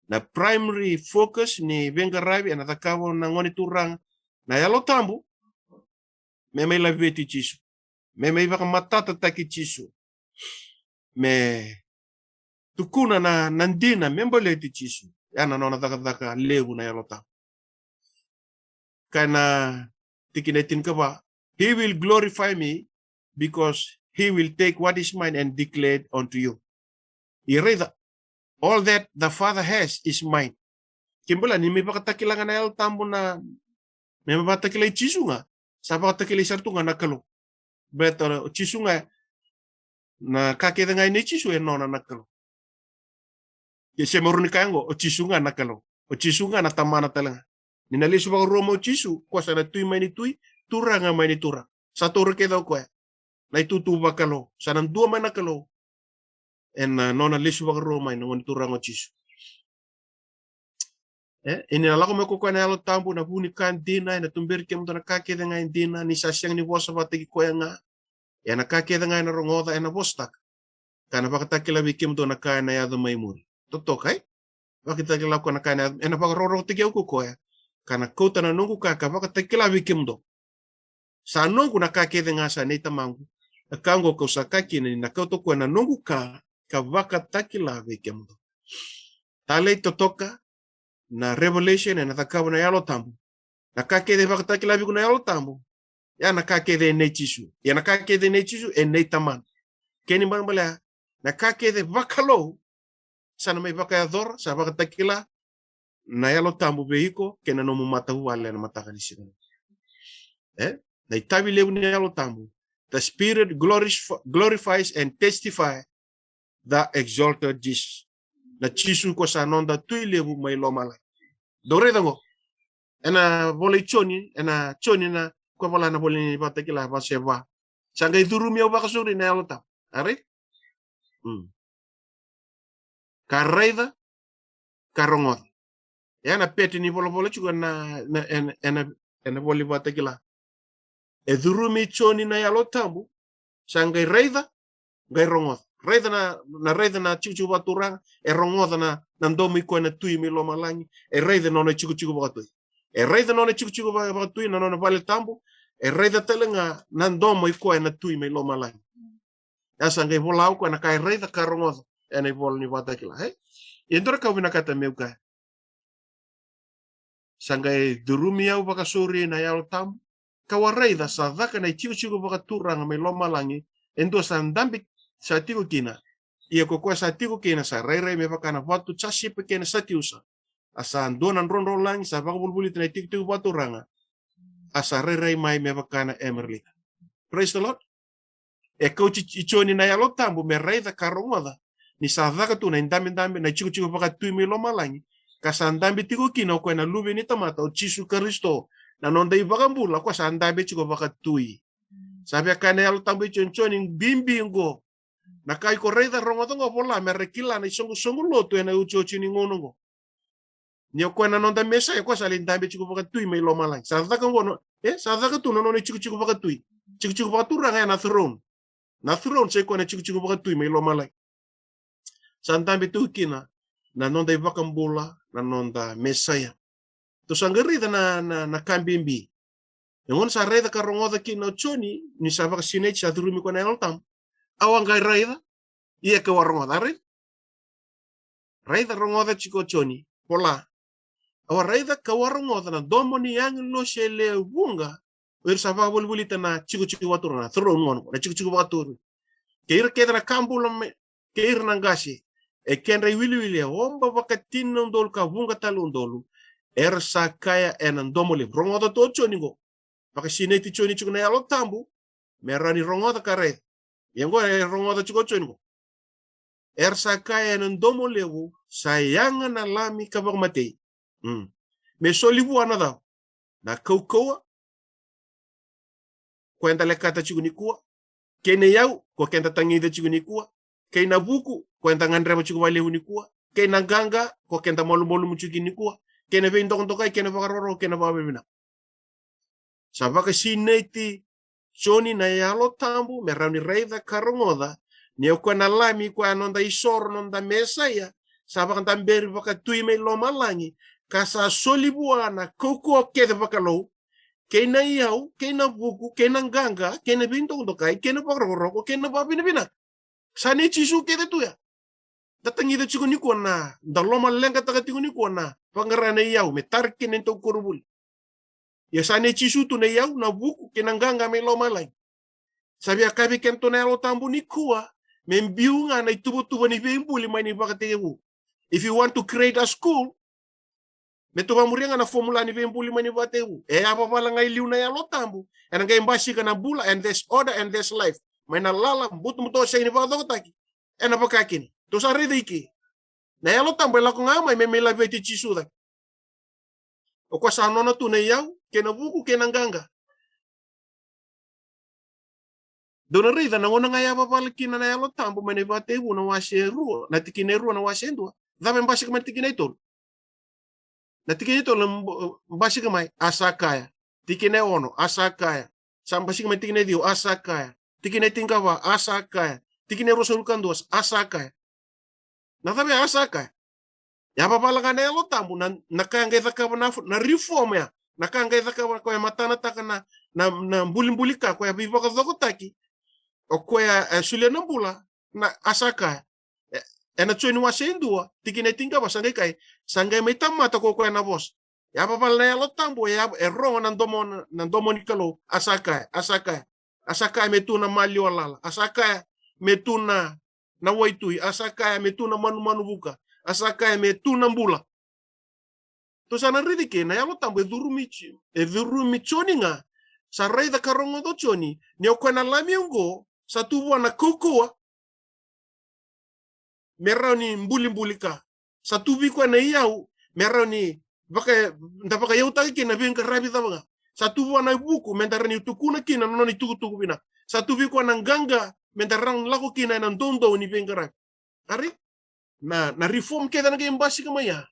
Na primary focus ni veiqaravi ena cakava na Gone Turaga, na Yalo Tabu, me mai laveti Jisu, me mai vakamatatataki Jisu, me tukuna na, na dina me baleti Jisu. Ya na nona cakacaka levu na Yalo Tabu. Kaya na tikina e tinikava, "He will glorify me, because he will take what is mine and declare it unto you." Ia raica, "All that the Father has is mine." Kena ibalebale ni mai vakatakila ga na Yalo Tabu na, me mai vakatakilai Jisu ga, sa vakatakilai sara tu ga na Kalou. Baleta o Jisu ga, na ka kece ga e nei Jisu e nona na Kalou. Ia se maru ni kaya qo, o Jisu ga na Kalou. O Jisu ga na Tamana tale ga. Ni na lesu vakarua mai o Jisu, o koya sa na Tui mai ni tui, Turaga mai ni turaga. Sa taura kece o koya na itutu vakalou. Sa na dua mai na Kalou ena nona lesu vakarua mai na Gone Turaga o Jisu. E, ia ni na lako mai ko koya na Yalo Tabu, na vu ni ka dina, ena tuberi kemudou na ka kece ga e dina, ni sa sega ni vosa vakataki koya ga. Ia na ka kece ga ena rogoca, ena vosataka. Ka na vakatakila vei kemudou na ka ena yaco mai muri. Totoka, e? Vakatakila ko koya na ka ena yaco, ena vakarokorokotaki au ko koya. Ka na kauta na noqu ka, ka vakatakila vei kemudou. Sa noqu na ka kece ga, sa nei Tamaqu. Na ka qo kau sa kaya kina ni na kauta o koya na noqu ka, ka vakatakila vei kemudou. Talei, totoka, na revelation ena cakava na Yalo Tabu. Na ka kece e vakatakila vei iko na Yalo Tabu, ya na ka kece e nei Jisu. Ia na ka kece e nei Jisu e nei Tamana. Kena ibalebale, na ka kece vakalou, sa na mai vakayacora, sa vakatakila na Yalo Tabu vei iko kei na nomu matavuvale ena mataka ni siga. E? Na itavi levu ni Yalo Tabu. "The Spirit glorif-, glorifies and testify the exalted Jesus." Na Jisu ko sa noda Tui levu mai lomalagi. Dou raica qo. Ena vola i Joni, ena Joni na, ko vola na vola ni Vakatakila, wase va. "Sa qai curumi au vakasauri na Yalo Tabu." A raica? Mm. Ka raica, ka rogoca. Ia na pete ni volavola tiko na, na, ena, ena, ena vola ni Vakatakila. E curumi Joni na Yalo Tabu, sa qai raica, qai rogoca. Raica na, na raica na tikotiko vakaturaga, e rogoca na, na domo i koya na Tui mai lomalagi, e raica na nona tikotiko vakatui. E raica na nona tikotiko va-, vakatui, na nona vale tabu, e raica tale ga na domo i koya na Tui mai lomalagi. Ia sa qai vola o koya na ka e raica ka rogoca ena ivola ni Vakatakila, e? Ia dua na ka au vinakata meu kaya. Sa qai curumi au vakasauri na Yalo Tabu, kau a raica sa caka na itikotiko vakaturaga mai lomalagi, e dua sa dabe sa tiko kina. Ia ko koya sa tiko kina sa rairai me vaka na vatu jasipa kei na satiusa. A sa dua na drodrolagi sa vakavolivolita na itikotiko vakaturaga. A sa rairai mai me vaka na emeralita. Praise the Lord. E kauti i Joni na Yalo Tabu me raica ka rogoca ni sa caka tu na idabedabe, na itikotiko vakatui mai lomalagi, ka sa dabe tiko kina o koya na Luve ni tamata, o Jisu Karisito, na noda iVakabula, o koya sa dabe tiko vakatui. Sa via kaya na Yalo Tabu i Joni, Joni, bibi qo. Na ka iko raica, rogoca qo, vola me ra kila na isoqosoqo lotu ena iotioti ni gauna qo. Ni o koya na noda Mesaia, o koya sa lai dabe tiko vakatui mai lomalagi. Sa caka qo, no, e, sa caka tu na nona itikotiko vakatui. Tikotiko vakaturaga ya na throne. Na throne sa i koya na tikotiko vakatui mai lomalagi. Sa dabe tu kina na noda iVakabula, na noda Mesaia. Tou sa qai raica na, na, na ka bibi. E gauna sa raica ka rogoca kina o Joni, ni sa vakasinaiti, sa curumi koya na Yalo Tabu. Au a qai raica, ia kau a rogoca, a raica. Raica, rogoca tiko o Joni, vola. Au a raica kau a rogoca na domo ni agilosi e lewe vuqa, o ira sa vakavolivolita na tikotiko vakaturaga, na throne gona, na tikotiko vakaturaga. Kei ira kece na ka bula me, kei ira na qase, e kedra iwiliwili e oba vakatini na udolu ka vuqa tale udolu, era sa kaya ena domo levu. Rogoca tu o Joni qo. Vakasinaiti Joni tiko na Yalo Tabu, me rawa ni rogoca ka raica. Ia qo e rogoca tiko o Joni qo. Era sa kaya ena domo levu, sa yaga na Lami ka vakamatei. Mm. Me soli vua na cava? Na kaukauwa, ko eda lekata tiko nikua. Kei na iyau, ko keda tagica tiko nikua. Kei na vuku, ko eda gadreva tiko vakalevu nikua. Kei na qaqa, ko keda malumalumu tiko nikua. Kei na veidokadokai, kei na vakarokoroko, kei na vakavinavinaka. Sa vakasinaiti Joni na Yalo Tabu me rawa ni raica ka rogoca ni o koya na Lami, koya noda isoro, noda Mesaia, sa vakadaberi vakatui mai lomalagi, ka sa soli vua na kaukauwa kece vakalou, kei na iyau, kei na vuku, kei na qaqa, kei na veidokadokai, kei na vakarokoroko, kei na vakavinavinaka. Sa nei Jisu kece tu ya. da tagica tiko nikua na, da lomaleqataka tiko nikua na vaqara na iyau me tara kina na neitou koronivuli. Ia sa nei Jisu tu na iyau, na vuku kei na qaqa mai lomalagi. Sa via kaya vei kedatou na Yalo Tabu nikua me biu ga na ituvatuva ni veibuli mai na ivakatekivu. If you want to create a school, me tou vamuria ga na fomula ni veibuli mai na ivakatekivu, e yavavala ga i liu na Yalo Tabu, ena qai basika na bula, and there's order and there's life. Mai na lala butobuto sega ni vakacokotaki, ena vaka kina. Tou sa raica i ke, na Yalo Tabu e lako ga mai me mai laveti Jisu cake. O koya sa nona tu na iyau kei na vuku kei na qaqa. Dou na raica na gauna ga e yavavala kina na Yalo Tabu mai na ivakatekivu, na wase e rua, na tikina e rua, na wase e dua. Cava e basika mai na tikina e tolu? Na tikina e tolu e ba-, basika mai, a sa kaya. Tikina e ono, a sa kaya. Sa basika mai tikina e ciwa, a sa kaya. Tikina e tinikava, a sa kaya. Tikina e ruasagavulu ka dua, a sa kaya. Na cava e a sa kaya? E yavavala ga na Yalo Tabu, na, na ka e qai cakava na, na reform ya. Na ka e qai cakava, koya e matanataka na, na, na bulibuli ka, koya e veivakacokotaki. O koya e solia na bula, na a sa kaya. E, ena Joni wase e dua, tikina e tinikava, sa qai kaya, sa qai mai tamata ko koya na vosa. E yavavala na Yalo Tabu, e, e rogo na domo, na domo ni Kalou, a sa kaya, a sa kaya. A sa kaya me tu na maliwa lala. A sa kaya me tu na, na waitui. A sa kaya me tu na manumanu vuka. A sa kaya me tu na bula. Tou sa na raica i ke, na Yalo Tabu e curumi Ji-, e curumi Joni ga. Sa raica ka rogoca o Joni, ni o koya na Lami oqo, sa tu vua na kaukauwa me rawa ni bulibuli ka. Sa tu vei koya na iyau me rawa ni vaka, da vakaiyautaka kina na veiqaravi cava ga. Sa tu vua na vuku me da rawa ni tukuna kina na nona itukutuku vinaka. Sa tu vei koya na qaqa me da rawa ni lako kina ena doudou ni veiqaravi. Ari? Na, na reform kece na qai basika mai ya.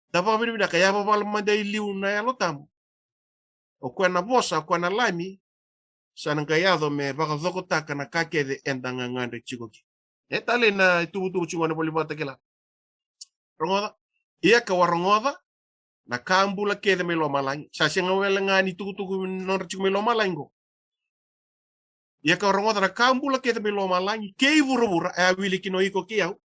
Da vakavinavinaka, e yavavala mada i liu na Yalo Tabu. O koya na vosa, o koya na Lami, sa na qai yaco me vakacokotaka na ka kece eda gagadre tiko kina. E talei na ituvatuva tiko na ivola Vakatakila. Rogoca, ia ka'u a rogoca na ka bula kece mai lomalagi. Sa sega wale ga ni tukutuku nodra tiko mai lomalagi qo. Ia ka'u a rogoca na ka bula kece mai lomalagi kei vuravura, e a wili kina o iko kei au,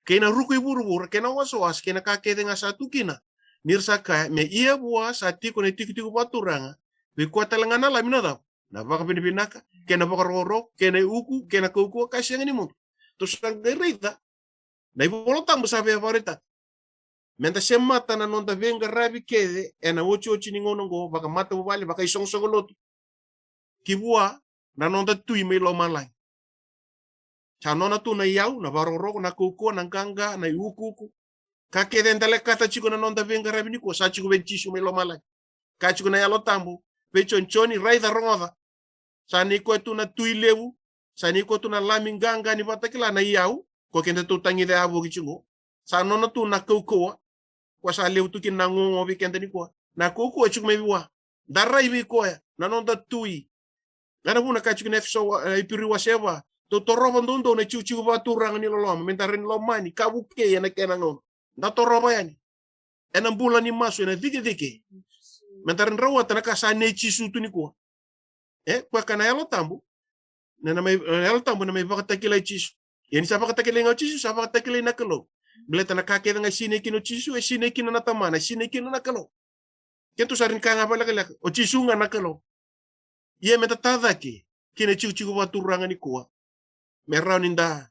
kei na ruku i vuravura, kei na wasewase, kei na ka kece ga sa tu kina. Ni ra sa kaya, me ia vua sa tiko na itikotiko vakaturaga vei koya tale ga na Lami na cava? Na vakavinavinaka, kei na vakarokoroko, kei na iukuuku, kei na kaukauwa ka sega ni mudu. Tou sa qai raica, na iVola Tabu sa via vakaraitaka me da semata na noda veiqaravi kece ena otioti ni gauna oqo, vakamatavuvale, vakaisoqosoqo lotu, ki vua na noda Tui mai lomalagi. Sa nona tu na iyau, na vakarokoroko, na kaukauwa, na qaqa, na iukuuku. Ka kece eda lekata tiko na noda veiqaravi nikua, sa tiko vei Jisu mai lomalagi. Ka tiko na Yalo Tabu vei Joni, Joni, raica, rogoca. Sa nei koya tu na Tui levu, sa nei koya tu na Lami qaqa ni Vakatakila, na iyau ko kedatou tagica yavoki tiko. Sa nona tu na kaukauwa, ko sa levu tu kina na gogo vei keda nikua. Na kaukauwa e tiko mai vua. Da rai vei koya na noda Tui. Ga na vuna ka tiko na Efeso wa-, e, Iperiu wase va, tou torova doudou na itikotiko vakaturaga ni loloma, me da rawa ni lomani ka vukei ena kena gauna. Da torova yani ena bula ni masu, ena cikecike, me da rawa ni rawata na ka sa nei Jisu tu nikua. E, koya ka na Yalo Tabu, na, na mai, na Yalo Tabu na mai vakatakilai Jisu. Ia ni sa vakatakilai ga o Jisu, sa vakatakilai na Kalou. Baleta na ka kece ga e sinai kina o Jisu, e sinai kina na Tamana, e sinai kina na Kalou. Kedatou sa rawa ni kaya ga vakalekaleka, o Jisu ga na Kalou. Ia me da tacake kina itikotiko vakaturaga nikua, me rawa ni da,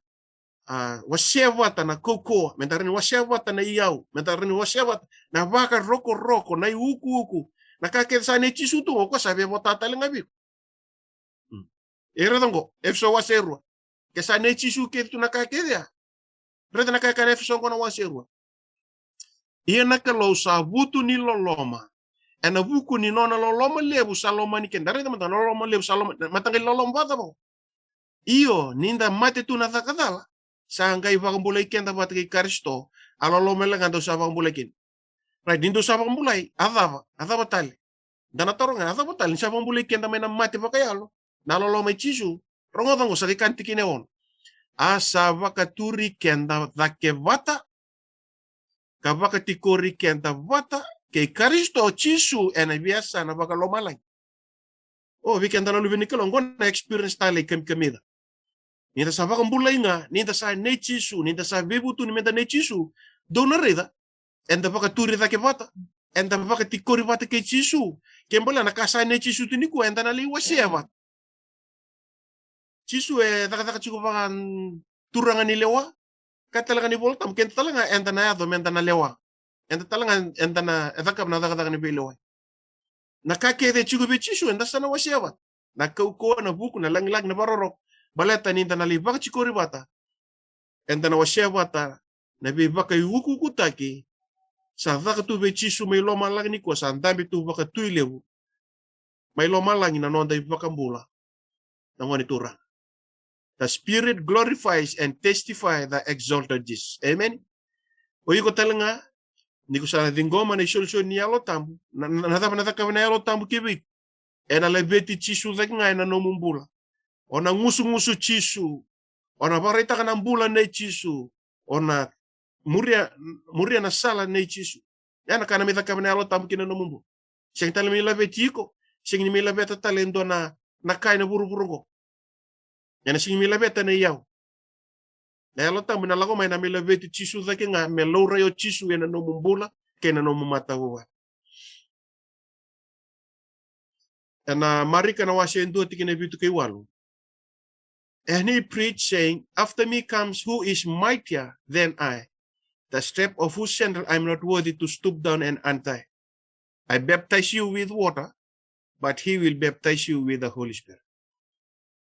a, wasea vata na kaukauwa, me da rawa ni wasea vata na iyau, me da rawa ni wasea vata na vakarokoroko, na iukuuku, na ka kece sa nei Jisu tu, o koya sa via vota tale ga vei iko. Mm. E raica oqo, Efeso wase rua. Ke sa nei Jisu kece tu na ka kece ya. Raica na ka e kaya na Efeso oqo na wase rua. Ia na Kalou sa vutu ni loloma, ena vuku ni nona loloma levu sa lomani keda. Raica mada na loloma levu sa lomani, mada qai loloma vakacava? Io, ni da mate tu na caka cala, sa qai vakabulai keda vata kei Karisito. A loloma levu ga dou sa vakabulai kina. Right, ni dou sa vakabulai, a cava, a cava tale? Da na taroga, a cava tale ni sa vakabulai keda mai na mate vakayalo? Na loloma i Jisu. Rogoca oqo, sa qai kaya na tikina e ono. A sa vakaturi keda cake vata, ka vakatikori keda vata kei Karisito Jisu ena veiyasana vakalomalagi. O, vei keda na luve ni Kalou, oqo na experience talei kamikamica. Ni da sa vakabulai ga, ni da sa nei Jisu, ni da sa veivutuni me da nei Jisu, dou na raica, eda vakaturi cake vata, eda vakatikori vata kei Jisu. Ke bale na ka sa nei Jisu tu nikua, eda na lai wasea vata. Jisu e cakacaka tiko vaka, mm, turaga ni lewa. Ka tale ga ni Volatabu, keda tale ga eda na yaco me da na lewa. Eda tale ga eda na, e cakava na cakacaka ni veilewai. Na ka kece e tiko vei Jisu, eda sa na wasea vata. Na kaukauwa, na vuku, na lagilagi, na vakarorogo. Baleta ni da na lai vakatikori vata, eda na wasea vata na veivakaiukuukutaki sa caka tu vei Jisu mai lomalagi nikua, sa dabe tu vakatui levu mai lomalagi na noda iVakabula, na Gone Turaga. The Spirit glorifies and testify the exalted Jesus. Amen. O iko tale ga, ni ko sa na ciqoma na isolisoli ni Yalo Tabu, na, na, na cava na cakava na Yalo Tabu ki vei iko? Ena laveti Jisu cake ga ena nomu bula. O na gusugusu Jisu. O na vakaraitaka na bula nei Jisu. O na muria, muria na sala nei Jisu. Ya na ka na mai cakava na Yalo Tabu ki na nomu bula. Sega tale mai laveti iko. Sega ni mai laveta tale e dua na, na ka ena vuravura oqo. Ena sega ni mai laveta na iyau. Na Yalo Tabu na lako mai na mai laveti Jisu cake ga, me laurai o Jisu ena nomu bula kei na nomu matavuvale. Ena Marika na wase e dua tikina e vitu kei walu. And he preached, saying, "After me comes who is mightier than I, the strap of whose sandal I am not worthy to stoop down and untie. I baptize you with water, but he will baptize you with the Holy Spirit."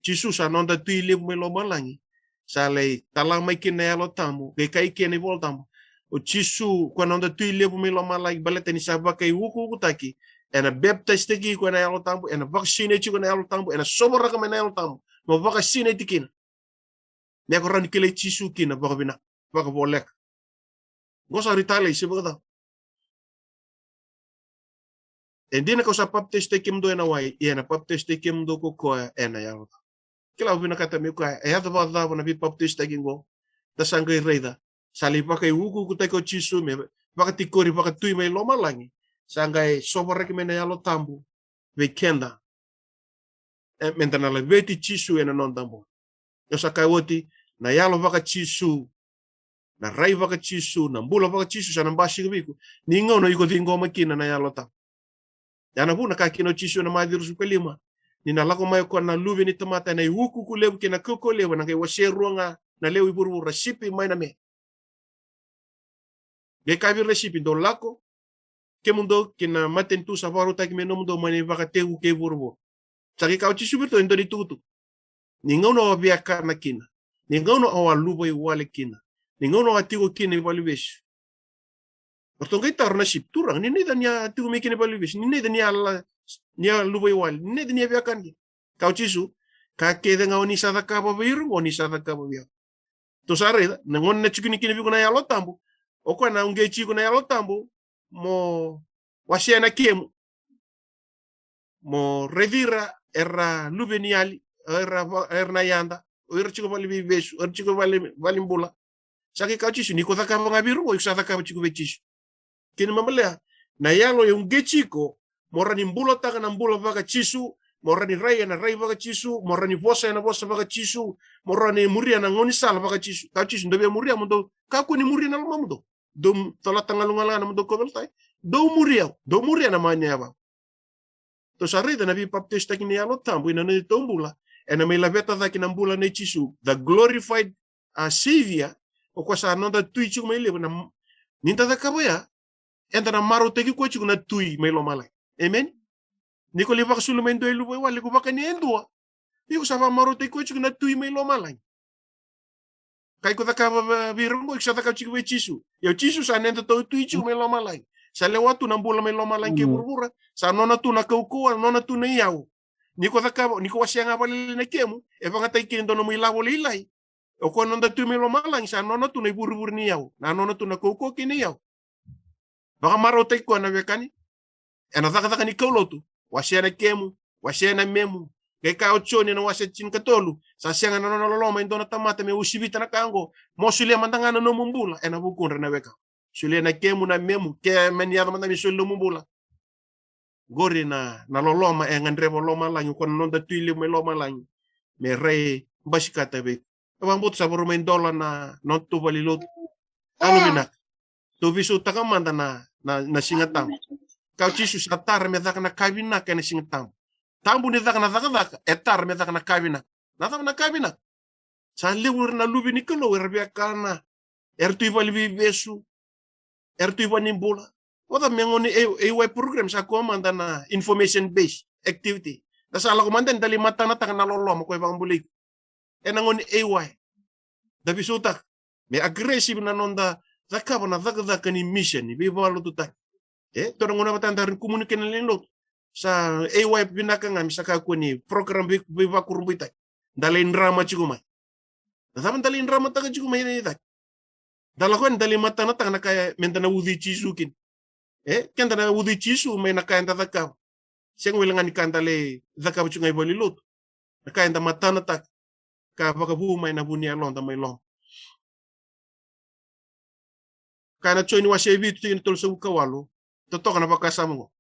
Jisu sa noda tui levu mai lomalagi. Sa lai tala mai kina na Yalo Tabu, qai kaya kina na iVola Tabu. O Jisu ko na noda tui levu mai lomalagi, baleta ni sa vakaiukuukutaki. Ena baptize-taki iko ena Yalo Tabu, ena vakasinaiti iko ena Yalo Tabu, ena sovaraka mai na Yalo Tabu mo vakasinaiti kina. Me ko rawa ni kilai Jisu kina vakavinaka, vakavoleka. Qo sa ri talei se vakacava? E dina kau sa papitaisotaki kemudou ena wai, ia ena papitaisotaki kemudou ko koya ena Yalo Tabu. Kila, au vinakata meu kaya, e yaco vakacava na veipapitaisotaki qo? Da sa qai raica. Sa lai vakaiukuukutaki o Jisu me vakatikori vakatui mai lomalagi. Sa qai sovaraki mai na Yalo Tabu vei keda. E, me da na laveti Jisu ena noda bula. Au sa kaya oti, na yalo vaka-Jisu, na rai vaka-Jisu, na bula vaka-Jisu sa na basika vei iko ni gauna iko ciqoma kina na Yalo Tabu. Ya na vuna ka kina o Jisu ena Maciu ruasagavulu ka lima, ni na lako mai o koya na Luve ni tamata ena iukuuku levu kei na kaukauwa levu, ena qai wasea rua ga na lewe i vuravura, sipi mai na me. Qai kaya vei ira na sipi, dou lako kemudou ki na matanitu sa vakarautaki me nomudou mai na ivakatekivu kei vuravura. Sa qai kaya o Jisu vei iratou e dua na itukutuku. Ni gauna au a viakana kina, ni gauna au a luvaiwale kina, ni gauna au a tiko kina i valevesu. O ratou qai taro na sipi, Turaga, ni naica ni a tiko mai kina i valevesu, ni naica ni a la, ni a luvaiwale, ni naica ni a viakana kina? Kaya o Jisu, ka kece ga o ni sa cakava vei ira oqo, o ni sa cakava vei au. Tou sa raica, na gauna na tiko ni kina vei iko na Yalo Tabu, o koya na uqeti iko na Yalo Tabu mo wasea na kemu, mo raici ira era luve ni yali, era va-, era na yada, o ira tiko vale veivesu, o ira tiko vale, vale bula. Sa qai kaya o Jisu, ni ko cakava ga vei ira oqo, iko sa cakava tiko vei Jisu. Kena ibalebale, na Yalo e uqeti iko mo rawa ni bulataka na bula vaka-Jisu, mo rawa ni rai ena rai vaka-Jisu, mo rawa ni vosa ena vosa vaka-Jisu, mo rawa ni muria na gaunisala vaka-Jisu. Kaya o Jisu, dou via muria mo dou kakua ni muria na lomamudou. Dou colata galugalu ga na nomudou kauveilatai. Dou muri au, dou muria na mawe ni yavaqu. Tou sa raica na veipapitaisotaki ni Yalo Tabu ena neitou bula, ena mai laveta cake na bula nei Jisu, the glorified, uh, Savior. O koya sa noda tui tiko mai levu, na, ni da cakava ya, eda na marautaki koya tiko na tui mai lomalagi. Amen. Ni ko lai vakasulu mai e dua i luvaiwale, ko vakani e dua, iko sa vakamarautaki koya tiko na tui mai lomalagi. Ka iko cakava vei ira oqo, iko sa cakava tiko vei Jisu. Ia o Jisu sa noda tautui tiko mai lomalagi. Sa lewa tu na bula mai lomalagi kei vuravura. Sa nona tu na kaukauwa, nona tu na iyau. Ni ko cakava, ni ko wasea ga vakalailai na kemu, e vakayagataki kina e dua nomu ilavo lailai. O koya noda tui mai lomalagi, sa nona tu na ivurevure ni iyau, na nona tu na kaukauwa kei na iyau. Vakamarautaki koya na wekani ena cakacaka ni kaulotu. Wasea na kemu, wasea na memu. Qai kaya o Joni ena wase tinikatolu, sa sega na nona loloma e dua na tamata me usivita na ka oqo. Mo solia mada ga na nomu bula ena vukudra na wekaqu. Solia na kemu, na memu, ke mani yaco mada me soli nomu bula. Qori na, na loloma e gadreva lomalagi, o koya na noda tui levu mai lomalagi, me rai basikata vei iko. E vakabauta sa vakarau mai dola na noda tu valenilotu. Yalovinaka. Tou veisautaka mada na, na, na Siga Tabu. Kaya o Jisu sa tara me caka na ka vinaka ena Siga Tabu. Tabu ni caka na cakacaka, e tara me caka na ka vinaka. Na cava na ka vinaka? Sa levu ira na luve ni Kalou era via kana, era tu i valeniveivesu, era tu i valenibula. Oca me gauna A Y program sa kua mada na information based activity. Da sa lako mada ni da lai matanataka na loloma ko e vakabulai iko ena gauna A Y. Da veisautaka me aggressive na noda cakava na cakacaka ni mission, ni veivakalotutaki. E, tou na gauna vata da ri kumuni kina na lewe ni lotu. Sa A Y vinaka ga me sa kakua ni program vei, veivakurabuitaki. Da lai drama tiko mai. Na cava da lai dramataka tiko mai ena icaki? Da lako yani da lai matanataka na ka me da na ucui Jisu kina. E, keda na ucui Jisu mai na ka eda cakava. Sega wale ga ni ka da lai cakava tiko ga i valenilotu. Na ka eda matanataka ka vakavu mai na vu ni yaloda mai loma. Kaya na Joni wase vitu tikina tolusagavulu ka walu. Totoka na vakasama oqo.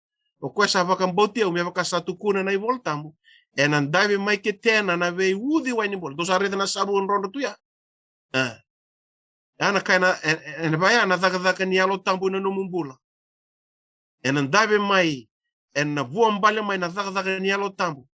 O koya sa vakabauti au, me vaka sa tukuna na iVola Tabu, ena dave mai ketena na veiuciwai ni bula. Dou sa raica na savu drodro tu ya. A. Ya na ka ena, e, e, ena vaya na cakacaka ni Yalo Tabu ena nomu bula. Ena dave mai, ena vuabale mai na cakacaka ni Yalo Tabu.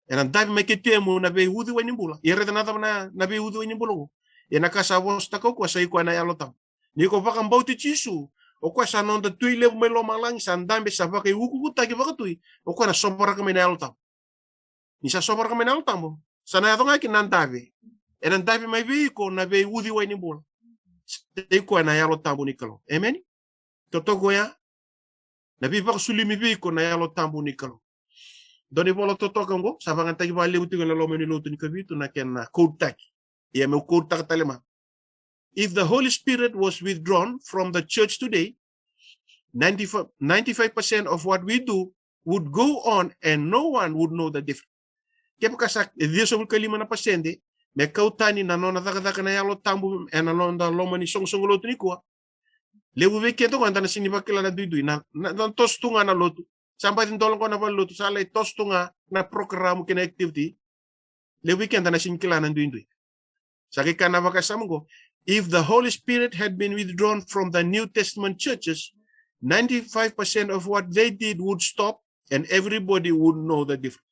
Ena dave mai ketemu na veiuciwai ni bula. Ia raica na cava na, na veiuciwai ni bula oqo. Ia na ka sa vosataka o koya sa i koya na Yalo Tabu. Ni ko vakabauti Jisu, o koya sa noda Tui levu mai lomalagi, sa dabe, sa vakaiukukutaki vakatui, o koya na sovaraka mai na Yalo Tabu. Ni sa sovaraka mai na Yalo Tabu, sa na yaco ga kina na dave. Ena dave mai vei iko na veiuciwai ni bula. Sa i koya na Yalo Tabu ni Kalou. Emeni? Totoka oya, na veivakasulumi vei iko na Yalo Tabu ni Kalou. Dua na ivola totoka oqo, sa vakayagataki vakalevu tiko ena loma ni lotu ni Kavitu na kena quote-taki. Ia meu quote-taka tale mai. If the Holy Spirit was withdrawn from the church today, ninety-five, ninety-five percent of what we do would go on and no one would know the difference. Kevaka sa e ciwasagavulu ka lima na pasede me kau tani na nona cakacaka na Yalo Tabu ena noda loma ni soqosoqo lotu nikua, levu vei keda oqo eda na sega ni vakila na duidui, na, na, na toso tu ga na lotu. Sa baci dola oqo na valenilotu, sa lai toso tu ga na program kei na activity. Levu vei keda na sega ni kila na duidui. Sa qai kaya na vakasama oqo, if the Holy Spirit had been withdrawn from the New Testament churches, ninety-five percent of what they did would stop and everybody would know the difference.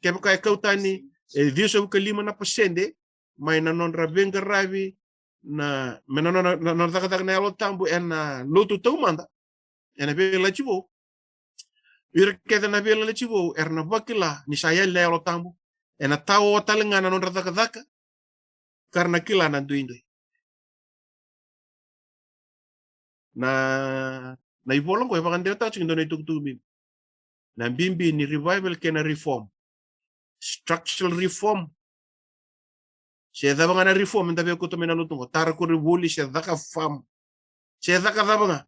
Kevaka e kau tani e ciwasagavulu ka lima na pasede mai na nodra veiqaravi, na, mai na nona, na, na cakacaka na Yalo Tabu ena lotu taumada, ena Veiyalayalati Vou. Ira kece na Veiyalayalati Vou era na vakila ni sa yali na Yalo Tabu. Ena tawa tale ga na nodra cakacaka, ka ra na kila na duidui. Na, na ivola oqo e vakadewataka tiko e dua na itukutuku bibi. Na bibi ni revival kei na reform. Structural reform. Se cava ga na reform eda via kauta mai na lotu oqo, tara koronivuli se caka farm, se caka cava ga,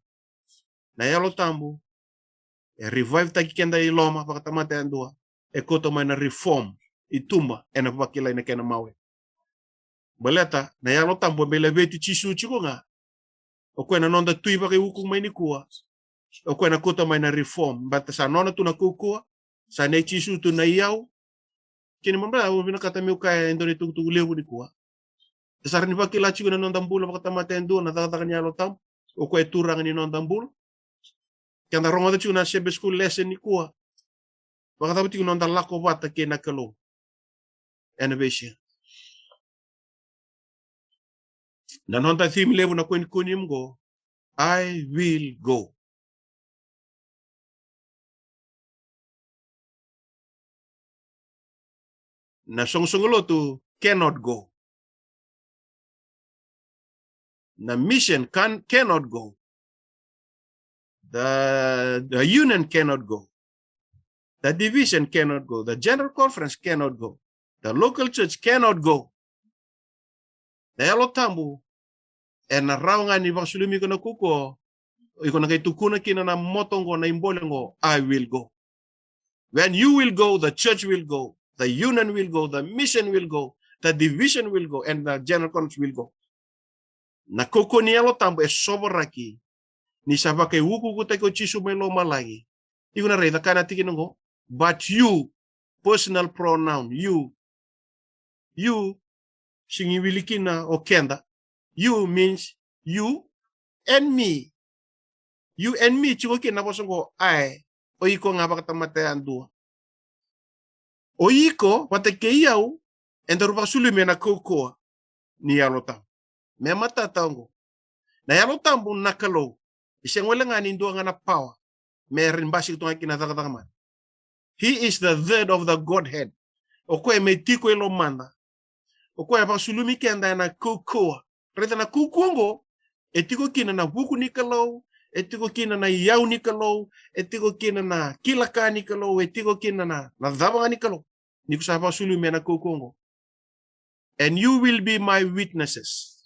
na Yalo Tabu e revive-taki keda i loma vakatamata yadua, e kauta mai na reform i tuba, ena vakilai na kena mawe. Baleta na Yalo Tabu e mai laveti Jisu tiko ga. O koya na noda Tui vakaiuku mai nikua. O koya na kauta mai na reform. Baleta sa nona tu na kaukauwa, sa nei Jisu tu na iyau. Kena ibalebale au vinakata meu kaya e dua na itukutuku levu nikua. E sa rawa ni vakila tiko na noda bula vakatamata yadua na cakacaka ni Yalo Tabu. O koya e turaga ni noda bula. Keda rogoca tiko na Sabbath School lesson nikua. Vakacava tiko noda lako vata kei na Kalou ena veisiga? Na noda theme levu na koni koni oqo, I will go. Na soqosoqo lotu cannot go. Na mission can, cannot go. The, the union cannot go. The division cannot go. The general conference cannot go. The local church cannot go. Na Yalo Tabu ena rawa ga ni vakasulumi iko na kaukauwa, iko na qai tukuna kina na moto oqo, na ibole oqo, I will go. When you will go, the church will go, the union will go, the mission will go, the division will go, and the general conference will go. Na kaukauwa ni Yalo Tabu e sovaraki ni sa vakaiukuukutaki o Jisu mai lomalagi. Iko na raica, kaya na tikina oqo, but you, personal pronoun, you, you sega ni wili kina o keda. You means you and me. You and me, tiko kina na vosa oqo, ae, o iko ga vakatamata yadua. O iko vata kei au, edaru vakasulumi ena kaukauwa ni Yalo Tabu. Me matata oqo. Na Yalo Tabu na Kalou. E sega wale ga ni dua ga na power me ra basika tu ga kina na cakacaka mana. He is the third of the Godhead. O koya me tiko e lomada. O koya vakasulumi keda ena kaukauwa. Raica na kaukauwa oqo, e tiko kina na vuku ni Kalou, e tiko kina na iyau ni Kalou, e tiko kina na kila ka ni Kalou, e tiko kina na, na cava ga ni Kalou. Ni ko sa vakasulumi ena kaukauwa oqo. And you will be my witnesses.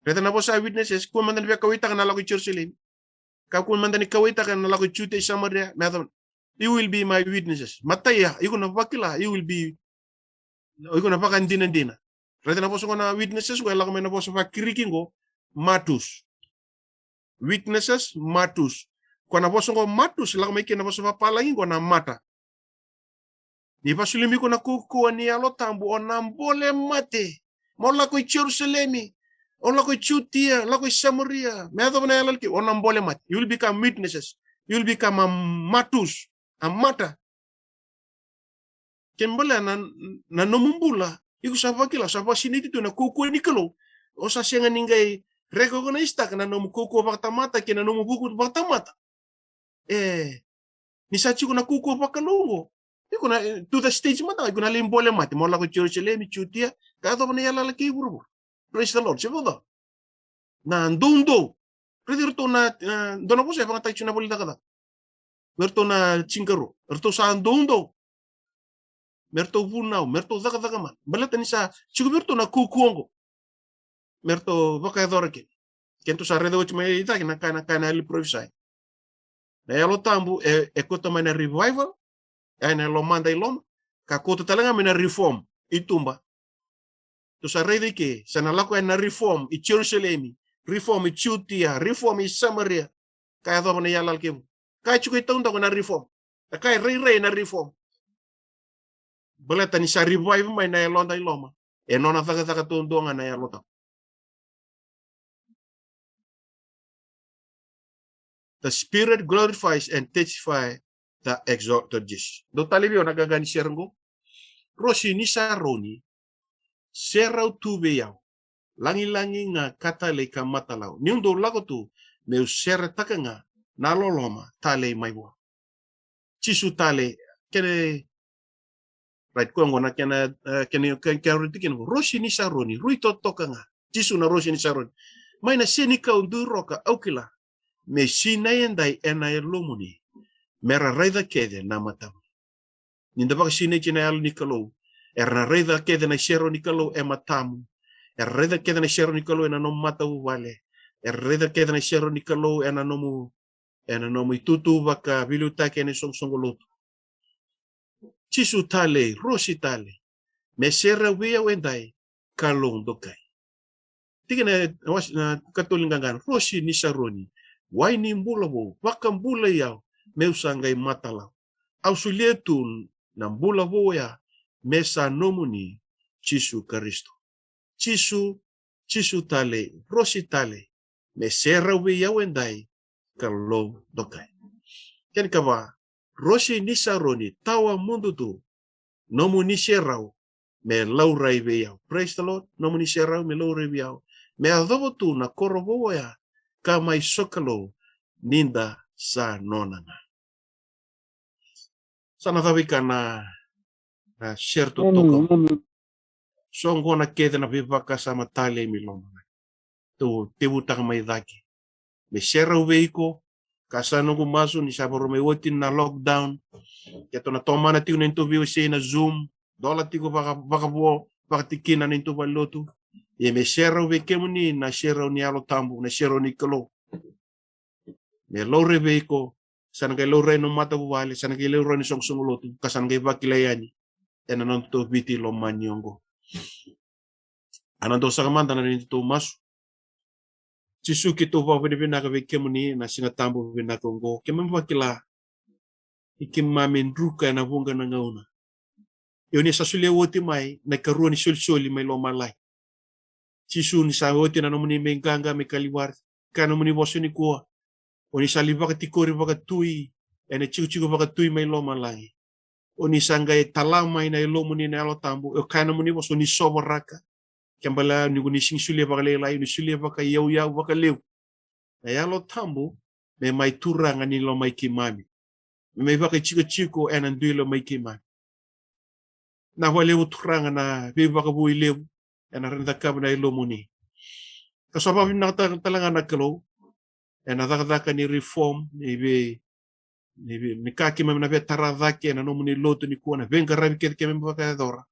Raica na vosa witnesses, kua mada ni via kauwaitaka na lako i Jerusalemi. Kakua mada ni kauwaitaka na lako i Jutia, i Samaria, me yacova. You will be my witnesses. Matai ya, iko na vakila, you will be, iko na vakadinadina. Raica na vosa oqo na witnesses, oqo e lako mai na vosa vaKiriki oqo, martus. Witnesses, martus. Ko na vosa oqo martus, lako mai kina na vosa vapalagi oqo na martyr. Ni vakasulumi iko na kaukauwa ni Yalo Tabu, o na bole mate. Mo lako i Jerusalemi, o lako i Jutia, lako i Samaria, me yacova na yalayala kei, o na bole mate. You will become witnesses. You will become a martus, a martyr. Kena ibalebale na, na nomu bula, iko sa vakila, sa vakasinaiti tu na kaukauwa ni Kalou. O sa sega ni qai recognize-taka na nomu kaukauwa vakatamata kei na nomu vuku vakatamata. E, ni sa tiko na kaukauwa vakalou oqo, iko na, e, to the stage mada ga iko na lai bole mate, mo lako i Jerusalemi, Jutia, ka yacova na yalayala kei vuravura. Praise the Lord. Se vakacava? Na doudou. Raici iratou na, e, dua na vosa e vakayagataki tiko na vola ni Cakacaka. Me ratou na tinikarua. Ratou sa doudou. Me ratou vunau, me ratou cakacaka mana. Baleta ni sa tiko vei iratou na kaukauwa oqo. Me ratou vakayacora kina. Kedatou sa raica oti mai cake na ka, na ka na yalo ni parofisai. Na Yalo Tabu e, e kauta mai na revival, e, na lomada i loma, ka kauta tale ga mai na reform i tuba. Tou sa raica i ke, sa na lako yani na reform i Jerusalemi, reform i Jutia, reform i Samaria. Ka yacova na yalayala kei vuravura. Ka e tiko e taudaku na reform. Ka e rairai na reform. Baleta ni sa revive mai na yaloda i loma. E nona cakacaka taudua ga na Yalo Tabu. The Spirit glorifies and testify the exalted Jesus. Dou talevi au na qaqa ni sera qo. Rosi ni Saroni, serau tu vei au. Lagilagi ga ka talei ka matalau. Niu dou lako tu, meu seretaka ga na loloma talei mai vua. Jisu tale, kena, right, koya gona kena, e, kena, kena, kena, kena, kena, Rosi ni Saroni, rui totoka ga. Jisu na Rosi ni Saroni. Mai na senikau duiroka au kila. Me sinai edai ena yalomuni. Me ra raica kece na matamu. Ni da vakasinaiti na Yalo ni Kalou. Era na raica kece na iserau ni Kalou e matamu. Era raica kece na iserau ni Kalou ena nomu matavuvale. Era raica kece na iserau ni Kalou ena nomu, ena nomu itutu vakaveiliutaki ena isoqosoqo lotu. Jisu talei, Rosi talei. Me serau vei au edai, Kalou dokai. Tikina, na wase, na katolu ni qaqana, Rosi ni Saroni, wai ni bula vou, vakabulai au, meu sa qai matalau. Au solia tu na bula vou oya, me sa nomuni, Jisu Karisito. Jisu, Jisu talei, Rosi talei, me serau vei au edai, Kalou dokai. Kena ikava, Rosi ni Saroni, tawa mudu tu, nomuni serau, me laurai vei au. Praise the Lord, nomuni serau, me laurai vei au. Me yacova tu na koro vou oya, ka mai sokalou, ni da sa nona ga. Sa na cava i ka na, na share totoka. Amen, amen. So qo na kece na veivakasama talei mai loma. Tou tevutaka mai cake. Me serau vei iko, ka sa noqu masu ni sa vakarau mai oti na lockdown. Keitou na tomana tiko na neitou veiwasei na Zoom, dola tiko vaka, vakavo, vakatikina na neitou valenilotu. Ia me serau vei kemuni na serau ni Yalo Tabu, na serau ni Kalou. Me laurai vei iko, sa na qai laurai na matavuvale, sa na qai laurai na isoqosoqo lotu, ka sa na qai vakilai yani ena nodatou Viti lomani oqo. A na dou saka mada na neitou masu. Jisu, keitou vakavinavinaka vei kemuni na Siga Tabu vinaka oqo. Keimami vakila ni keimami druka ena vuqa na gauna. Ia o ni sa solia oti mai na ikarua ni solisoli mai lomalagi. Jisu, ni sa oti na nomuni mai qaqa mai Kalivari, kaya na nomuni vosa nikua, o ni sa lai vakatikori vakatui ena itikotiko vakatui mai lomalagi. O ni sa qai tala mai na Yalomuni na Yalo Tabu, e kaya na nomuni vosa, o ni sovaraka. Kena ibalebale ni ko ni sega ni solia vakalailai, o ni solia vakaiyauyau vakalevu na Yalo Tabu me mai turaga ni lomai keimami, me mai vakaitikotiko ena dui lomai keimami. Vinaka vakalevu Turaga na veivakavoui levu ena rawa ni cakava na Yalomuni. Ka sa vakavinavinaka tale ga na Kalou ena cakacaka ni reform, ni vei, ni vei, ni ka keimami na veitara cake ena nomuni lotu nikua, na veiqaravi kece keimami vakayacora.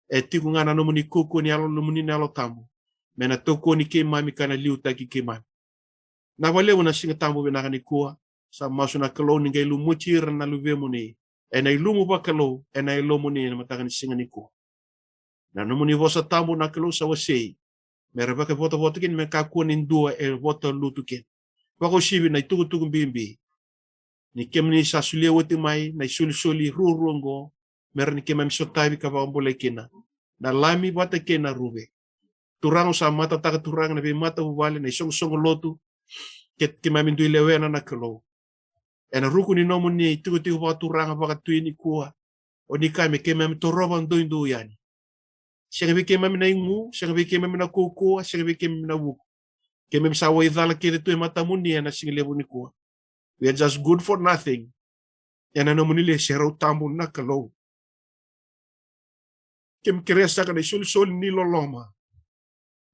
E tiko ga na nomuni kaukauwa ni Yalo, Yalomuni na Yalo Tabu me na tokoni keimami ka na liutaki keimami. Vinaka vakalevu na Siga Tabu vinaka nikua. Sa masu na Kalou ni qai lumuti ira na luvemuni ena ilumu vakalou ena Yalomuni ena mataka ni siga nikua. Na nomuni vosa tabu na Kalou sa wasei me ra vakaivotavota kina, me kakua ni dua e vota lutu kina. Vakauasivi na itukutuku bibi. Ni kemuni sa solia oti mai na isolisoli ruarua oqo, me rawa ni keimami sotavi ka vakabulai kina na lami vata kei na ruve. Turaga, au sa matataka Turaga na veimatavuvale, na isoqosoqo lotu, ke, keimami dui lewena na Kalou. Ena ruku ni nomuni itikotiko vakaturaga vakatui nikua, o ni kaya me keimami torova doudou yani. Sega vei keimami na igu, sega vei keimami na kaukauwa, sega vei keimami na vuku. Keimami sa waicala kece tu e matamuni ena siga levu nikua. We are just good for nothing. Ena nomuni leserau tabu na Kalou, keimami kerea saka na isolisoli ni loloma,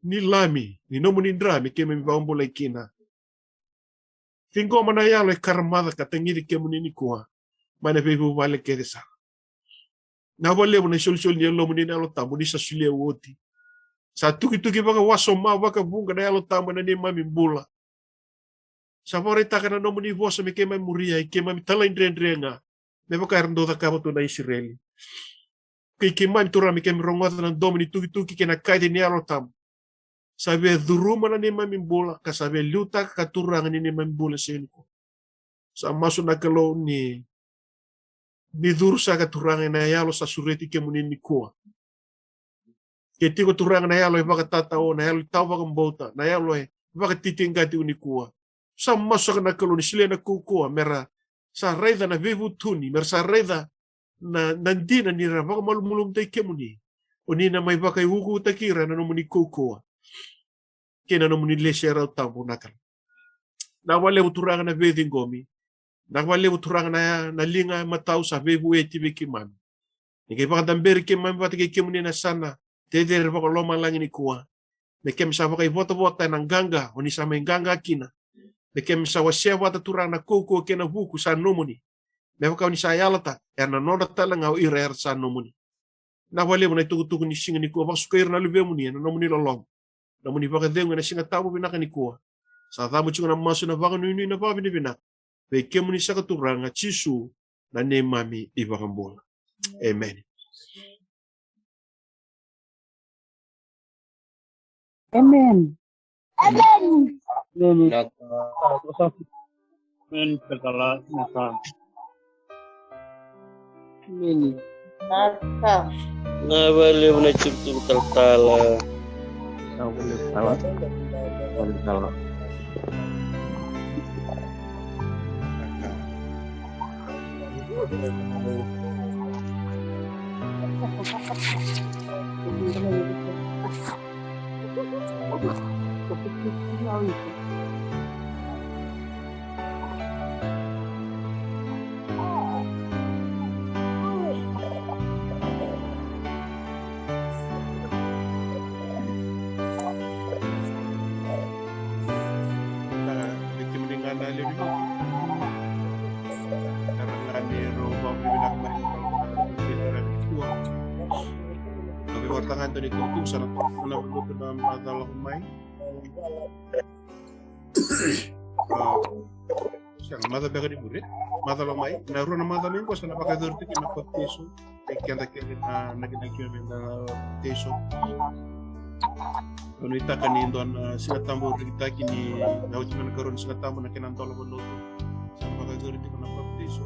ni lami, ni nomuni dra me keimami vakabulai kina. Ciqoma na yalo e karamaca ka tagici kemuni nikua mai na veivuvale kece sara. Vinaka vakalevu na isolisoli ni Yalomuni na Yalo Tabu ni sa solia oti. Sa tukituki vakawasoma, vakavuqa na Yalo Tabu ena neimami bula. Sa vakaraitaka na nomuni vosa me keimami muria, i keimami talaidredre ga, me vaka era dau cakava tu na Isireli. Kei keimami Turaga me keimami rogoca na domo ni tukituki kei na kaci ni Yalo Tabu. Sa via curuma na neimami bula, ka sa via liutaka ka turaga ni neimami bula e siga nikua. Sa masu na Kalou ni, ni curu saka Turaga ena yalo sa sureti kemuni nikua. Ke tiko Turaga na yalo e vakatatao, na yalo e tau vakabauta, na yalo e vakatitiqataki nikua. Sa masu saka na Kalou ni solia na kaukauwa, me ra sa raica na veivutuni, me ra sa raica na, na dina ni ra vakamalumalumutaki kemuni. O ni na mai vakaiukuukutaki ira ena nomuni kaukauwa kei na nomuni leserau tabu na Kalou. Vinaka vakalevu Turaga na veiciqomi. Vinaka vakalevu Turaga na, na liga e matau sa veivueti vei keimami. Ni qai vakadaberi keimami vata kei kemuni ena yasana cecere vakalomalagi nikua. Me keimami sa vakaivotavota ena qaqa o ni sa mai qaqa kina. Me keimami sa wasea vata Turaga na kaukauwa kei na vuku sa nomuni. Me vaka o ni sa yalataka, ena nodra tale ga o ira era sa nomuni. Vinaka vakalevu na itukutuku ni siga nikua, vakasukai ira na luvemuni ena nomuni loloma, nomuni vakacegu ena Siga Tabu vinaka nikua. Sa cabe tiko na masu, na vakanuinui, na vakavinavinaka vei kemuni saka Turaga Jisu, na neimami iVakabula. Emeni. Amen. Amen. Amen. Amen. Vinaka. Vinaka vakalevu na itukutuku talatala. Vinaka, vei kemuni ga na lewe ni lotu. Vinaka ga ni rau vakavinavinaka mai na kua. Au via vakaraitaka ga e dua na itukutuku sa na toka na lotu na macawa lako mai. A, sega, macawa beka ni muri. Macawa lako mai, na rua na macawa mai qo sa na vakayacori tiko na papitaiso. Kei keda kece na, na, na kena kena papitaiso. Au nuitaka ni dua na Siga Tabu rikitaki ni na oti mai na ikarua ni Siga Tabu na kena dolava lotu. Sa na vakayacori tiko na papitaiso.